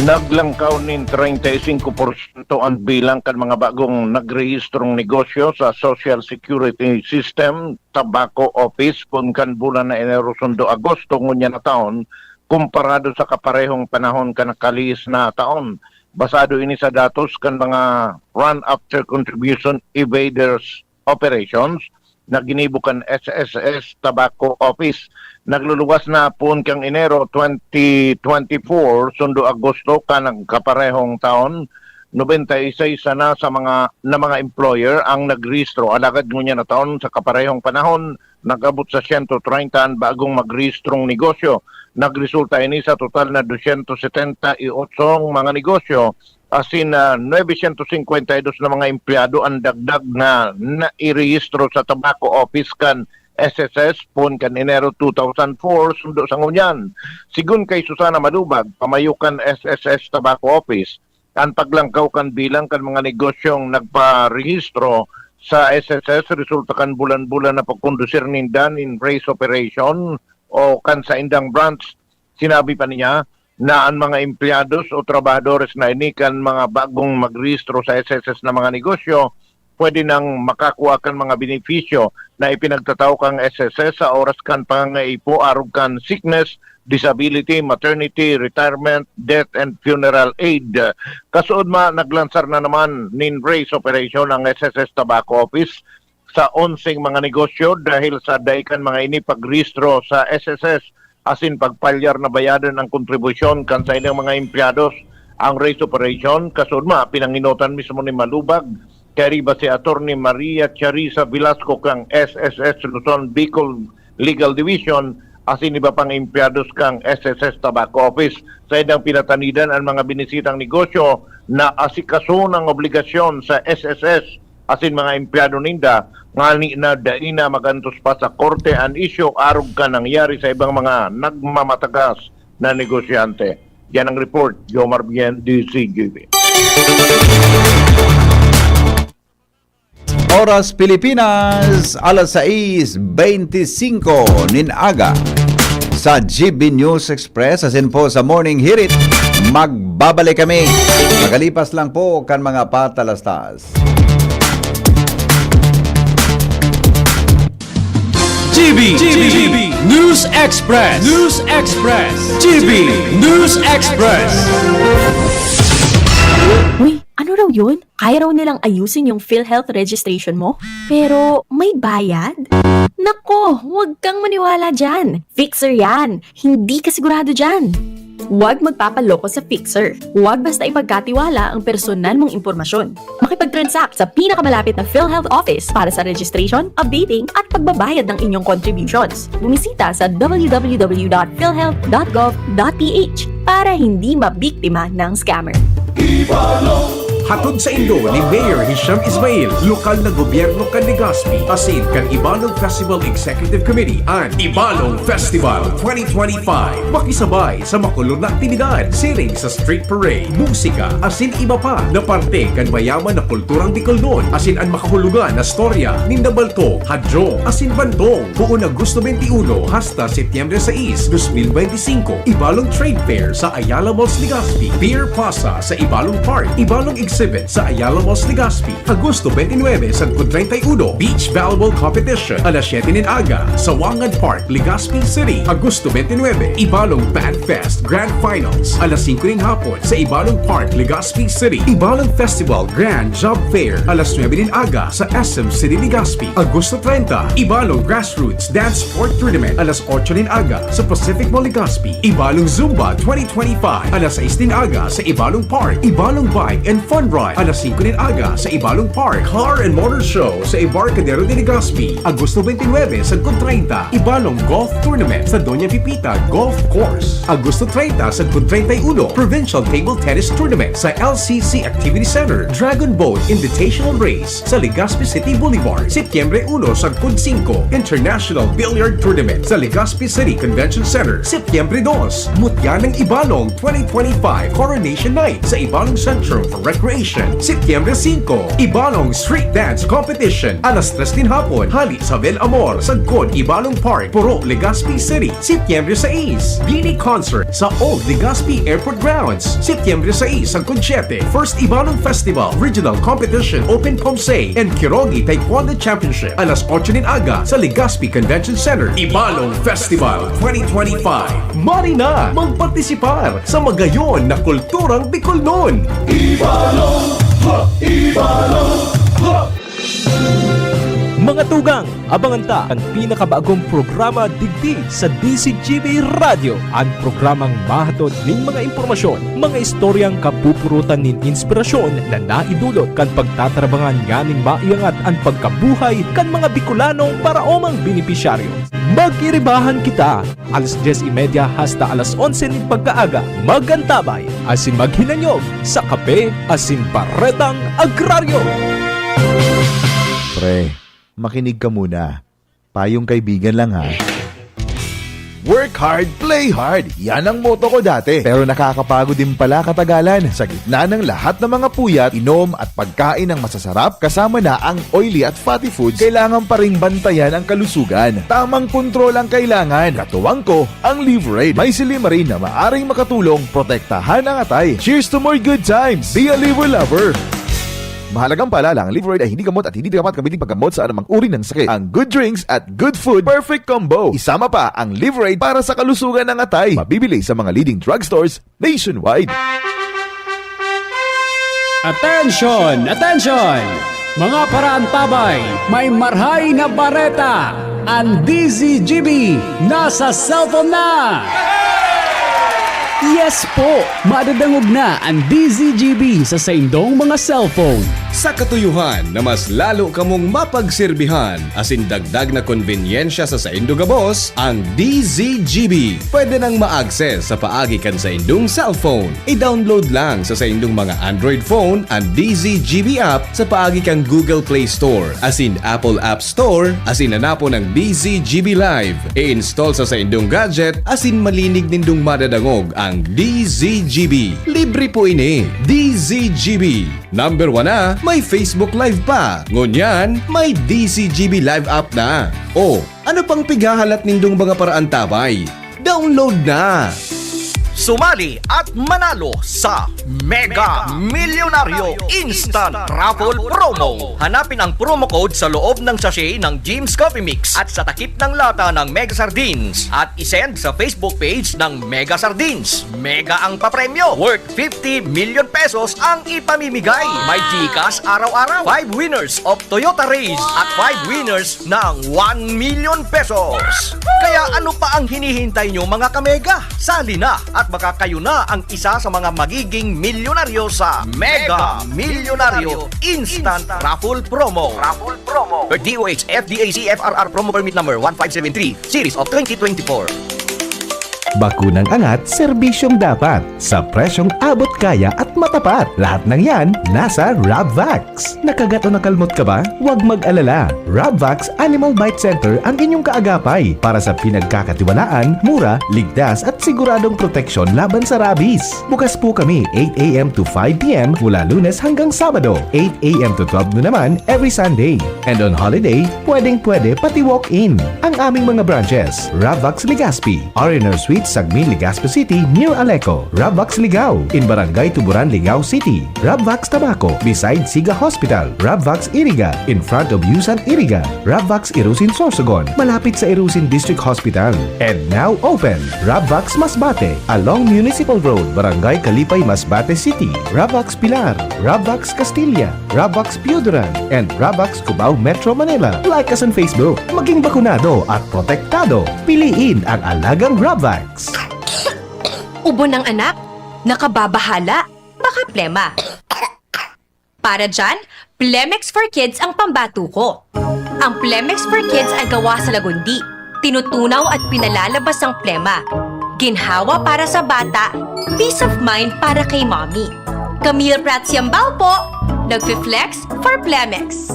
Naglangkaw nin treinta y cinco por ciento an bilang kan mga bagong nagrehistrong negosyo sa Social Security System Tabaco Office kun kan bulan na Enero sundo Agosto ngunyan na taon, komparado sa kaparehong panahon kan nakalihis na taon. Basado ini sa datos kan mga Run After Contribution Evaders Operations na ginibo kan S S S Tabaco Office. Nagluluwas na poon kan Enero twenty twenty-four sundo Agosto kan nagkaparehong taon, nobenta y seis sana sa mga, na mga employer ang nagrehistro. Alagad ngunyan na taon sa kaparehong panahon, nag-abot sa siyento treinta an bagong magrehistrong negosyo. Nagresulta ini sa total na dosyentos setenta y otsong mga negosyo, asin ah, nuebe siyento singkwenta y dos na mga empleyado an dagdag na nairehistro sa Tabaco Office kan S S S poon kan Enero two thousand four sundo sa ngunyan. Sigon kay Susana Malubag, pamayo kan S S S Tabaco Office, an paglangkaw kan bilang kan mga negosyong nagparehistro sa S S S resulta kan bulan-bulan na pagkondusir ninda nin race operation o kan saindang branch. Sinabi pa niya na an mga empleyados o trabahadores na ini kan mga bagong magrehistro sa S S S na mga negosyo pwede nang makakua kan mga benepisyo na ipinagtatao kan S S S sa oras kan pangangaipo arog kan sickness, disability, maternity, retirement, death, and funeral aid. Kasuodma, naglansar na naman nin race operation ang S S S Tabaco Office sa onseng mga negosyo dahil sa dai kan mga ini pagrehistro sa S S S asin pagpalyar na bayadan ang kontribusyon kan saindang mga empleyados. Ang race operation, kasuodma, pinangenotan mismo ni Malubag, kairiba si Attorney Maria Charissa Velasco kan S S S Luzon, Bicol Legal Division, asin iba pang empleyados kan S S S Tabaco Office. Saindang pinatanidan an mga binisitang negosyo na asikasoon ang obligasyon sa S S S asin mga empleyado ninda, ngani na dai na magantos pa sa korte an isyu arog kan nangyari sa ibang mga nagmamatagas na negosyante. Yan ang report, Jomar Bien, D Z G B. Oras Pilipinas, alas sais beintisinko nin aga. Sa G B News Express, asin po sa Morning Hirit, magbabalik kami. Magalipas lang po kan mga patalastas. G B, G B News Express. News Express. G B News Express. Uy, ano raw yun? Kaya raw nilang ayusin yung PhilHealth registration mo? Pero may bayad? Nako, huwag kang maniwala dyan. Fixer yan. Hindi ka sigurado dyan. Huwag magpapaloko sa Fixer. Huwag basta ipagkatiwala ang personal mong impormasyon. Makipag-transact sa pinakamalapit na PhilHealth office para sa registration, updating, at pagbabayad ng inyong contributions. Bumisita sa w w w dot philhealth dot gov dot p h para hindi mabiktima ng scammer. Hatod saindo ni Mayor Hisham Ismail, lokal na gobyerno kan Legazpi, asin kan Ibalog Festival Executive Committee an Ibalog Festival twenty twenty-five. Makisabay sa makulog na aktibidad, siring sa street parade, musika, asin iba pa na parte kan mayaman na kulturang Bicolnon, asin an makahulugan na storya ninda Baltong, Hadjo, asin Bantong. Poon Agosto twenty-one hasta Setyembre sais, dos mil beintisinko, Ibalong Trade Fair sa Ayala Malls, Legazpi, Beer Plaza sa Ibalong Park, Ibalong Exhibit sa Ayala Malls, Legazpi, Agosto twenty-nine sagkod treinta y uno, Beach Volleyball Competition, alas siyete nin aga, sa Wangan Park, Legazpi City, Agosto twenty-nine, Ibalong Band Fest Grand Finals, alas singko nin hapon, sa Ibalong Park, Legazpi City, Ibalong Festival Grand Job Fair, alas nuebe nin aga, sa S M City, Legazpi, Agosto treinta, Ibalong Grassroots Dance Sport Tournament, alas otso nin aga, sa Pacific Mall, Legazpi, Ibalong Zumba twenty twenty-five, alas sais nin aga, sa Ibalong Park, Ibalong Bike and Fun Ride, alas singko nin aga, sa Ibalong Park, Car and Motor Show, sa Embarcadero de Legazpi, Agosto twenty-nine sagkod treinta, Ibalong Golf Tournament, sa Doña Pipita Golf Course, Agosto treinta sagkod treinta y uno, Provincial Table Tennis Tournament, sa L C C Activity Center, Dragon Boat Invitational Race, sa Legazpi City Boulevard, Setyembre uno sagkod singko, International Billiard Tournament, sa Legazpi City Convention Center, Setyembre dos, Mutya ng Ibalong twenty twenty-five Coronation Night, sa Ibalong Centrum for Recreation, Setyembre singko, Ibalong Street Dance Competition, alas tres nin hapon, hali sa Bel Amor, sagkod Ibalong Park, Purok, Legazpi City, Setyembre sais, Bini Concert sa Old Legazpi Airport Grounds, Setyembre sais sagkod siyete, First Ibalong Festival Regional Competition Open Pomsey and Kirogi Taekwondo Championship, alas otso nin aga, sa Legazpi Convention Center. Ibalong Festival twenty twenty-five. Mari na magpartisipar sa magayon na kulturang Bicolnon! Ibalong! Ha! Ibalong! Ha! Mga tugang, abangan ta an pinakabagong programa digdi sa D Z G B Radyo, an programang mahatod nin mga impormasyon, mga istoryang kapupurutan nin inspirasyon na naidulot kan pagtatarabangan nganing maiangat an pagkabuhay kan mga Bicolanong paraomang benepisyaryo. Mag-iribahan kita! Alas dyes y media hasta alas onse nin pagkaaga, mag-antabay asin maghinanyog sa kape asin baretang agraryo. Pre, makinig ka muna. Payong kaibigan lang, ha. Work hard, play hard. Yan ang motto ko dati. Pero nakakapagod din pala katagalan. Sa gitna ng lahat ng mga puyat, inom at pagkain ng masasarap, kasama na ang oily at fatty foods, kailangan pa ring bantayan ang kalusugan. Tamang kontrol ang kailangan. Katuwang ko, ang Liverade. May silymarin na maaring makatulong protektahan ang atay. Cheers to more good times! Be a Liver Lover! Mahalagang paalala, ang Liverade ay hindi gamot at hindi dapat gamitin paggamot sa anumang uri ng sakit. Ang good drinks at good food, perfect combo. Isama pa ang Liverade para sa kalusugan ng atay. Mabibili sa mga leading drugstores nationwide. Attention! Attention! Mga paraantabay, may marhay na bareta! An D Z G B nasa cellphone na! Yes po! Madadangog na an D Z G B sa saindong mga cellphone. Sa katuyohan na mas lalo kamong mapagserbihan asin dagdag na konbenyensya sa saindo gabos, ang D Z G B pwede nang ma-access sa paagi kan saindong cellphone. I-download lang sa saindong mga Android phone an D Z G B app sa paagi kan Google Play Store asin Apple App Store asin hanapon ang D Z G B Live. I-install sa saindong gadget asin malinig nindong madadangog ang D Z G B. Libre po ini. D Z G B. Number one na, may Facebook Live pa. Ngunyan, may D Z G B Live app na. O, ano pang pighahalat nindong mga paraantabay? Download na! Sumali at manalo sa Mega Milyonaryo Instant Raffle Promo. Hanapin ang promo code sa loob ng sachet ng Jim's Coffee Mix at sa takip ng lata ng Mega Sardines at isend sa Facebook page ng Mega Sardines. Mega ang papremyo, worth fifty million pesos ang ipamimigay. May GCash araw-araw, five winners of Toyota Raize at five winners ng one million pesos. Kaya ano pa ang hinihintay nyo, mga kamega? Sali na at baka kayo na ang isa sa mga magiging milyonaryo sa Mega Milyonaryo Instant Raffle Promo. Raffle Promo. Per D O H F D A C F R R Promo Permit Number one five seven three, Series of twenty twenty-four. Bakunang angat, serbisyong dapat, sa presyong abot kaya at matapat. Lahat ng yan nasa Rabvax. Nakagat o nakalmot ka ba? Huwag mag-alala. Rabvax Animal Bite Center ang inyong kaagapay para sa pinagkakatiwalaan, mura, ligtas at siguradong proteksyon laban sa rabies. Bukas po kami eight a m to five p m mula Lunes hanggang Sabado, eight a m to twelve noon naman every Sunday. And on holiday, pwedeng-pwede pati walk-in. Ang aming mga branches, Rabvax Legazpi, R and R Suite, Sagmin, Legazpi City, near Aleco. Rabvax Ligao, in Barangay Tuburan, Ligao City. Rabvax Tabaco, beside Siga Hospital. Rabvax Iriga, in front of Yusan Iriga. Rabvax Irusin, Sorsogon, malapit sa Irusin District Hospital. And now open, Rabvax Masbate, along Municipal Road, Barangay Kalipay, Masbate City. Rabvax Pilar, Rabvax Castilla, Rabvax Pioduran, and Rabvax Cubao, Metro Manila. Like us on Facebook. Maging bakunado at protektado. Piliin ang alagang Rabvax. Ubo ng anak? Nakababahala? Baka plema. Para dyan, Plemex for Kids ang pambato ko. Ang Plemex for Kids ay gawa sa lagundi. Tinutunaw at pinalalabas ang plema. Ginhawa para sa bata, peace of mind para kay mommy. Camille Prats Yambao po, nagfi-flex for Plemex.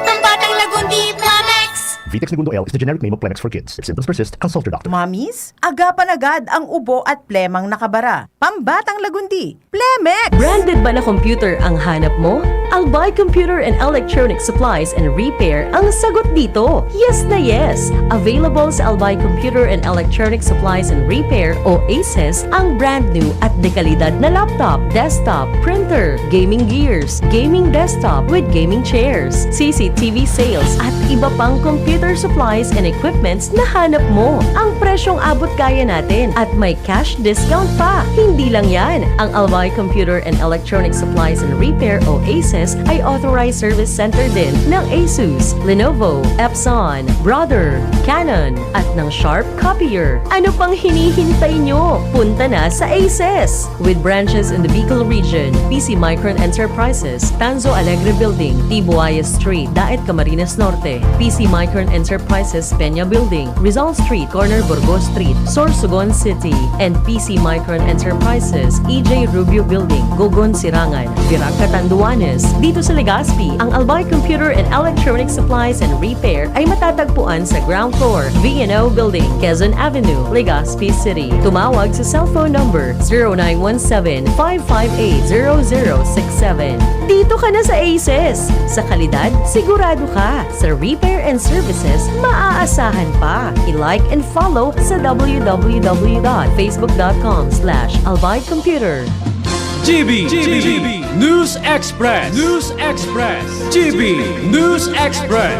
Ang batang lagundi, Plemex! Vitex Negundo L is the generic name of Plemex for kids. If symptoms persist, consult your doctor. Mommies, agapan agad ang ubo at plemang nakabara. Pambatang lagundi, Plemex! Branded ba na computer ang hanap mo? Albay Computer and Electronic Supplies and Repair ang sagot dito. Yes na yes! Available sa Albay Computer and Electronic Supplies and Repair o ACES ang brand new at dekalidad na laptop, desktop, printer, gaming gears, gaming desktop with gaming chairs, CCTV sales at iba pang computer supplies and equipments na hanap mo. Ang presyong abot kaya natin at may cash discount pa. Hindi lang yan, ang Albay Computer and Electronic Supplies and Repair o ACES ay authorized service center din ng Asus, Lenovo, Epson, Brother, Canon, at ng Sharp Copier. Ano pang hinihintay nyo? Punta na sa ACES! With branches in the Bicol region, PC Micron Enterprises, Tanzo Alegre Building, Tibuayas Street, Daet, Camarines Norte, PC Micron Enterprises, Peña Building, Rizal Street, corner Burgos Street, Sorsogon City, and PC Micron Enterprises, EJ Rubio Building, Gogon, Sirangan, Virac, Catanduanes. Dito sa Legazpi, ang Albay Computer and Electronic Supplies and Repair ay matatagpuan sa ground floor, V and O Building, Quezon Avenue, Legazpi City. Tumawag sa cellphone number zero nine one seven, five five eight, zero zero six seven. Dito ka na sa ACES! Sa kalidad, sigurado ka! Sa repair and services, maaasahan pa! I-like and follow sa www.facebook.com slash albaycomputer. G B, G B, News Express, News Express, G B News Express.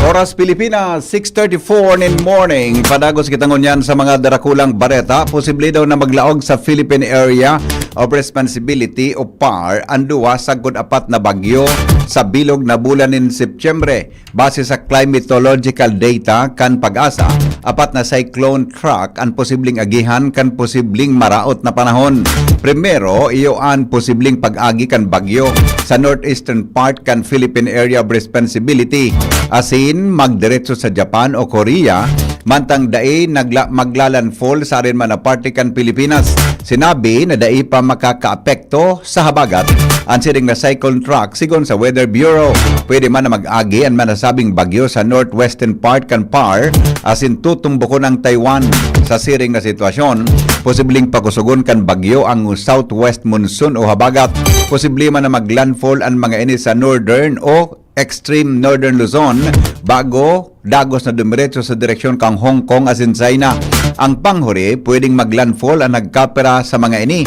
Oras Pilipinas, six thirty-four nin morning. Padagos kita ngunyan sa mga darakulang bareta. Posible daw na maglaog sa Philippine Area of Responsibility o PAR ang duwa sagkod apat na bagyo sa bilog na bulan nin Setyembre. Base sa climatological data kan PAGASA, apat na cyclone track an posibleng agihan kan posibleng maraot na panahon. Primero, iyo an posibleng pag-agi kan bagyo sa northeastern part kan Philippine Area of Responsibility, asin magdiretso sa Japan o Korea, mantang dai nagla- maglalandfall sa arin man na parte kan Pilipinas. Sinabi na dai pa makakaapekto sa habagat an siring na cyclone track, sigon sa Weather Bureau. Pwede man na mag-agi an manasabing bagyo sa northwestern part kan PAR, asin tutumbokon ang Taiwan. Sa siring na sitwasyon, posibleng pakusogon kan bagyo ang southwest monsoon o habagat. Posible man na maglandfall an mga ini sa northern o extreme northern Luzon, bago dagos na dumiretso sa direksyon kan Hong Kong asin China. Ang panghuri, pwedeng maglandfall an nagkapira sa mga ini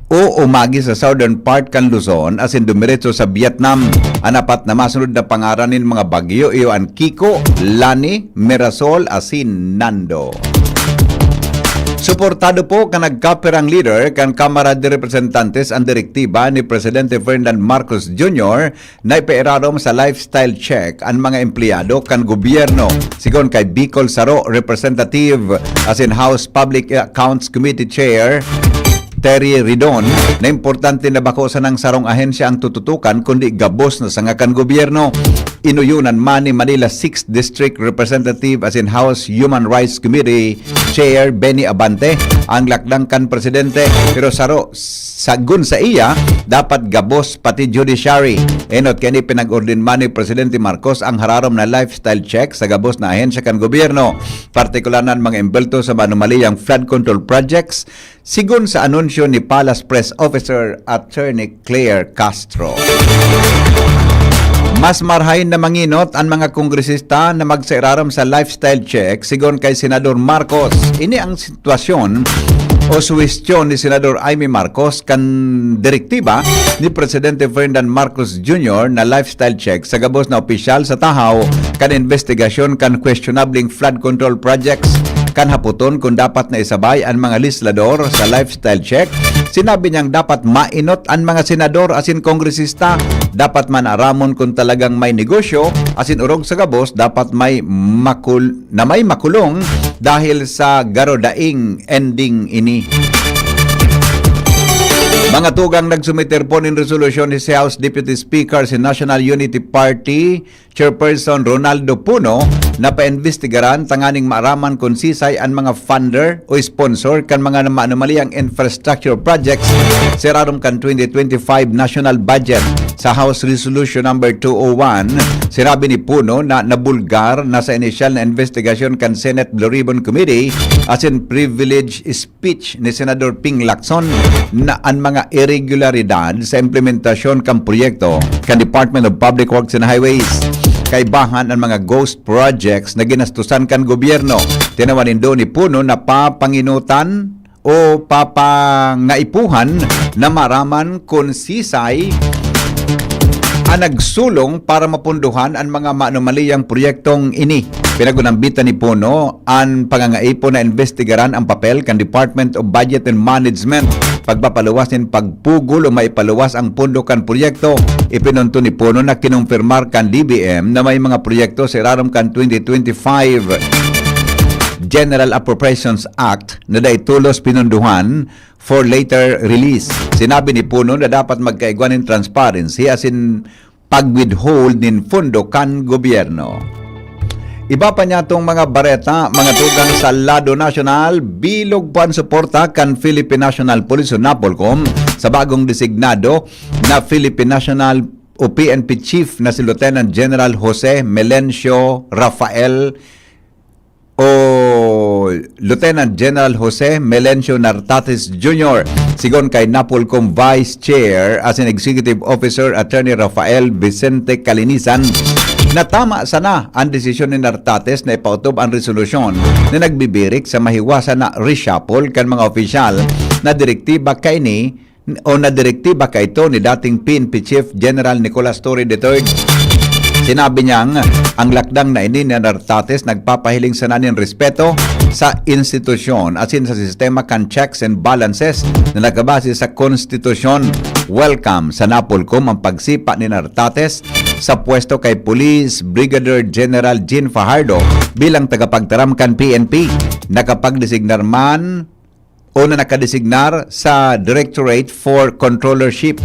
o umagi sa southern part kan Luzon asin dumiretso sa Vietnam. An apat na masunod na pangaran nin mga bagyo iyo an Kiko, Lani, Mirasol asin Nando. Suportado po kan nagkapirang leader kan Kamara de Representantes an direktiba ni Presidente Ferdinand Marcos Junior na ipairarom sa lifestyle check an mga empleyado kan gobyerno. Sigon kay Bicol Saro Representative asin House Public Accounts Committee Chair Terry Ridon, na importante na bako sanang sarong ahensya ang tututukan kundi gabos na sanga kan gobyerno. Inuyonan man ni Manila sixth District Representative asin House Human Rights Committee Chair Benny Abante ang lakdang kan presidente, pero saro, sagon sa iya, dapat gabos pati judiciary. Enot kani, pinag-ordin man ni Presidente Marcos ang hararom na lifestyle check sa gabos na ahensya kan gobyerno, partikular na an mga embelto sa manumaliyang flood control projects, sigon sa anunsyo ni Palace Press Officer Attorney Claire Castro. Mas marhay na mangenot an mga kongresista na magsairarom sa lifestyle check, sigon kay Senador Marcos. Ini ang sitwasyon o suhestyon ni Senador Imee Marcos kan direktiba ni Presidente Ferdinand Marcos Junior na lifestyle check sa gabos na opisyal sa tahaw kan investigasyon kan questionableng flood control projects. Kan hapoton kun dapat na isabay an mga legislador sa lifestyle check, sinabi niyang dapat mainot an mga senador asin kongresista. Dapat man aramon kun talagang may negosyo asin orog sa gabos dapat may makul-, na may makulong dahil sa garo daing ending ini. Mga tugang, nagsumiter po nin resolusyon si House Deputy Speaker si National Unity Party Chairperson Ronaldo Puno na paimbestigaran tanganing maaraman kun sisay an mga funder o sponsor kan mga maanomaliyang infrastructure projects sa irarom kan twenty twenty-five national budget. Sa House Resolution Number two oh one, sinabi ni Puno na nabulgar na sa inisyal na investigasyon kan Senate Blue Ribbon Committee asin privilege speech ni Senador Ping Lacson na an mga irregularidad sa implementasyon kan proyekto kan Department of Public Works and Highways. Kaibahan an mga ghost projects na ginastusan kan gobyerno. Tinawan nindo ni Puno na papanginutan o papangaipuhan na maraman kun sisay ang nagsulong para mapunduhan an mga maanomaliyang proyektong ini. Pinagunambitan ni Puno an pangangaipo na imbestigaran ang papel kan Department of Budget and Management, pagpapaluwas nin pagpugol o maipaluwas ang pondo kan proyekto. Ipinunto ni Puno na kinumpirmar kan D B M na may mga proyekto sa irarom kan twenty twenty-five General Appropriations Act na dai tolos pinunduhan for later release. Sinabi ni Puno na dapat magkaigwa nin transparency asin pag-withhold nin pondo kan gobyerno. Iba pa niya tong mga bareta, mga tugang sa lado nasyonal, bilog pa ang suporta kan Philippine National Police o NAPOLCOM sa bagong designado na Philippine National o P N P Chief na si Lieutenant General Jose Melencio Rafael o Lieutenant General Jose Melencio Nartates Junior, sigon kay NAPOLCOM Vice Chair asin Executive Officer Attorney Rafael Vicente Calinisan, na tama sana an desisyon ni Nartates na ipautob an resolusyon na nagbibirik sa mahiwasan na reshuffle kan mga opisyal na direktiba kaini o na direktiba kaito ni dating P N P Chief General Nicolas Torre the third. Sinabi niyang ang lakdang na ini ni Nartates nagpapahiling sana nin respeto sa institusyon asin sa sistema kan checks and balances na nakabase sa konstitusyon. Welcome sa NAPOLCOM ang pagsipa ni Nartates sa pwesto kay Police Brigadier General Jean Fajardo bilang tagapagtaram kan P N P. Nakapagdesignar man o na nakadesignar sa Directorate for Controllership.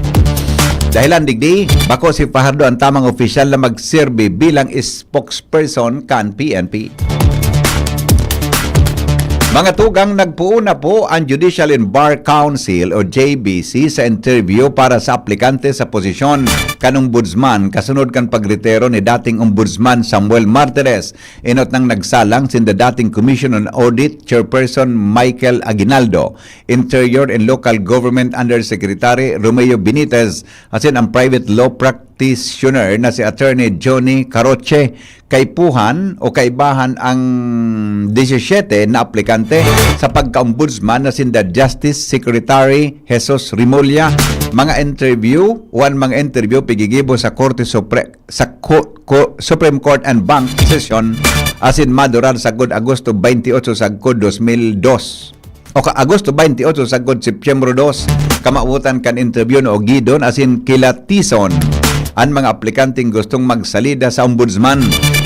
Dahilan digdi, bako si Fajardo ang tamang opisyal na magserbi bilang spokesperson kan P N P. Mga tugang, nagpoon na po ang Judicial and Bar Council o J B C sa interview para sa aplikante sa posisyon kan Ombudsman kasunod kan pagretiro ni dating Ombudsman Samuel Martires. Enot nang nagsalang sinda dating Commission on Audit Chairperson Michael Aguinaldo, Interior and Local Government Undersecretary Romeo Benitez, asin ang private law practitioner na si Attorney Johnny Caroche. Kaipuhan o kaibahan ang disisiete na aplikante sa pagka-ombudsman na sinda Justice Secretary Jesus Remulla. Mga interview, one mga interview pigigibo sa Korte Supre-, sa Co-, Co-, Supreme Court and Bank Session asin madurar sagkod Agosto twenty-eight sagkod dos mil dos o ka Agosto twenty-eight sagkod Setyembre dos. Kamawotan kan interview ni Ogidon asin Kilatison an mga aplikanteng gustong magsalida sa ombudsman,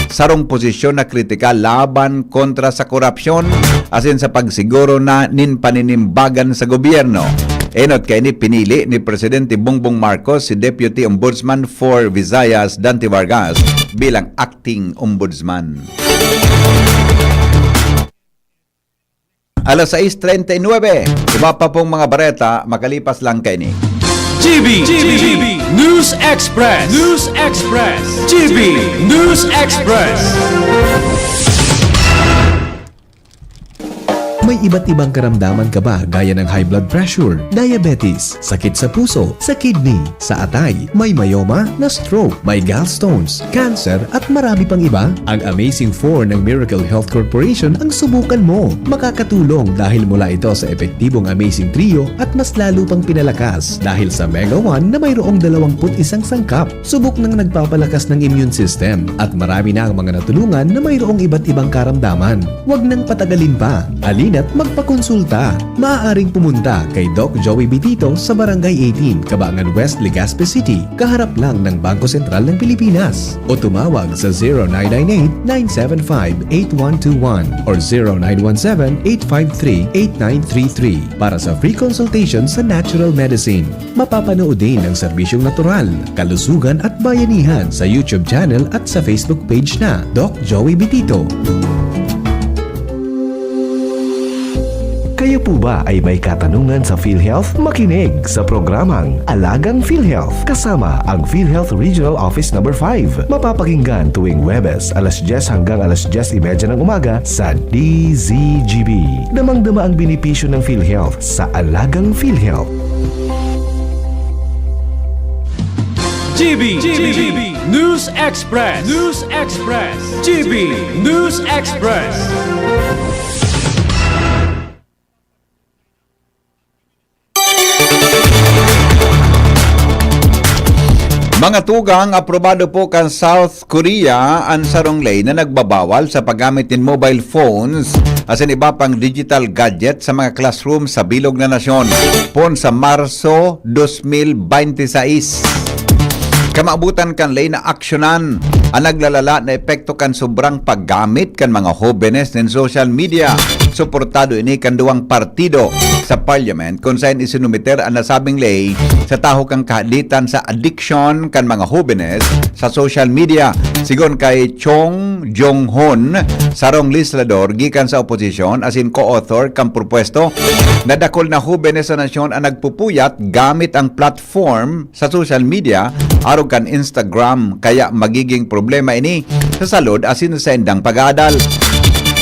sarong posisyon na kritikal laban kontra sa korapsyon asin sa pagsiguro na nin paninimbagan sa gobyerno. Enot kaini pinili ni Presidente Bongbong Marcos si Deputy Ombudsman for Visayas, Dante Vargas, bilang acting ombudsman. Alas sais treinta y nueve, iba pa pong mga bareta makalipas lang kaini. G B, G B, News Express, News Express, G B News Express. May iba't ibang karamdaman ka ba gaya ng high blood pressure, diabetes, sakit sa puso, sa kidney, sa atay, may myoma, na-stroke, may gallstones, cancer, at marami pang iba? Ang Amazing four ng Miracle Health Corporation ang subukan mo. Makakatulong dahil mula ito sa epektibong Amazing Trio at mas lalo pang pinalakas dahil sa Mega one na mayroong dalawang put isang sangkap. Subok nang nagpapalakas ng immune system at marami na ang mga natulungan na mayroong iba't ibang karamdaman. Huwag nang patagalin pa. Halina't magpakonsulta. Maaaring pumunta kay Doc Joey Bitito sa Barangay eighteen, Kabangan West, Legazpi City, kaharap lang ng Bangko Sentral ng Pilipinas. O tumawag sa zero nine nine eight, nine seven five, eight one two one or zero nine one seven, eight five three, eight nine three three para sa free consultation sa natural medicine. Mapapanood din ang serbisyong natural, kalusugan at bayanihan sa YouTube channel at sa Facebook page na Doc Joey Bitito. Kayo po ba ay may katanungan sa PhilHealth? Makinig sa programang Alagang PhilHealth kasama ang PhilHealth Regional Office Number five. Mapapakinggan tuwing Huwebes, alas diyes hanggang alas diyes y media ng umaga sa D Z G B. Damang-dama ang benepisyo ng PhilHealth sa Alagang PhilHealth. G B, G B, News Express, News Express, G B News Express. Mga tugang, aprobado po kan South Korea an sarong ley na nagbabawal sa paggamit nin mobile phones asin iba pang digital gadget sa mga classroom sa bilog na nasyon, poon sa Marso dos mil bente sais. Kamabutan kan ley na aksyonan an naglalala na epekto kan sobrang paggamit kan mga hobenes nin social media. Suportado ini kan duwang partido sa parliament, kun saen isinumiter an nasabing ley sa tahaw kan kahaditan sa addiction kan mga hobenes sa social media. Sigon kay Chong Jong-hon, sarong legislador gikan sa oposisyon asin co-author kan propuesto, na dakul na hobenes sa nasyon an nagpupuyat gamit ang platform sa social media arog kan Instagram, kaya magiging problema ini sa salud asin sa saindang pag-aadal.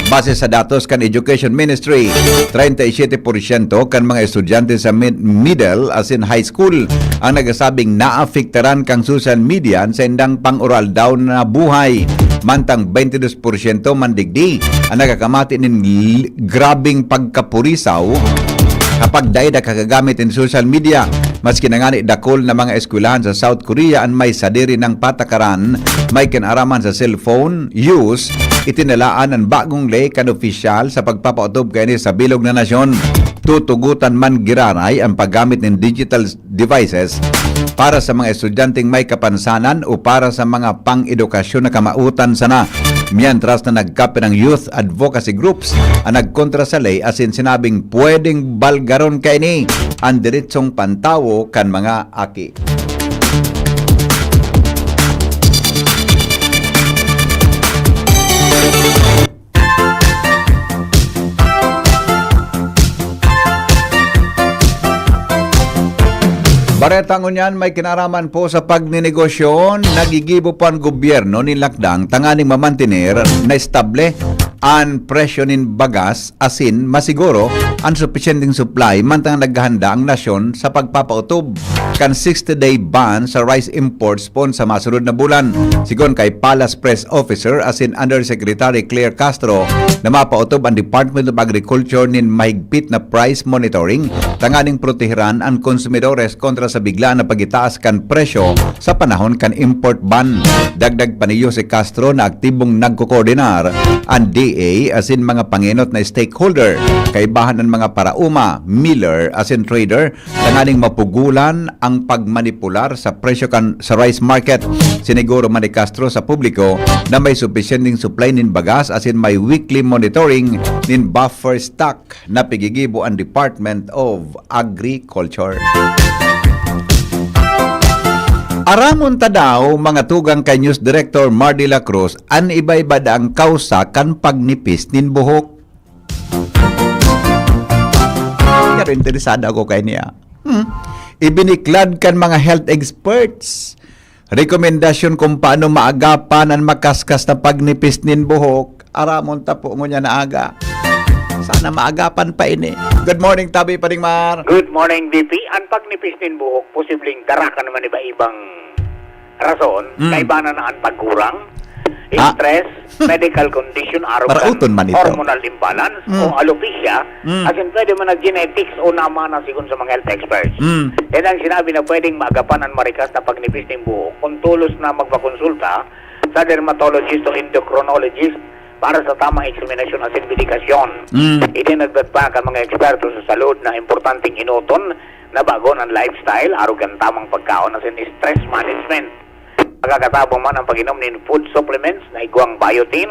Base sa datos kan Education Ministry, treinta y siete porsyento kan mga estudyante sa mid-, middle asin high school ang nagsasabing naapektaran kan social media an saindang pang-aroaldaw na buhay, mantang bente dos porsyento man digdi ang nagkakamati nin l-, grabeng pagkapurisaw kapag dai na kagagamit nin social media. Maski na ngani dakul na mga eskwelahan sa South Korea an may sadiri nang patakaran may kinaraman sa cellphone use, itinalaan an bagong ley kan opisyal sa pagpapaotob kaini sa bilog na nasyon. Tutugotan man giraray an paggamit nin digital devices para sa mga estudyanteng may kapansanan o para sa mga pang-edukasyon na kamawotan sana. Mientras na nagkape ng youth advocacy groups ang nagkontra sa ley asin sinabing pwedeng balgaron kaini an deretsong pantawo kan mga aki. Bareta ngunyan may kinaraman po sa pagninegosyo, nagigibo po ang gobyerno nin lakdang tanganing mamantener na estable an presyo nin bagas asin masiguro an supisyenteng supply, mantang naghahanda ang nasyon sa pagpapautob kan sixty-day ban sa rice imports poon sa masunod na bulan. Sigon kay Palace Press Officer asin Undersecretary Claire Castro, na mapautob ang Department of Agriculture nin mahigpit na price monitoring tanganing proteheran an konsumidores kontra sa biglaan na pagitaas kan presyo sa panahon kan import ban. Dagdag pa niya si Castro na aktibong nagkokoordinar an D A asin mga pangenot na stakeholder, kaibahan an mga paraoma, miller asin trader, tanganing mapugolan ang pagmanipular sa presyo kan sa rice market. Siniguro man ni Castro sa publiko na may supisyenteng supply nin bagas asin may weekly monitoring nin buffer stock na pigigibo an Department of Agriculture. Aramon ta daw, mga tugang, kay News Director Mardy La Cruz, an iba-iba daang kausa kan pagnipis nin buhok. Pero interesado ako kay niya. Hmm. Ibiniklad kan mga health experts rekomendasyon kung paano maagapan an makaskas na pagnipis nin buhok. Aramon ta po ngunyan na aga. Sana maagapan pa ini. Good morning, Tabi Pading Mar. Good morning, V P. Ang pagnipis nin buhok, posibleng dara kan man iba-ibang rason. Mm. Kaibanan na ang pagkurang, Ah. stress, medical condition, arog kan Parauton man ito. hormonal imbalance, Mm. o alopecia, Mm. asin pwede man na genetics o namana sigon sa mga health experts. Mm. Yan ang sinabi na pwedeng maagapan ang marikas na pagnipis nin buhok kung tolos na magpakonsulta sa dermatologist o endocrinologist para sa tamang eksaminasyon asin medikasyon. Mm. Idinagdag pa kan mga eksperto sa salud na importanteng enoton na bagon ang lifestyle, arog kan tamang pagkaon asin stress management. Makakatabang man ang pag-inom nin food supplements na igwang biotin,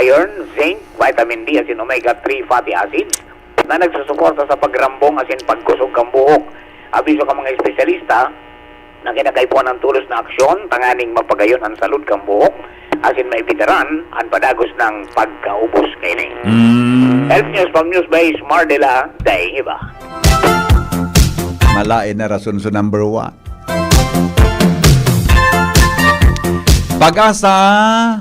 iron, zinc, vitamin D asin omega three fatty acids na nagsusuporta sa pagrambong asin pagkusog kan buhok. Abiso kan mga espesyalista na kinakaipuhan ang tolos na aksyon tanganing mapagayon ang salud kan buhok asin maibitaran ang padagos na pagkaubos kaini. Mm. Health News from News Base, Mardela, Daing Iba. Malain na rason sa number one. Pag-asa,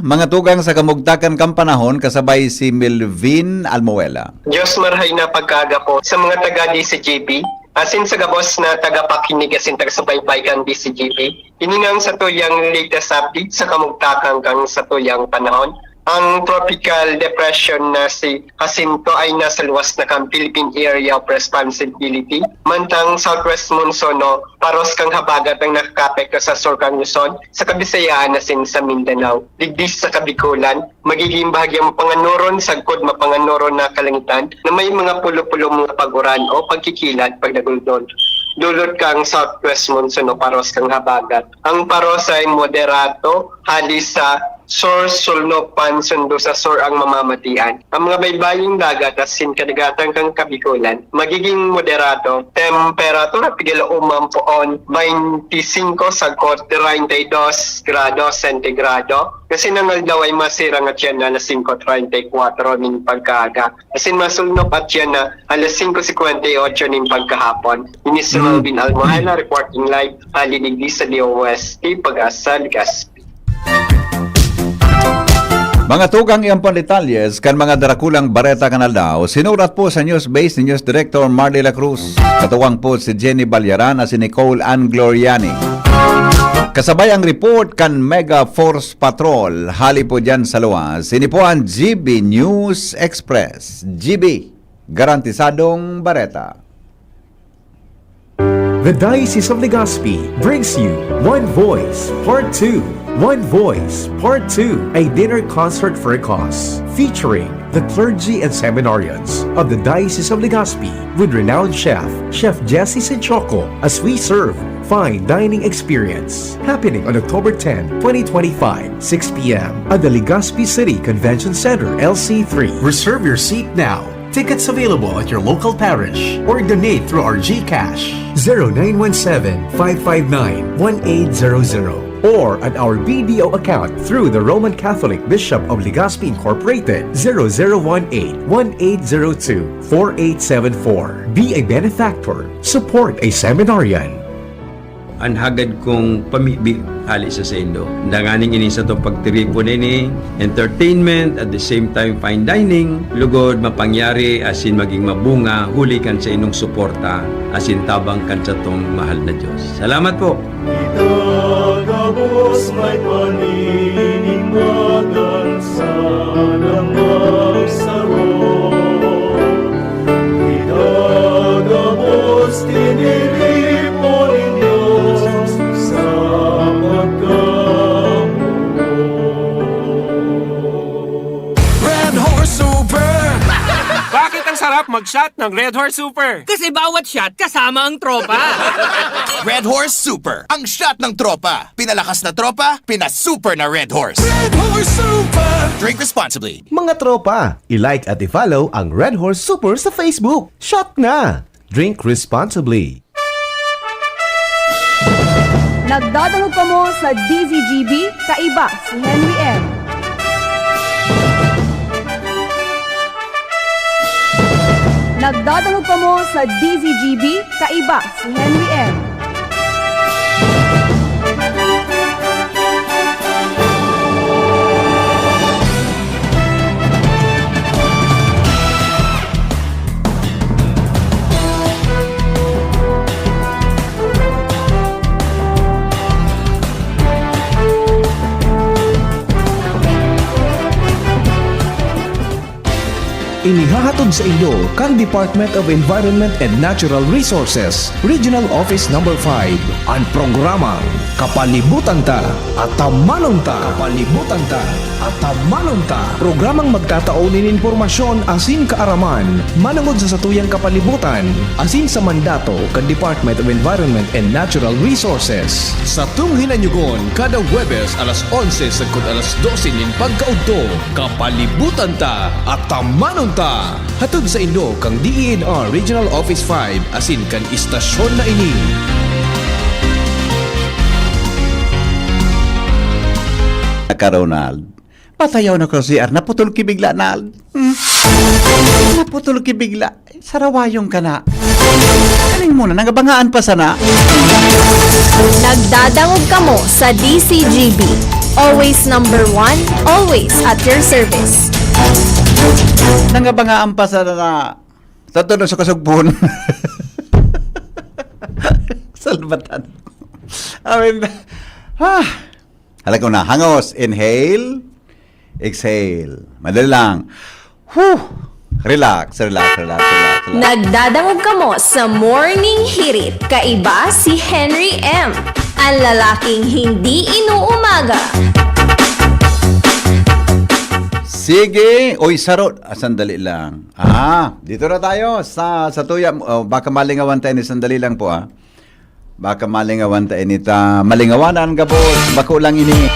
mga tugang sa kamugtakan kan panahon, kasabay si Melvin Almuela. Diyos marhay na pagkaaga po sa mga taga D C G B, asin sa gabos na tagapakinig asin tagasubaybay kan D C G B. Ini nga ang satuyang latest update sa kamugtakan kan satuyang panahon. Ang tropical depression na si Jacinto ay nasa luwas na kan Philippine Area of Responsibility, mantang southwest monsoon o paros kan habagat ang nakakaapekto sa sur kan Luzon, sa Kabisayaan asin sa Mindanao. Digdi sa Kabikolan, magiging bahagyang mapanganoron sagkod mapanganoron na kalangitan na may mga pulo-pulo mga pag-uran o pagkikilat pagdaguldol. Dulot kan southwest monsoon o paros kan habagat. Ang paros ay moderato, hali sa sur, sulnop pan sundo sa sur ang mamamatian. Ang mga baybayong dagat asin kadagatan kan Kabikolan magiging moderato. Temperatura, pigil uman poon, twenty-five sagkod treinta y dos grado sentigrado. Kasi ang aldaw ay masirang at yan na alas singko treinta y kuwatro nin pagkaaga. Asin masulnop at yan na alas singko singkwenta y otso nin pagkahapon. Ini si Hmm. Melvin Almohela, reporting live, hali digdi sa D O S T, Pag-asa, Legazpi. Mga tugang, iyan po ang detalyes kan mga darakulang bareta kan aldaw. Sinurat po sa News Base ni News Director Marley La Cruz. Katuwang po si Jenny Balyaran at si Nicole Ann Gloriani. Kasabay ang report kan Mega Force Patrol, hali po dyan sa luwas. Ini po ang G B News Express. G B, garantisadong bareta. The Diocese of Legazpi brings you One Voice Part two. One Voice Part two, a dinner concert for a cause, featuring the clergy and seminarians of the Diocese of Legazpi with renowned chef, Chef Jesse Sinchoco, as we serve fine dining experience. Happening on October ten, twenty twenty-five, six p m at the Legazpi City Convention Center, L C three. Reserve your seat now. Tickets available at your local parish or donate through our GCash, zero nine one seven, five five nine, one eight zero zero, or at our B D O account through the Roman Catholic Bishop of Legazpi Incorporated, zero zero one eight, one eight zero two, four eight seven four. Be a benefactor. Support a seminarian. An hagad kong pamibi hali sa saindo. Danganing ini satong pagtiripon ini, entertainment, at the same time fine dining, lugod mapangyari asin magin mabunga huli kan saindong suporta asin tabang kan satong mahal na Dios. Salamat po! Itagabos may paninimbagan sa lamang saro. Itagabos tiniripo nin Dios sa pagkamuot. Red Horse Super! Bakit ang sarap mag-shot ng Red Horse Super? Kasi bawat shot kasama ang tropa. Red Horse Super, ang shot ng tropa. Pinalakas na tropa, pinasuper na Red Horse. Red Horse Super! Drink responsibly. Mga tropa, i-like at i-follow ang Red Horse Super sa Facebook. Shot na! Drink responsibly. Nagdadangog kamo sa D Z G B, kaiba si Henry M. Nagdadangog kamo sa D Z G B, kaiba si Henry M. Inihahatod sa inyo kan Department of Environment and Natural Resources, Regional Office Number five, an programang Kapalibutan Ta, Atamanon Ta. Kapalibutan Ta, Atamanon Ta. Programang magtatao nin impormasyon asin kaaraman manongod sa satuyang kapalibutan asin sa mandato kan Department of Environment and Natural Resources. Satong hinanyugon kada Huwebes alas onse sagkod alas dose nin pagkaudto. Kapalibutan Ta, Atamanon Ta. Hatod sa inyo kan D E N R Regional Office five asin kan istasyon na ini. Ka, Ronald. Patayaw na ko si R. Naputol ki bigla, Nald. Hmm? Naputol ki bigla. Sarawayong ka na. Kaning muna, nangabangaan pa sana. Nagdadangog kamo sa D C G B. Always number one, always at your service. Nangabangaan pa sana na. Tato na sa kasugpon. Salbatan. I mean, ah. Hala ko na. Hangos. Inhale. Exhale. Madali lang. Whew! Relax, relax, relax, relax, relax. Nagdadangog kamo sa Morning Hirit. Kaiba si Henry M. Ang lalaking hindi inuumaga. Sige. Uy, sarot. Ah, sandali lang. Ah, dito na tayo sa, sa tuya. Oh, baka malingawan tayo ni sandali lang po, ah. Baka malingawan ta ini ta malingawanan gabos. Bako lang ini.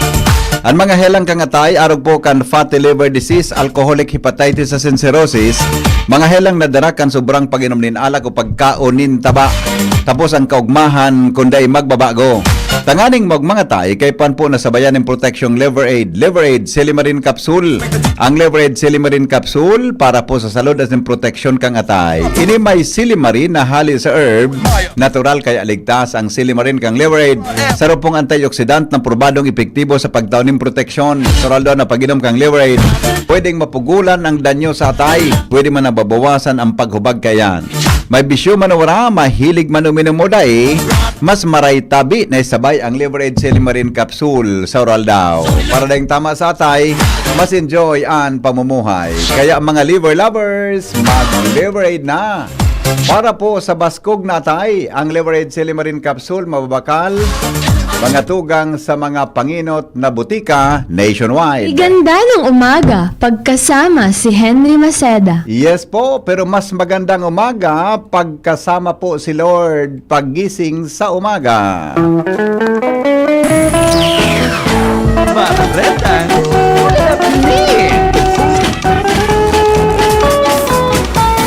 An mga helang kan atay, arog po kan fatty liver disease, alcoholic hepatitis asin cirrhosis, mga helang nadara kan sobrang pag-inom nin alak o pagkaon nin taba. Tapos ang kaugmahan, kun dai magbabago. Tanganing magmangatay, kay pan po nasabayan nin proteksyong Liver Aid. Liver Aid, Silimarin Capsule. Ang Liver Aid, Silimarin Capsule, para po sa salud asin proteksyon kan atay. Ini may silimarin na hali sa herb, natural kaya ligtas ang silimarin kan Liver Aid. Saro pong antioxidant na probadong epektibo sa pagtao nin proteksyon. Natural daw na pag-inom kan Liver Aid, pwedeng mapugulan ang danyo sa atay. Pwede man nababawasan ang paghubag kaiyan. May bisyo man o wala, mahilig man uminom o dai, mas maray tabi na isabay ang Liver Aid Silimarin Capsule sa oral daw. Para daing tama sa atay, mas enjoy an pamumuhay. Kaya mga liver lovers, mag-Liver Aid na! Para po sa baskog na atay, ang Liver Aid Silimarin Capsule mababakal, mga tugang sa mga panginot na butika nationwide. Iganda ng umaga pagkasama si Henry Maceda. Yes po, pero mas magandang umaga pagkasama po si Lord paggising sa umaga. Barretang Ulit!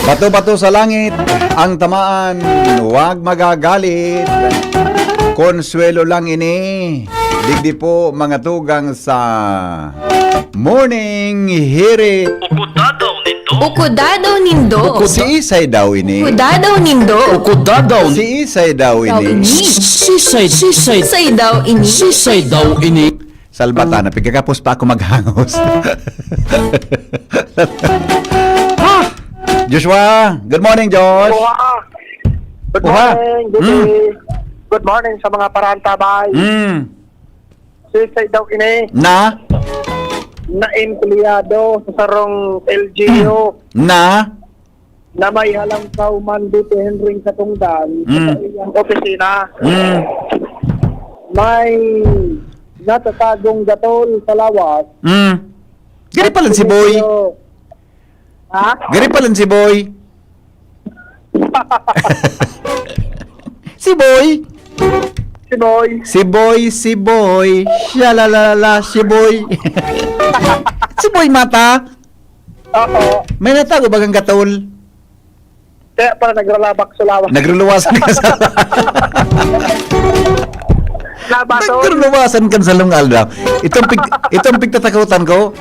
Bato-bato sa langit ang tamaan, huwag magagalit. Konsuelo lang ini. Digdi po mga tugang sa Morning Hirit. Ukudadaw nindo. Ukudadaw nindo. Uku- si Isay daw ini. Ukudadaw nindo. Ukudadaw. Si Isay daw ini. Si Isay, si Isay. Isay daw ini. Si Isay daw ini. Salbata na, pigkakapos pa ako maghangos. Ah! Joshua, good morning, Josh. Oha. Good Oha. morning, good Mm. day. Good morning sa mga parantabay. Mm. Suicide daw ini. Na? Na empleyado sa sarong L G U. Na? Na may halangkaw man dito, Henry, sa tungdan, Mm. sa iyang opisina. Mm. May natatagong gatol sa lawas. Mm. Gani pala si Boy. Ha? Gani pala si Boy. Si Boy. Si Boy. Si Boy, si Boy. Siya la la la la, si Boy. Si Boy Mata. Oo. May natago bagang gatol? Kaya pala nagralabak sa lawas. Nagruluwasan ka sa Labaton. Nagruluwasan ka sa lungal daw. Itong pig, itong pigtatakutan ko.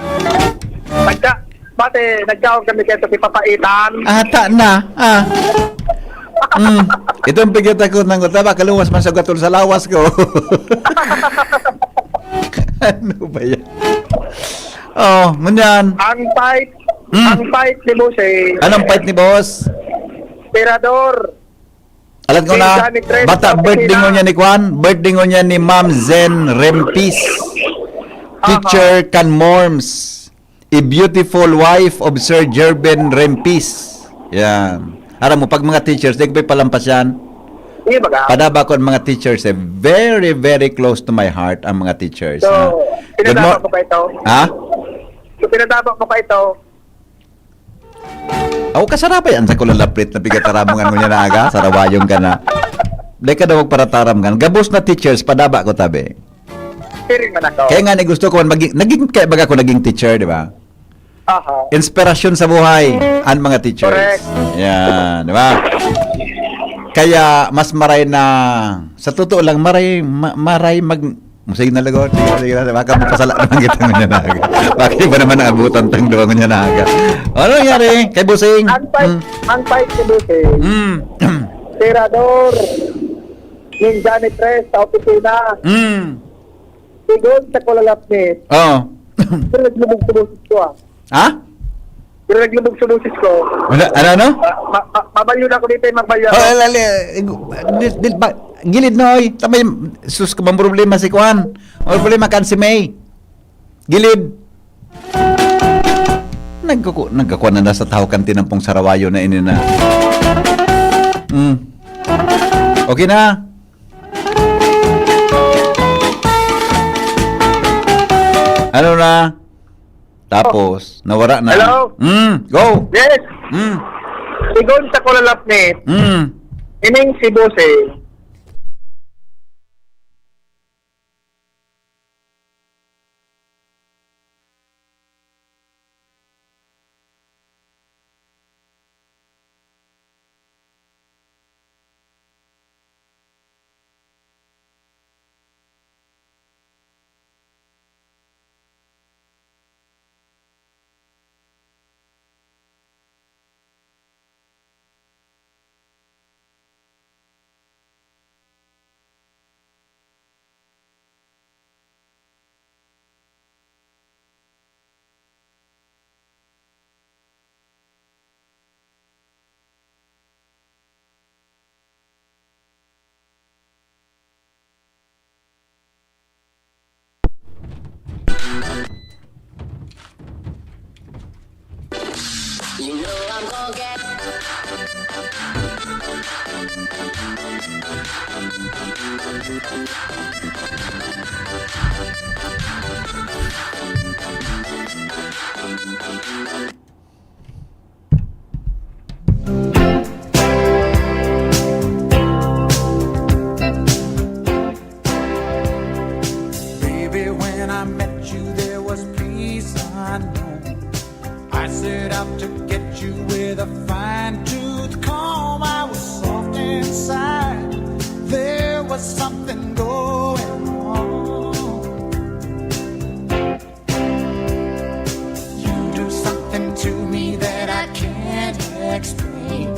Nagka, pati, nagkaon kami kaya sa pipapaitan. Ata na. Ah. Mm. Itong pigtatakutan ko. Taba, kaluwas man sa gatol sa lawas ko. Ano ba yan? Oh, ngunyan. Ang fight, Mm. ang fight ni Boss eh. Anong fight ni Boss? Tirador. Alam ko Si na, Johnny Tres, bata, Johnny birthday Pina. Ngunyan ni Kwan, birthday ngunyan ni Ma'am Zen Rempis. Aha. Teacher kan Morms. A beautiful wife of Sir Jervin Rempis. Yan. Aram mo, pag mga teachers, di ko pa palampas yan. Sige, baga. Padaba ko ang mga teachers, eh, very, very close to my heart ang mga teachers. So, ha? Good pinadaba mo ka ito? Ha? So, pinadaba mo ka ito? Ako kasarabay, ang sa kulalapit na pigataram mo nga ngunyan na aga, sarawayon ka na. Di ka daw magparataram ka. Gabos na teachers, padaba ko tabi. Siring man ako. Kaya nga, ni gusto ko, maging, naging, kaya baga ako naging teacher, di ba? Aha. Inspirasyon sa buhay, ang mga teachers. Correct. Yan, di ba? Kaya, mas maray na, sa totoo lang, maray, ma- maray mag, musig na lagod, sige, sige na, baka mapasala naman kita ngunyan na aga. Baka iba naman ang abutan tang duwa ngunyan na aga. Ano nangyari kay Busing? Ang fight, Hmm. ang fight ni Busing. Hmm. Tirador. Ning Johnny Tres sa opisina. Hmm. Sigon sa kulalapit. Oo. Pero naglubog sa boses ko, ah. Ha? Pero naglubog sa boses ko. Ano, ano, ano? Ah, ma- ma- mabalyo na ako dito, eh, magbalyo ako. Oh, lali, eh, gu- dil, dil, ba, gilid na, oy. Tamay, sus, ka bang problema si Kwan? Ang problema kan si May. Gilid. Nagkuku-, nagkakuan na sa tahaw kan tinampong sarawayo na ini na. Mm. Okay na. Ano na? Tapos, nawara na. Hello? Mm, go. Yes. Mm. Sigon sa kulalapit. Mm. Ining si Bose. Baby, when I met you, there was peace unknown. I set out to get you with a fine tooth comb. I was soft inside. There was something going on. You do something to me that I can't explain.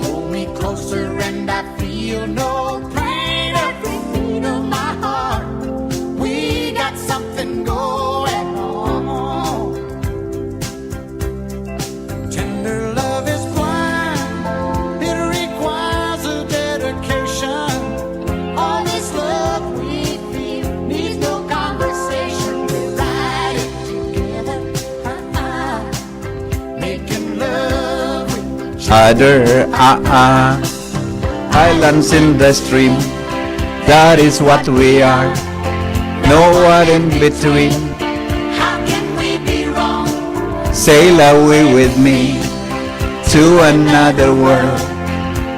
Hold me closer and I feel no pain. Every beat of my heart, we got something going on. Tender love is blind, it requires a dedication. All this love we feel needs no conversation. We ride it together, uh-uh. Making love with each other, ah, ah. Islands in the stream, that is what we are. No one in between. How can we be wrong? Sail away with me to another world.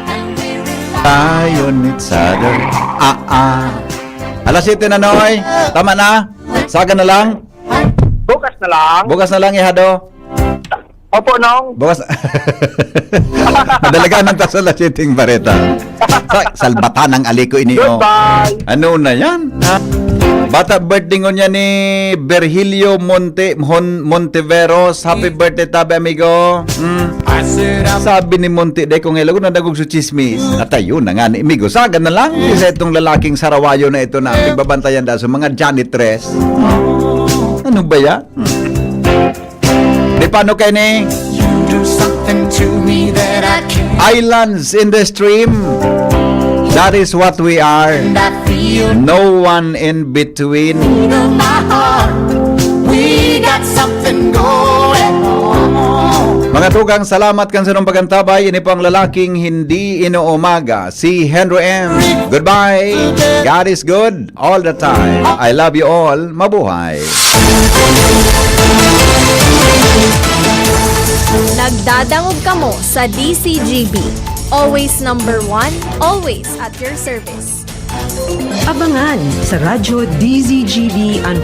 And we rely on each other. Ah, ah. Alas siyete na, Noy. Tama na. Saga na lang. Bukas na lang. Bukas na lang, ihado. Opo, Nong. Bukas. Madalagan ng tasol na siting bareta. Sa, salbatan ng aliko ini, oh. Goodbye. Ano na yan? Ha? Bata birthday ngunyan ni Virgilio Monte, Hon, Montiveros. Happy birthday, tabi, amigo. Mm. Sabi ni Monte, "Dai ko ngayon, lagot na dagog sa chismis." At ayun na nga, ni amigo. Saga na lang, sa itong lalaking sarawayo na ito na pagbabantayan dahil sa mga janitress. Ano ba yan? Hmm. Di paano kayo ni You do something to me that I can't. Islands in the stream. That is what we are. And I feel No one in between. Beat of my heart. We got Something going on. Mga tugang, salamat kan sarong pagantabay. Ini po ang lalaking hindi inuumaga, si Henry M. Goodbye. God is good all the time. I love you all. Mabuhay. Nagdadangog kamo sa D C G B. Always number one, always at your service. Abangan sa Radyo D Z G B an